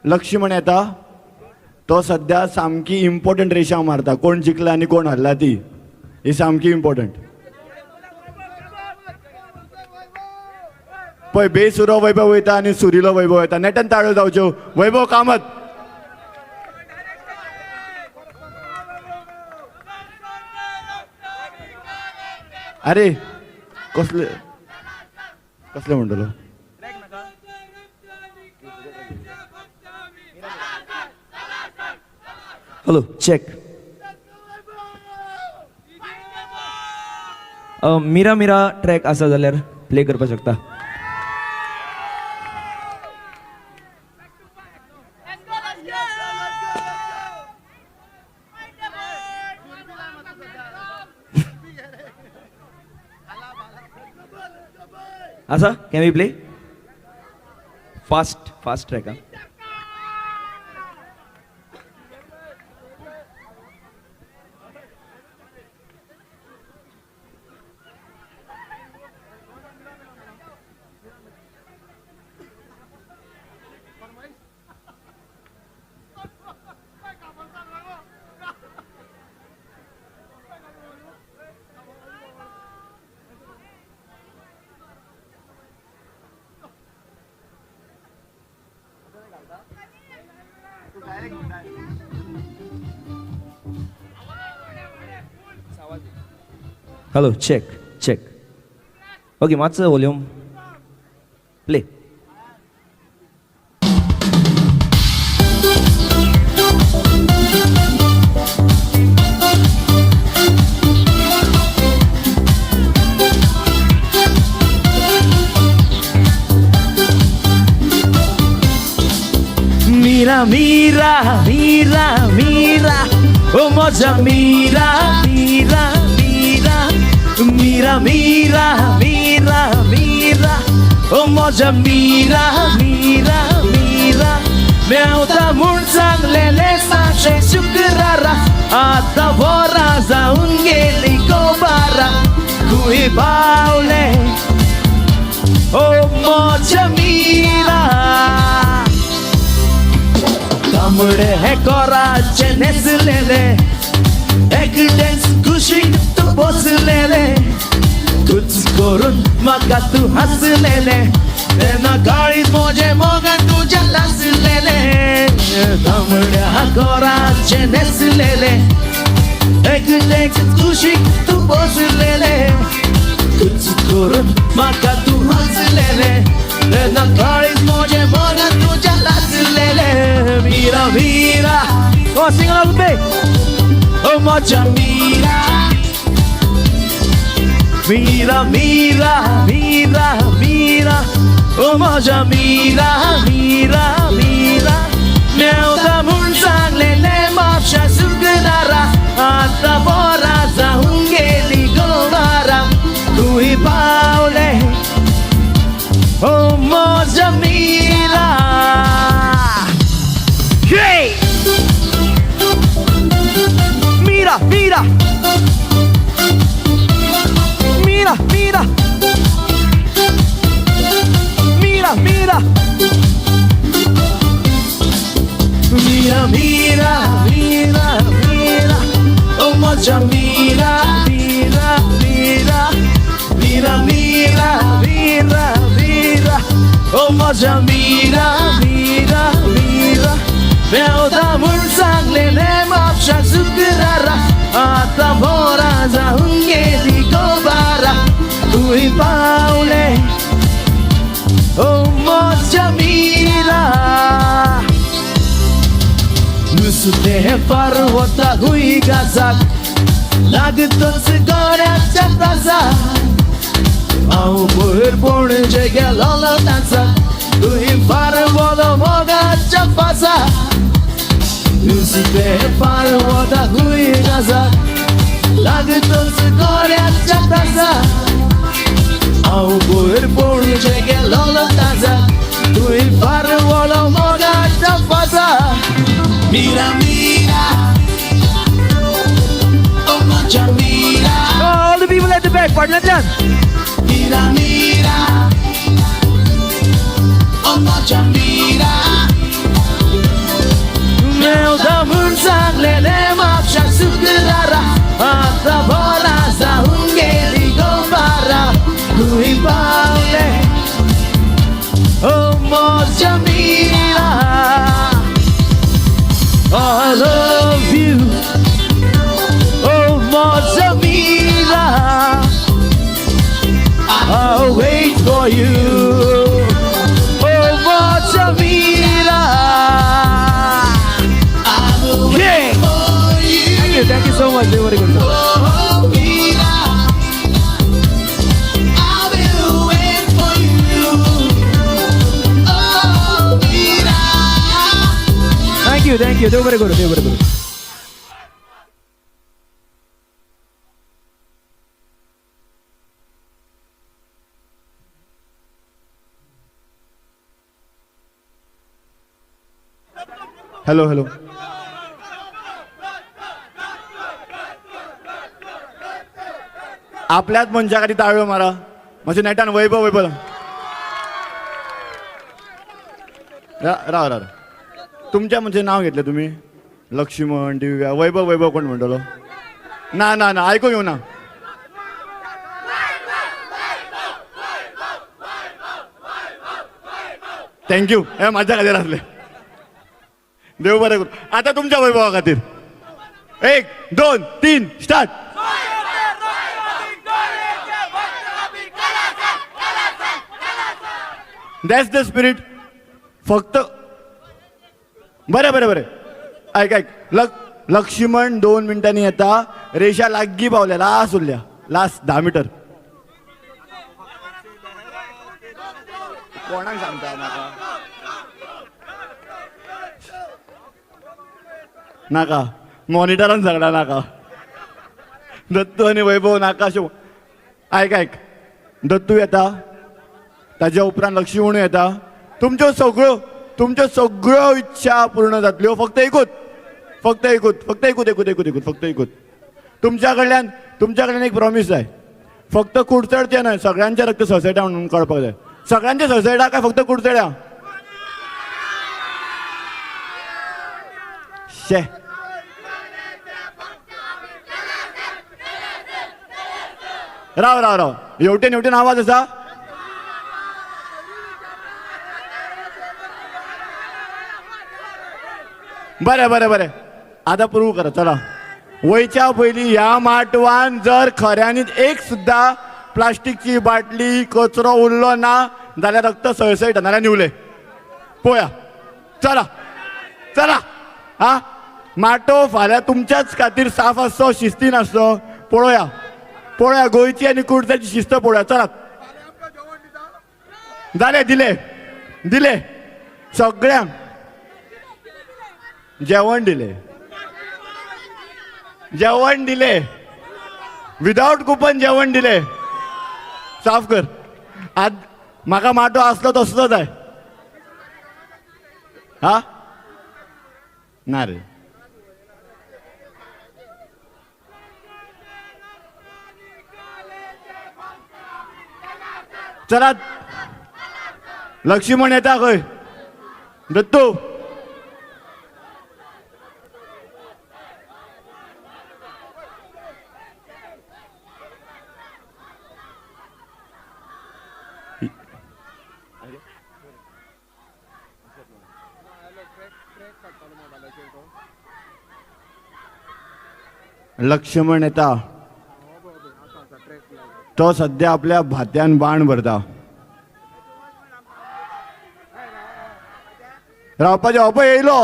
लक्ष्मण येता, तो सद्या सामकी इम्पॉर्टंट रेशां मारता, कोण जिखला आनी कोण हरला ती, ही सामकी इम्पॉर्टंट. पळय बेसुरो वैभव वयता आनी सुरिलो वैभव वयता. नेटान ताळयो जावच्यो. वैभव कामत. अरे कसले कसले म्हणटलो? Hello check. मिरा मिरा ट्रॅक आसा जाल्यार प्ले करपाक शकता. आसा? Can we play fast fast track? हा. Hello check check. ओके, मातसो वॉल्यूम प्ले. मीरा मीरा मीरा मीरा ओ मजा मीरा मीरा मीरा मीरा मीरा मीरा मीरा ओ मजा मीरा मीरा मीरा मेवता म्हूण सांगलेले साशे शुक्रारा आतां वरां जावन गेली गोबारा खूंय पावले ओ मजा मीरा. तांबडे हे कोराचे नेसलेले एकटेंच कुशीक तूं बसलेले कुच करून म्हाका तूं हांसलेले तेन्ना काळीज म्हजें मोगान तुज्या लासलेले तांबड्या कोराचे नेसलेले एकटेंच कुशीक तूं बसलेले कुच करून म्हाका तूं हांसलेले तेन्ना काळीज म्हजें मोगान तुज्या लासलेले Mira, mira. Oh, sing along with me. Oh, म्हज्या Mira. Mira, Mira, Mira, Mira. Oh, म्हज्या Mira, Mira, Mira. मेवता म्हूण सांगलेले म्हापशा सुगरारा आतां बोरा जावन गेली गोवारा तूंय पावले Oh, म्हज्या Mira. Hey! Mira, mira. Mira, mira. Mira, mira. Mira, mira, mira, mira. Oh, म्हज्या Mira, mira, mira. Mira, mira, mira, mira. Oh, म्हज्या Mira, mira, mira. मेवता म्हूण सांगलेले म्हापशा सुगरारा आतां बोरा जावन गेली गोबारा तूंय पावले Oh, म्हज्या Mira. नुस्तें पारवता हुंय गाजाक लागतच गोऱ्याच्या तासाक हांव पयर पणजे गेलोलो तांचाक तुंय पारवलो मोगाच्या फासाक नुस्तें पारवता हुंय गाजाक लागतच गोऱ्याच्या तासाक हांव पयर पणजे गेलोलो तांचाक तुंय पारवलो मोगाच्या फासाक Mira, mira. Oh, म्हज्या Mira. All the people at the back, फाटल्यांतल्यान. Mira, mira. Oh, म्हज्या Mira. मेवता म्हूण सांगलेले म्हापशा सुगरारा आतां बोरा जावन गेली गोबारा तूंय पावले Oh, म्हज्या Mira. I love you. Oh, म्हज्या Mira. I'll wait for you. Oh, म्हज्या Mira. Yeah. Thank you so much. Very good. Oh, Mira. I will wait for you. Oh, Mira. Thank you, thank you. देव बरें करूं, देव बरें करूं. हॅलो हॅलो आपल्याच मनशा खातीर ताळयो मारा मातशें नेटान वैभव वैभव राव राव राव तुमच्या मनशें नांव घेतलें तुमी लक्ष्मण दिव्या वैभव वैभव कोण म्हणटलो ना ना ना आयकूंक येवना thank you हे म्हाज्या खातीर आसलें देव बरें करूं आतां तुमच्या वैभवा खातीर 1 2 3 स्टार्ट. That's the spirit. फक्त बरें बरें बरें आयक आयक लक्ष्मण 2 मिनटांनी येता. रेशा लागीं पावल्या, लास्ट उरल्या, लास्ट 10 मिटर. कोणाक सांगता नाका नाका मॉनिटरान सांगला नाका. दत्तू आनी वैभव नाका अशें. आयक आयक दत्तू येता, ताज्या उपरांत लक्ष्मणूय येता. तुमच्यो सगळ्यो इच्छा पूर्ण जातल्यो. फक्त एकूच, फक्त एकूच, फक्त एकूच, एकूच, एकूच, एकूच, फक्त एकूच. तुमच्या कडल्यान एक प्रॉमीस जाय. फक्त कुडचडचें न्हय, सगळ्यांचें रक्त सोसायट्या म्हणून कळपाक जाय. सगळ्यांचे सोसायट्या काय फक्त कुडचड्या? शे. राव राव राव, हेवटेन हेवटेन आवाज आसा. बरें बरें बरें, आतां प्रूव करा. चला, वयच्या पयलीं ह्या माटवान जर खऱ्यांनीच एक सुद्दां प्लास्टीकची बाटली कचरो उरलो ना जाल्यार रक्त सळसळटा, नाल्यार निवले. पळोवया, चला चला. हा माटो फाल्यां तुमच्याच खातीर साफ आसचो, शिस्तीन आसचो. पळोवया पळोवया गोंयची आनी कुर्ट्याची शिस्त पळोवया. चलात, जालें, दिले दिले सगळ्यांक जेवण दिले, जेवण दिले, विदाउट कुपन जेवण दिले. साफ कर. आज म्हाका माटो आसलो तसलो जाय. हा ना रे, चलात. लक्ष्मण येता खंय? दत्तू, लक्ष्मण येता. तो सध्या आपल्या भात्यान बाण भरता. रावपाचे हो पळय येयलो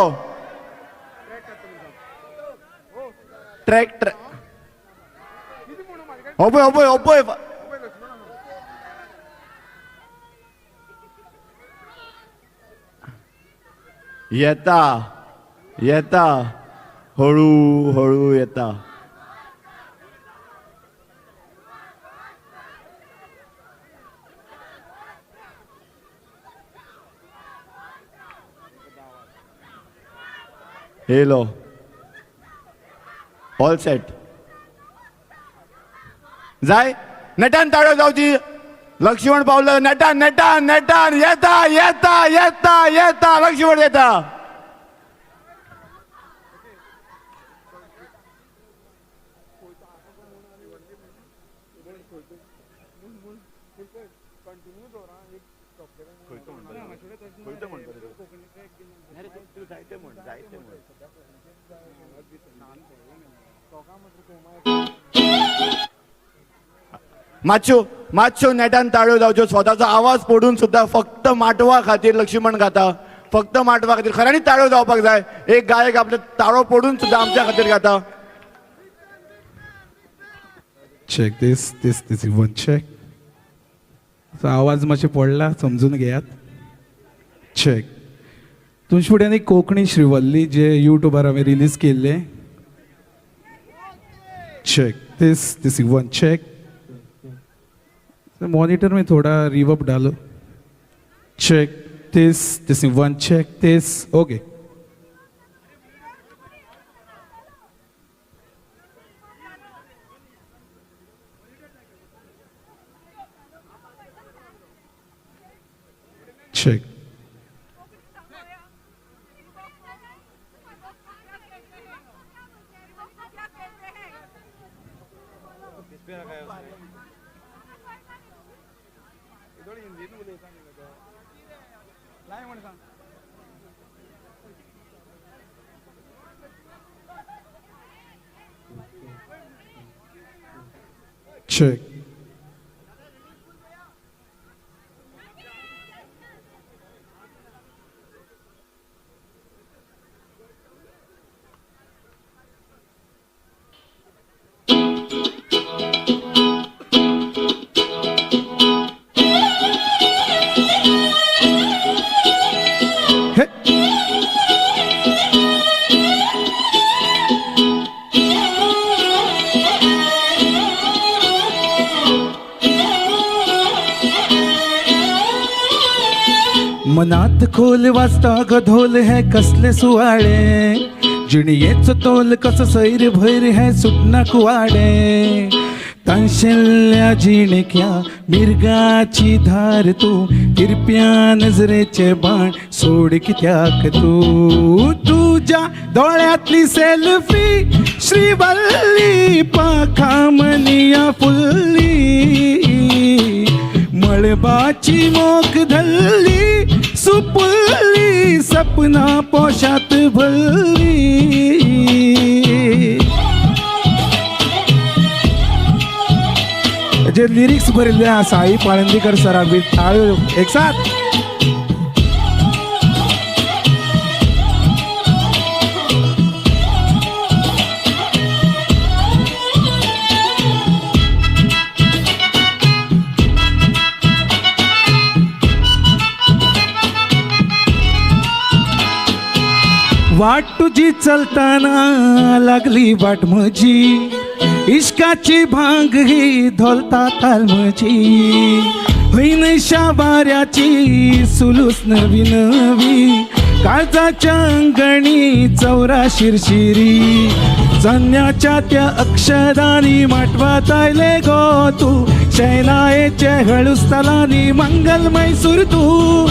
ट्रॅक ट्रॅक. हो पळय हो पळय हो पळय. येता येता, हळू हळू येता. येयलो, ऑल सेट. जाय नेटान ताळयो जावची. लक्ष्मण पावलो. नेटान नेटान नेटान येता येता येता येता. लक्ष्मण येता. मातश्यो मातश्यो नेटान ताळयो जावच्यो. स्वताचो आवाज पडून सुद्दां फक्त माटवा खातीर लक्ष्मण गाता. फक्त माटवा खातीर खऱ्यांनी ताळयो जावपाक जाय. एक गायक आपले ताळो पडून सुद्दां आमच्या खातीर गाता. Check this this this one check. आवाज मातशें पडला, समजून घेयात. चॅक. तुमचे फुड्यान एक कोंकणी श्रीवल्ली जे युट्यूबार हांवें रिलीज केल्लें. Check this this one check. Monitor में थोड़ा रिवर्ब डालो. Check this this one check this. Okay. Check. Check. मनात खोल वाजता ग ढोल है कसले सुवाळे, जिणयेचो तोल कसो सैर भैर है सुटना कुवाडे. तांशेल्ल्या जिणेक ह्या मिर्गाची धार तूं, तिरप्या नजरेचे बाण सोड कित्याक तूं. तुज्या दोळ्यांतली सेल्फी श्रीवल्ली, पाखां मनिया फुल्ली, मळबाची मोख धल्ली, सुपुल्ली सपना पोशात भरली. जे लिरिक्स बरयल्ले आहा साई पाळंदीकर सराक बी ताळयो एक साथ. वाट तुजी चलताना लागली वाट म्हजी, इश्काची भांग ही धोलता ताल म्हजी, हय नशा वाऱ्याची सुलूस नवी नवी, काळजाच्या अंगणी चौरा शिरशिरी, चान्न्याच्या त्या अक्षरांनी माटवात आयले गो तूं, शैलायेचे हळुस्तलांनी मंगलमय सूर तूं.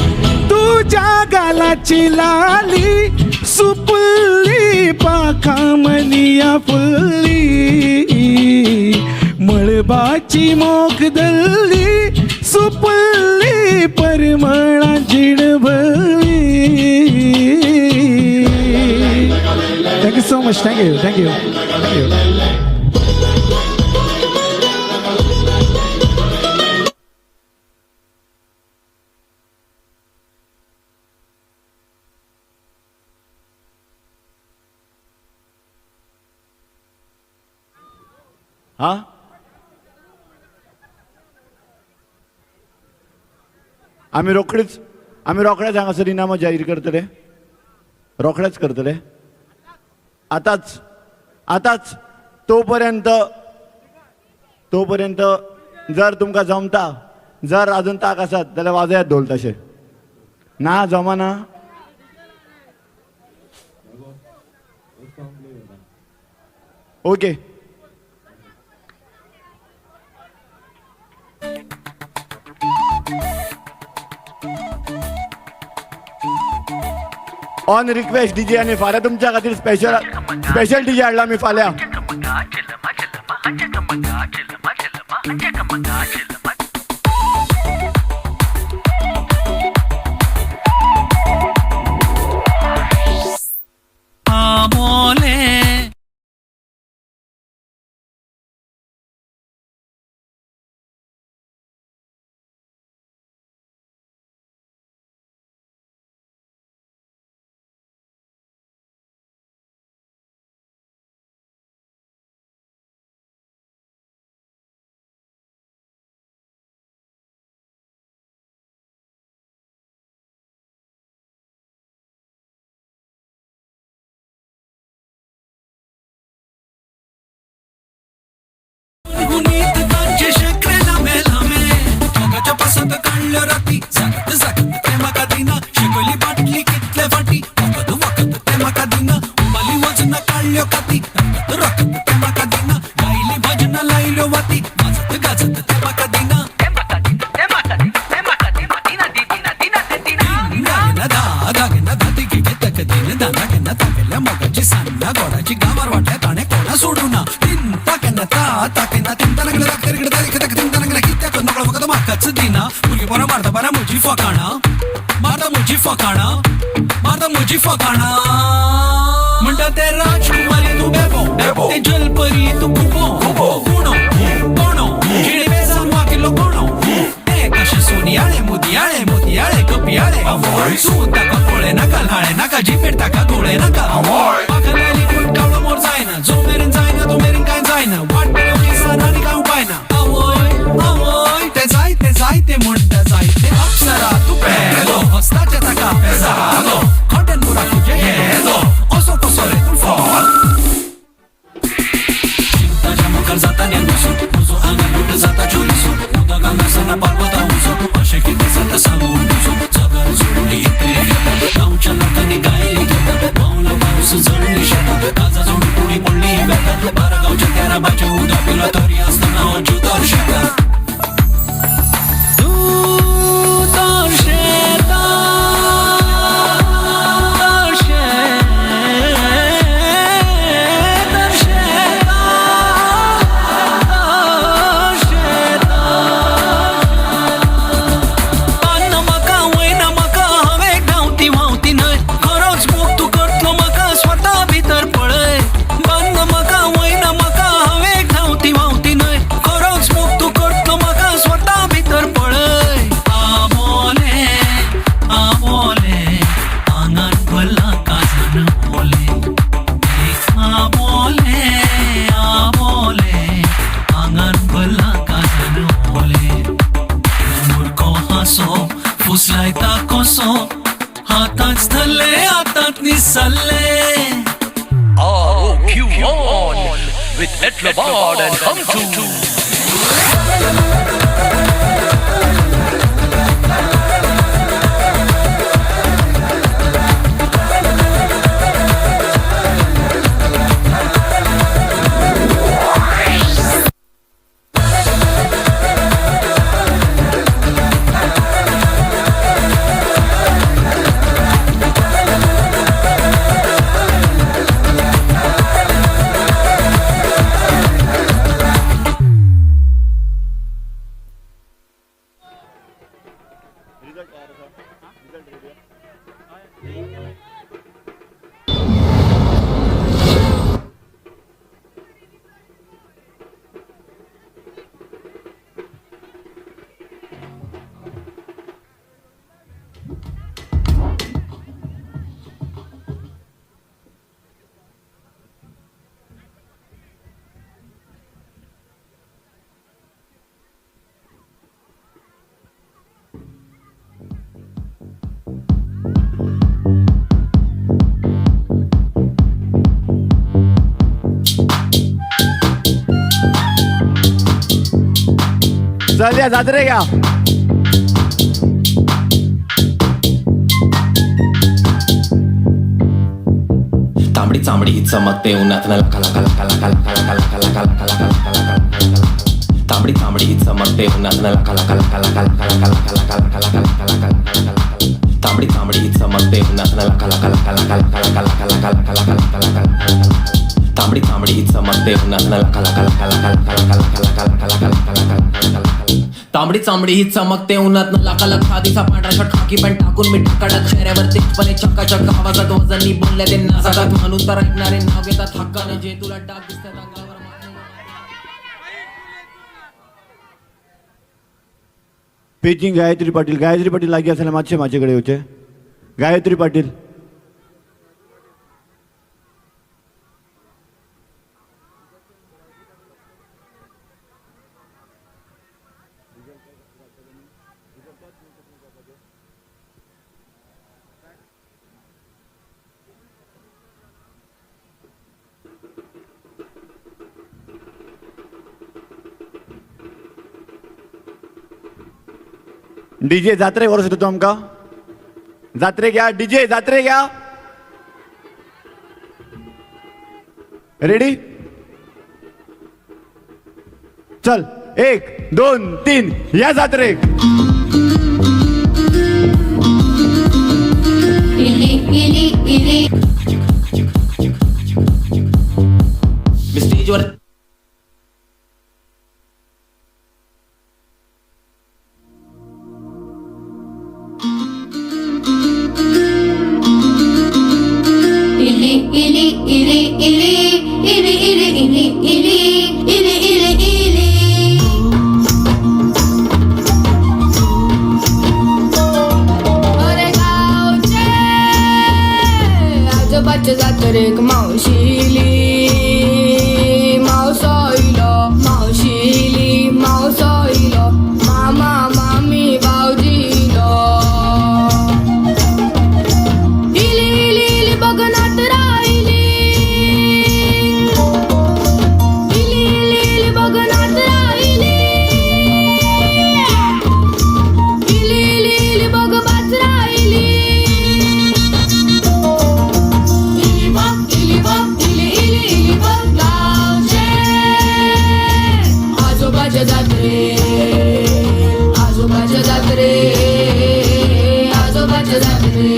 तुज्या गालाची लाली सुपुल्ली, पाखां मनिया फुल्ली, मळबाची मोख धरली, सुपुल्ली परमळां जीण भरली. Thank you so much, thank you, thank you, thank you. हा, आमी रोखडीच, आमी रोखडेच हांगासर इनामां जाहीर करतले, रोखडेच करतले आतांच आतांच. तो पर्यंत तो पर्यंत जर तुमकां जमता, जर अजून ताक आसात जाल्यार वाजयात ढोल तशें. ना जमना ओके. ऑन रिक्वेस्ट डीजे आनी फाल्यां तुमच्या खातीर स्पेशल स्पेशल डीजे हाडला आमी फाल्यां. गांवच्या लोकांनी गायली घेतात, पावस जळली शेतात, काजा जोडून पुडी पडली. हांसो फुसलायता कसो हातांच धरले हातांत निसल्ले. ROQ on with Etlabad and Hum 2. चल या जात्रे घ्या. तांबडी चांबडी ही चमकते उन्हात लका लका लका लका लका लका लका लका लका लका लका लका लका. तांबडी चांबडी ही चमकते उन्हात लका लका लका लका लका लका लका लका लका लका लका लका लका लका. तांबडी चांबडी ही चमकते उन्हात लका लका लका लका लका लका लका लका लका लका लका लका लका. तांबडी चांबडी ही चमकते उन्हात लका लका लका लका लका लका लका लका लका लका लका लका लका. तांबडी चांबडी ही चमकते उन्हात लाखाला खादीचा पांढरा शर्ट खाकी पॅन्ट टाकून मी कडक चेहऱ्यावर तेजपणे चकाचक आवाजात वजनी बोलल्या ते नाचातात म्हणून तर ऐकणारे नाव घेतात हक्काने जे तुला डाग दिसतात अंगावर. पेचिंग गायत्री पाटील. गायत्री पाटील लागी असायला मातशे माझ्याकडे येवचे. गायत्री पाटील डीजे जात्रे वरस येतो आमकां. जात्रे घ्या डीजे जात्रे घ्या. रेडी चल 1 2 3 या जात्रे. स्टेजवर इली इली इली इली इली इली इली इली इली इली इली. अरे गावचे आजोबाच्या जात्रेक मावशिली मावसो इलो मावशिली मावसो इलो मामा मामी भावजी इलो. इली इली इली बगनात राहिली इली इली इली बगनात राहिली इली इली इली बग बाच राहिली. इली बग इली बग इली इली इली बग गावचे आजोबाच्या जात्रे आजोबाच्या जात्रे आजोबाच्या जात्रे.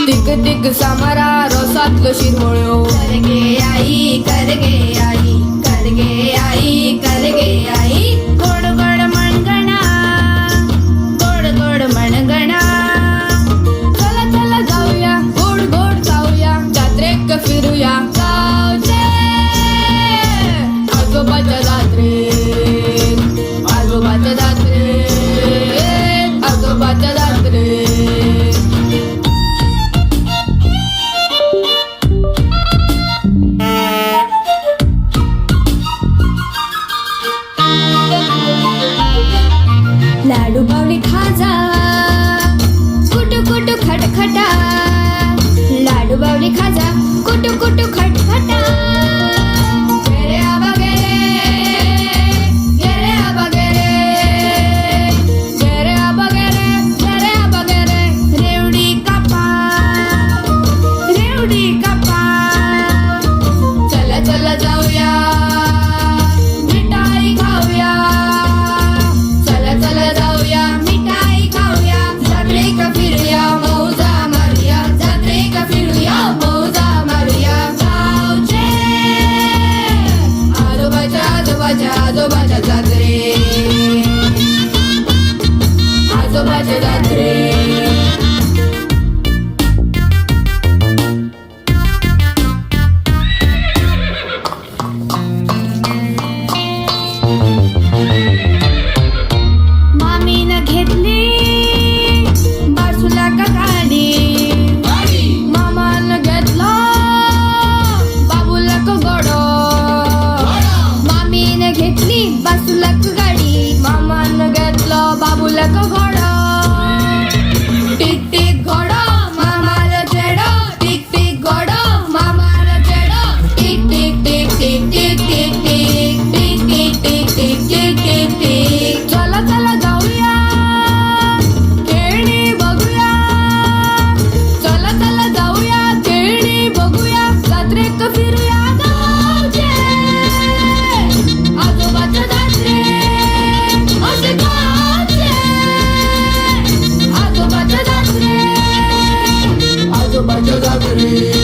दिक दिक सामारा रोसातलो शिरवळ्यो कर गे आई कर गे आई कर गे आई कर गे आई. गोड गोड मणगणा गोड गोड मणगणा चला चला जाऊया गोड गोड खाऊया जात्रेक फिरूया गावचे आजोबाच्या जात्रेक आजोबाच्या आजोबाचे जात्रेक. मामीनं घेतली बाजूला का गाडी, मामान घेतला बाबूला का घोडो. मामीनं घेतली बाजूला का गाडी, मामान घेतलं बाबूला का घोडो. टिक टिक घोडो मामाला चेडो, टिक टिक घोडो मामाला चेडो. Tick tick tick tick tick tick tick tick tick tick tick tick tick tick. चला चला जाऊया खेळणी बघूया, चला चला जाऊया खेळणी बघूया, जात्रेक फिरूया गावचे आजोबाच्या जात्रेक, असे गावचे आजोबाच्या जात्रेक, आजोबाच्या जात्रेक.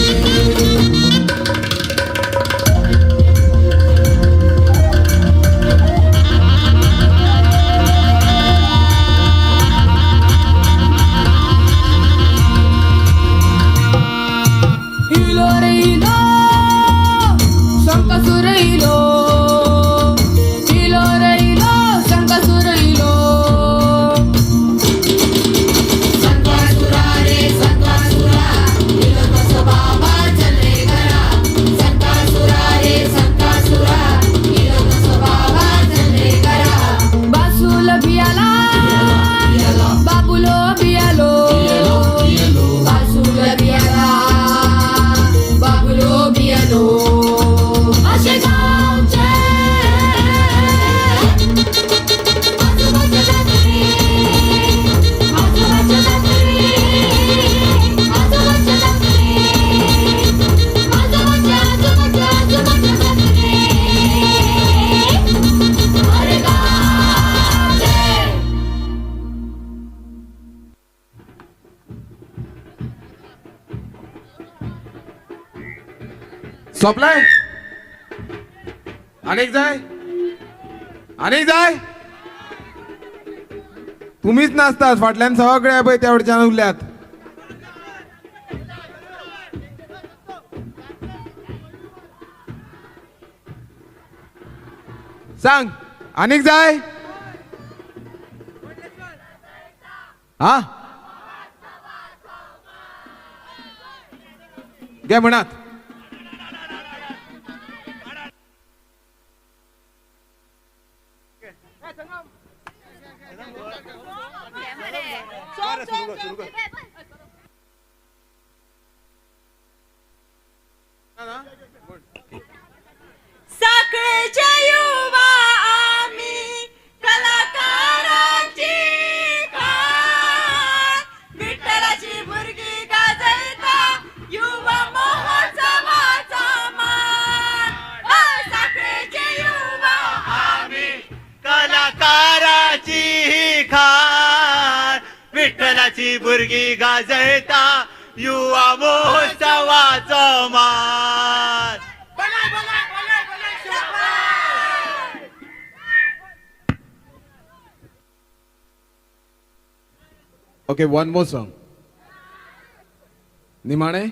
इलो रे इलो शंकासुर इलो, इलो रे इलो शंकासुर इलो. संकासुरा रे संकासुरा, इलो कसो बाबा चल रे घरा. संकासुरा रे संकासुरा, इलो कसो बाबा चल रे घरा. बासूल बियाला बाबुलो बियालो, बासूल बियाला बाबुलो बियालो, अशे गावचे आजोबाच्या जात्रेक, आजोबाच्या जात्रेक, आजोबाच्या जात्रेक, आजोबाच्या आजोबाच्या आजोबाच्या जात्रेक, अरे गावचे. सोंपलाय? आनीक जाय? आनीक जाय? तुमीच नाचतात फाटल्यान सगळे पळय त्या वटच्यान उरल्यात. सांग आनीक जाय? हा घे म्हणात. साखळेचे युवा आम्ही कलाकारांची खान, विठ्ठलाची भुरगी गाजयता युवा महोत्सवाचा मान. साखळेचे युवा आम्ही कलाकाराची ही खान, विठ्ठलाची भुरगी गाजयता युवा महोत्सवाचा मान. Okay, one more song. निमाणे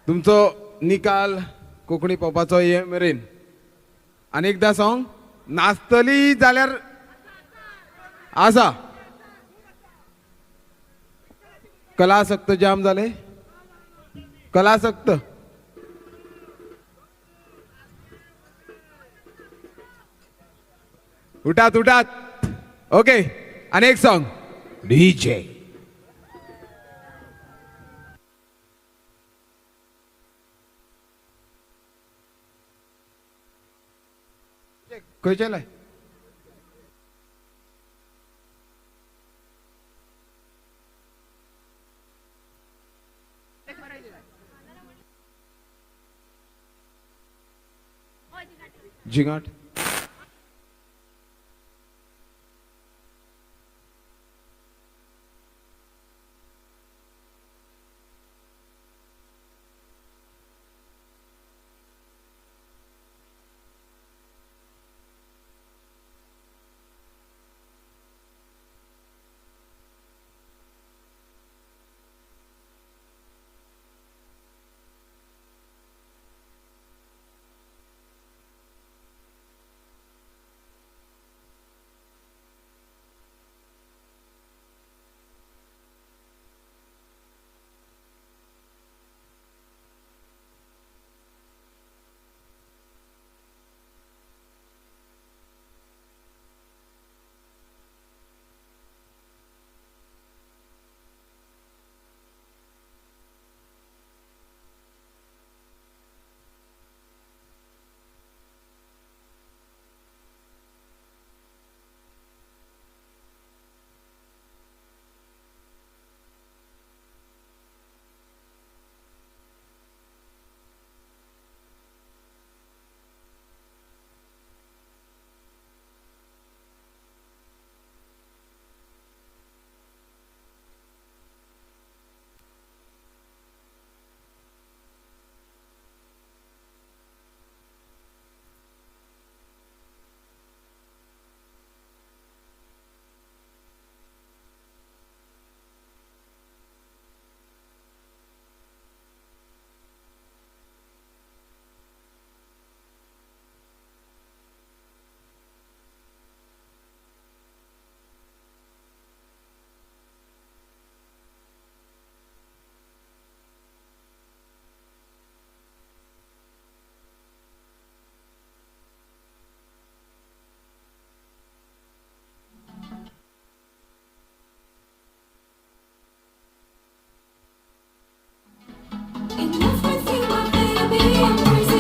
तुमचो निकाल कोंकणी पॉपाचो ये मेरेन आनी एकदां सॉंग नाचतली जाल्यार आसा. कलासक्त जाम जाले, कलासक्त. उठात उठात. ओके, आनी एक सॉंग डीजे. खंयचें लाय? जिंगाट.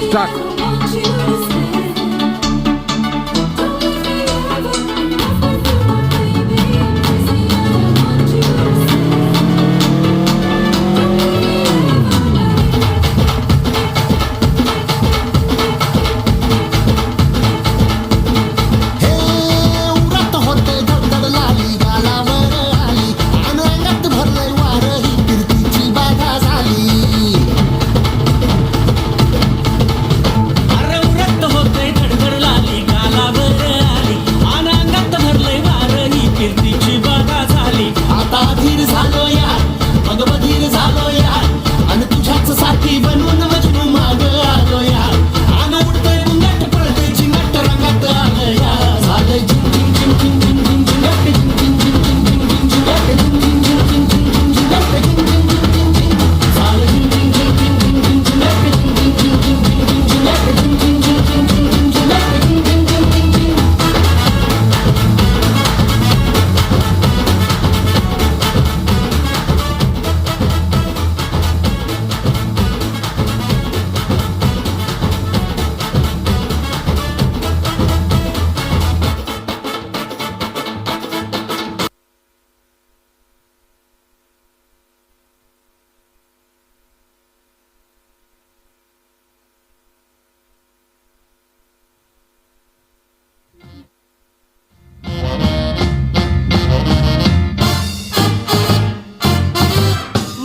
Start. उरात होते धडधड लाली गालावर आली आणि अंगात भरलंय वार ही फिरतीची बाधा झाली. अरे उरत होते धडधड लाली गालावर आली आणि अंगात भरलंय वार ही फिरतीची बाधा झाली. आता धीर झालो यार, मग बधीर झालो यार, आणि तुझ्याच साथी बनून मजनू माग आलो यार. आणि उडतोय गुंगाट पळतोय चिंगाट रंगात आलं यार. झालंय झिंग झिंग झिंग झिंग झिंग झिंग झिंगाट झिंग झिंग झिंग झिंग झिंग झिंग झिंगाट झिंग झिंग झिंग झिंग झिंग झिंग झिंगाट झिंग झिंग झिंग झिंग झिंग. झालं झिंग झिंग झिंग झिंग झिंग झिंग झिंगाट झिंग झिंग झिंग झिंग झिंग झिंग झिंगाट झिंग झिंग झिंग झिंग झिंग झिंग झिंगाट झिंग झिंग झिंग झिंग झिंग.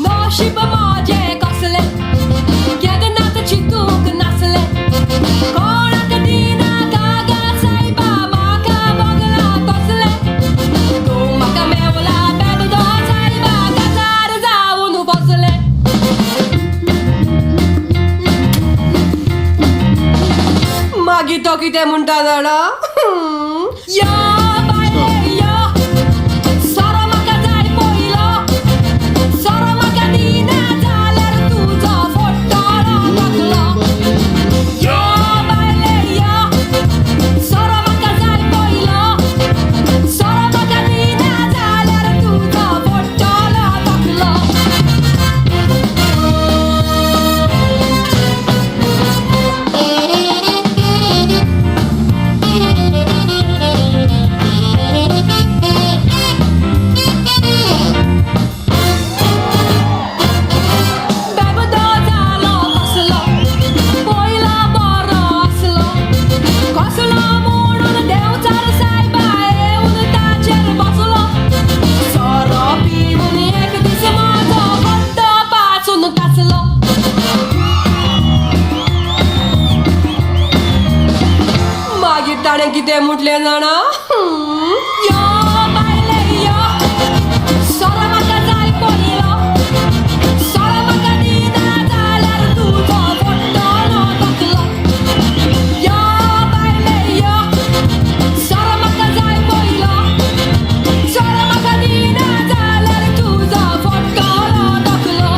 नशीब माझे कसले केन्नाच चिंतूंक नासले कोणाक दिना कागा सायबा म्हाका भोगला तसले तूं म्हाका मेवला बेबदो सायबा काजार जावन बसले. मागीर तो कितें म्हणटा जाणा, यो बाये यो सोरो म्हाका जाय पयलो, सोरो म्हाका दिना जाल्यार तुजो फोडटलो तकलो. यो बायले यो सोरो म्हाका जाय पयलो, सोरो म्हाका दिना जाल्यार तुजो फोडटलो तकलो. बेबदो जालो कसलो पयलो बरो आसलो, कसलो म्हणून देंवचार सायबा येवन ताचेर बसलो, सोरो पिवन एक दीस म्हजो बड्डो पासून काचलो. मागीर ताणें कितें म्हटलें जाणा, यो बायले यो सोरो म्हाका जाय पयलो, सोरो म्हाका दिना जाल्यार तुजो फोडटलो तकलो. यो बायले यो सोरो म्हाका जाय पयलो, सोरो म्हाका दिना जाल्यार तुजो फोडटलो तकलो.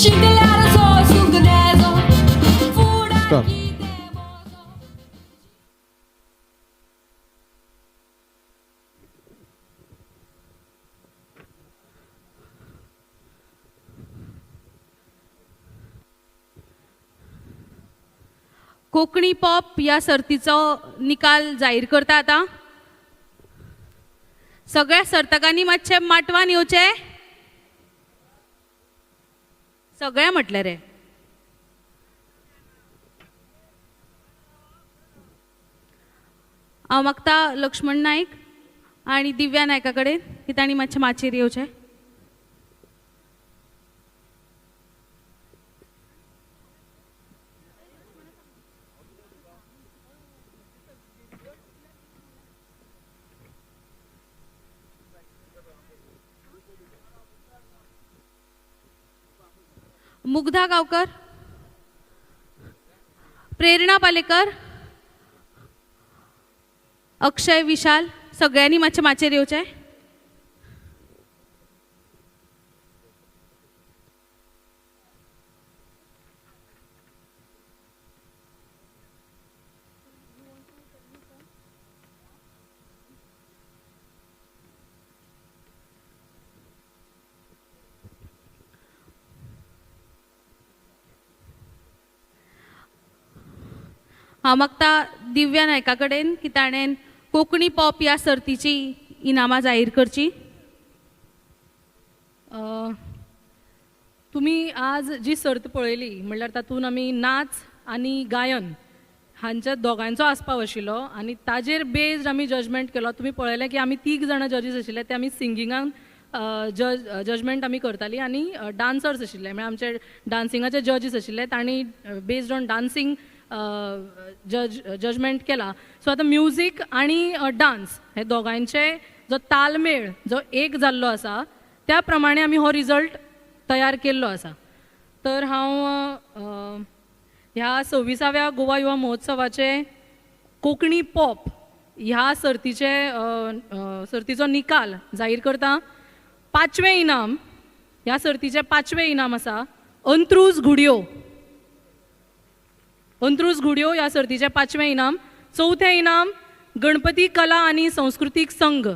चिंतल्यार सोसूंक नेजो Stop. Konkani pop ह्या सर्तीचो निकाल जाहीर करता आतां. सगळ्या सर्तकांनी मातशें माटवान येवचें, सगळ्या म्हटलें रे. हांव मागता लक्ष्मण नायक आनी दिव्या नायका कडेन की तांणी मातशें माचयेर येवचें. मुग्धा गांवकर, प्रेरणा पालेकर, अक्षय विशाल सगळ्यांनी मातशें माचयेर येवचें. हांव मागता दिव्या नायका कडेन की ताणें कोंकणी पॉप ह्या सर्तीची इनामां जाहीर करची. तुमी आज जी सर्त पळयली म्हणल्यार तातूंत आमी नाच आनी गायन हांच्या दोगांयचो आस्पाव आशिल्लो आनी ताजेर बेज्ड आमी जजमेंट केलो. तुमी पळयलें की आमी 3 जाणां जजीस आशिल्ले, ते आमी सिंगिंगान जजमेंट आमी करताली आनी डान्सर्स आशिल्ले, म्हळ्यार आमचे डान्सिंगाचे जजीस आशिल्ले, तांणी बेज्ड ऑन डान्सिंग जजमेंट केला. सो आतां म्युजीक आनी डान्स हे दोगांयचे जो तालमेळ जो एक जाल्लो आसा त्या प्रमाणे आमी हो रिजल्ट तयार केल्लो आसा. तर हांव ह्या 26व्या गोवा युवा महोत्सवाचे कोंकणी पॉप ह्या सर्तीचे सर्तीचो निकाल जाहीर करता. 5वें इनाम ह्या सर्तीचें 5वें इनाम आसा अंत्रूज घुडयो. अंत्रूज घुडयो ह्या सर्तीचें 5वें इनाम. 4थें इनाम गणपती कला आनी संस्कृतीक संघ.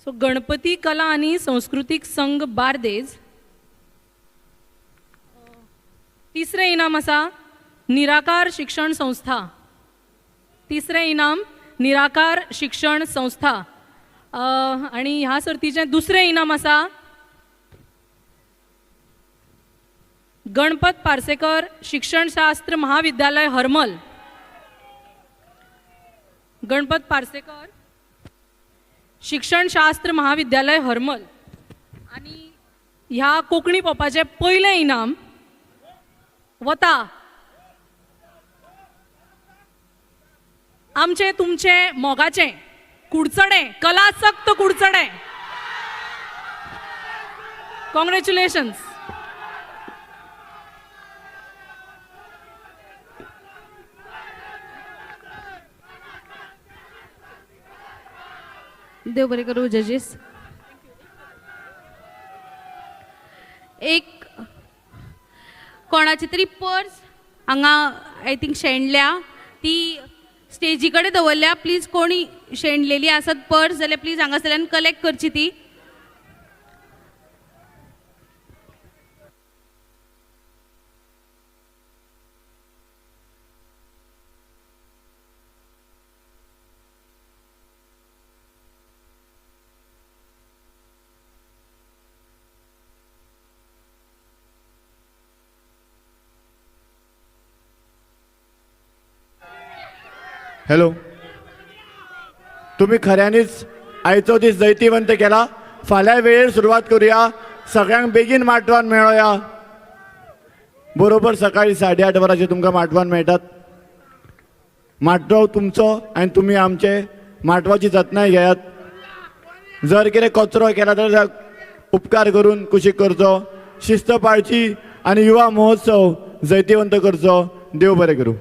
सो गणपती कला आनी संस्कृतीक संघ बार्देज. 3रें इनाम आसा निराकार शिक्षण संस्था. 3रें इनाम निराकार शिक्षण संस्था. आनी ह्या सर्तीचें 2रें इनाम आसा गणपत पार्सेकर शिक्षणशास्त्र महाविद्यालय हरमल. गणपत पार्सेकर शिक्षणशास्त्र महाविद्यालय हरमल. आनी ह्या कोंकणी पॉपाचें 1लें इनाम वता आमचें तुमचें मोगाचें कुडचडें, कलासक्त कुडचडें. कॉंग्रेच्युलेशन्स. देव बरें करूं जजीस. एक कोणाची तरी पर्स हांगा I think शेणल्या, ती स्टेजी कडेन दवरल्या. प्लीज कोणी शेणलेली आसत पर्स जाल्यार प्लीज हांगासरल्यान कलेक्ट करची ती. हॅलो, तुम्ही खऱ्यांनीच आयचो दीस जैतिवंत केला. फाल्यां वेळेर सुरवात करूया. सगळ्यांक बेगीन माटवान मेळोया. बरोबर सकाळी 8:30 वरांचेर तुमकां माटवान मेळटात. माटव तुमचो आनी तुमी आमचे. माटवाची जतनाय घेयात. जर कितें कचरो केला जाल्यार उपकार करून कुशीक करचो. शिस्त पाळची आनी युवा महोत्सव जैतिवंत करचो. देव बरें करूं.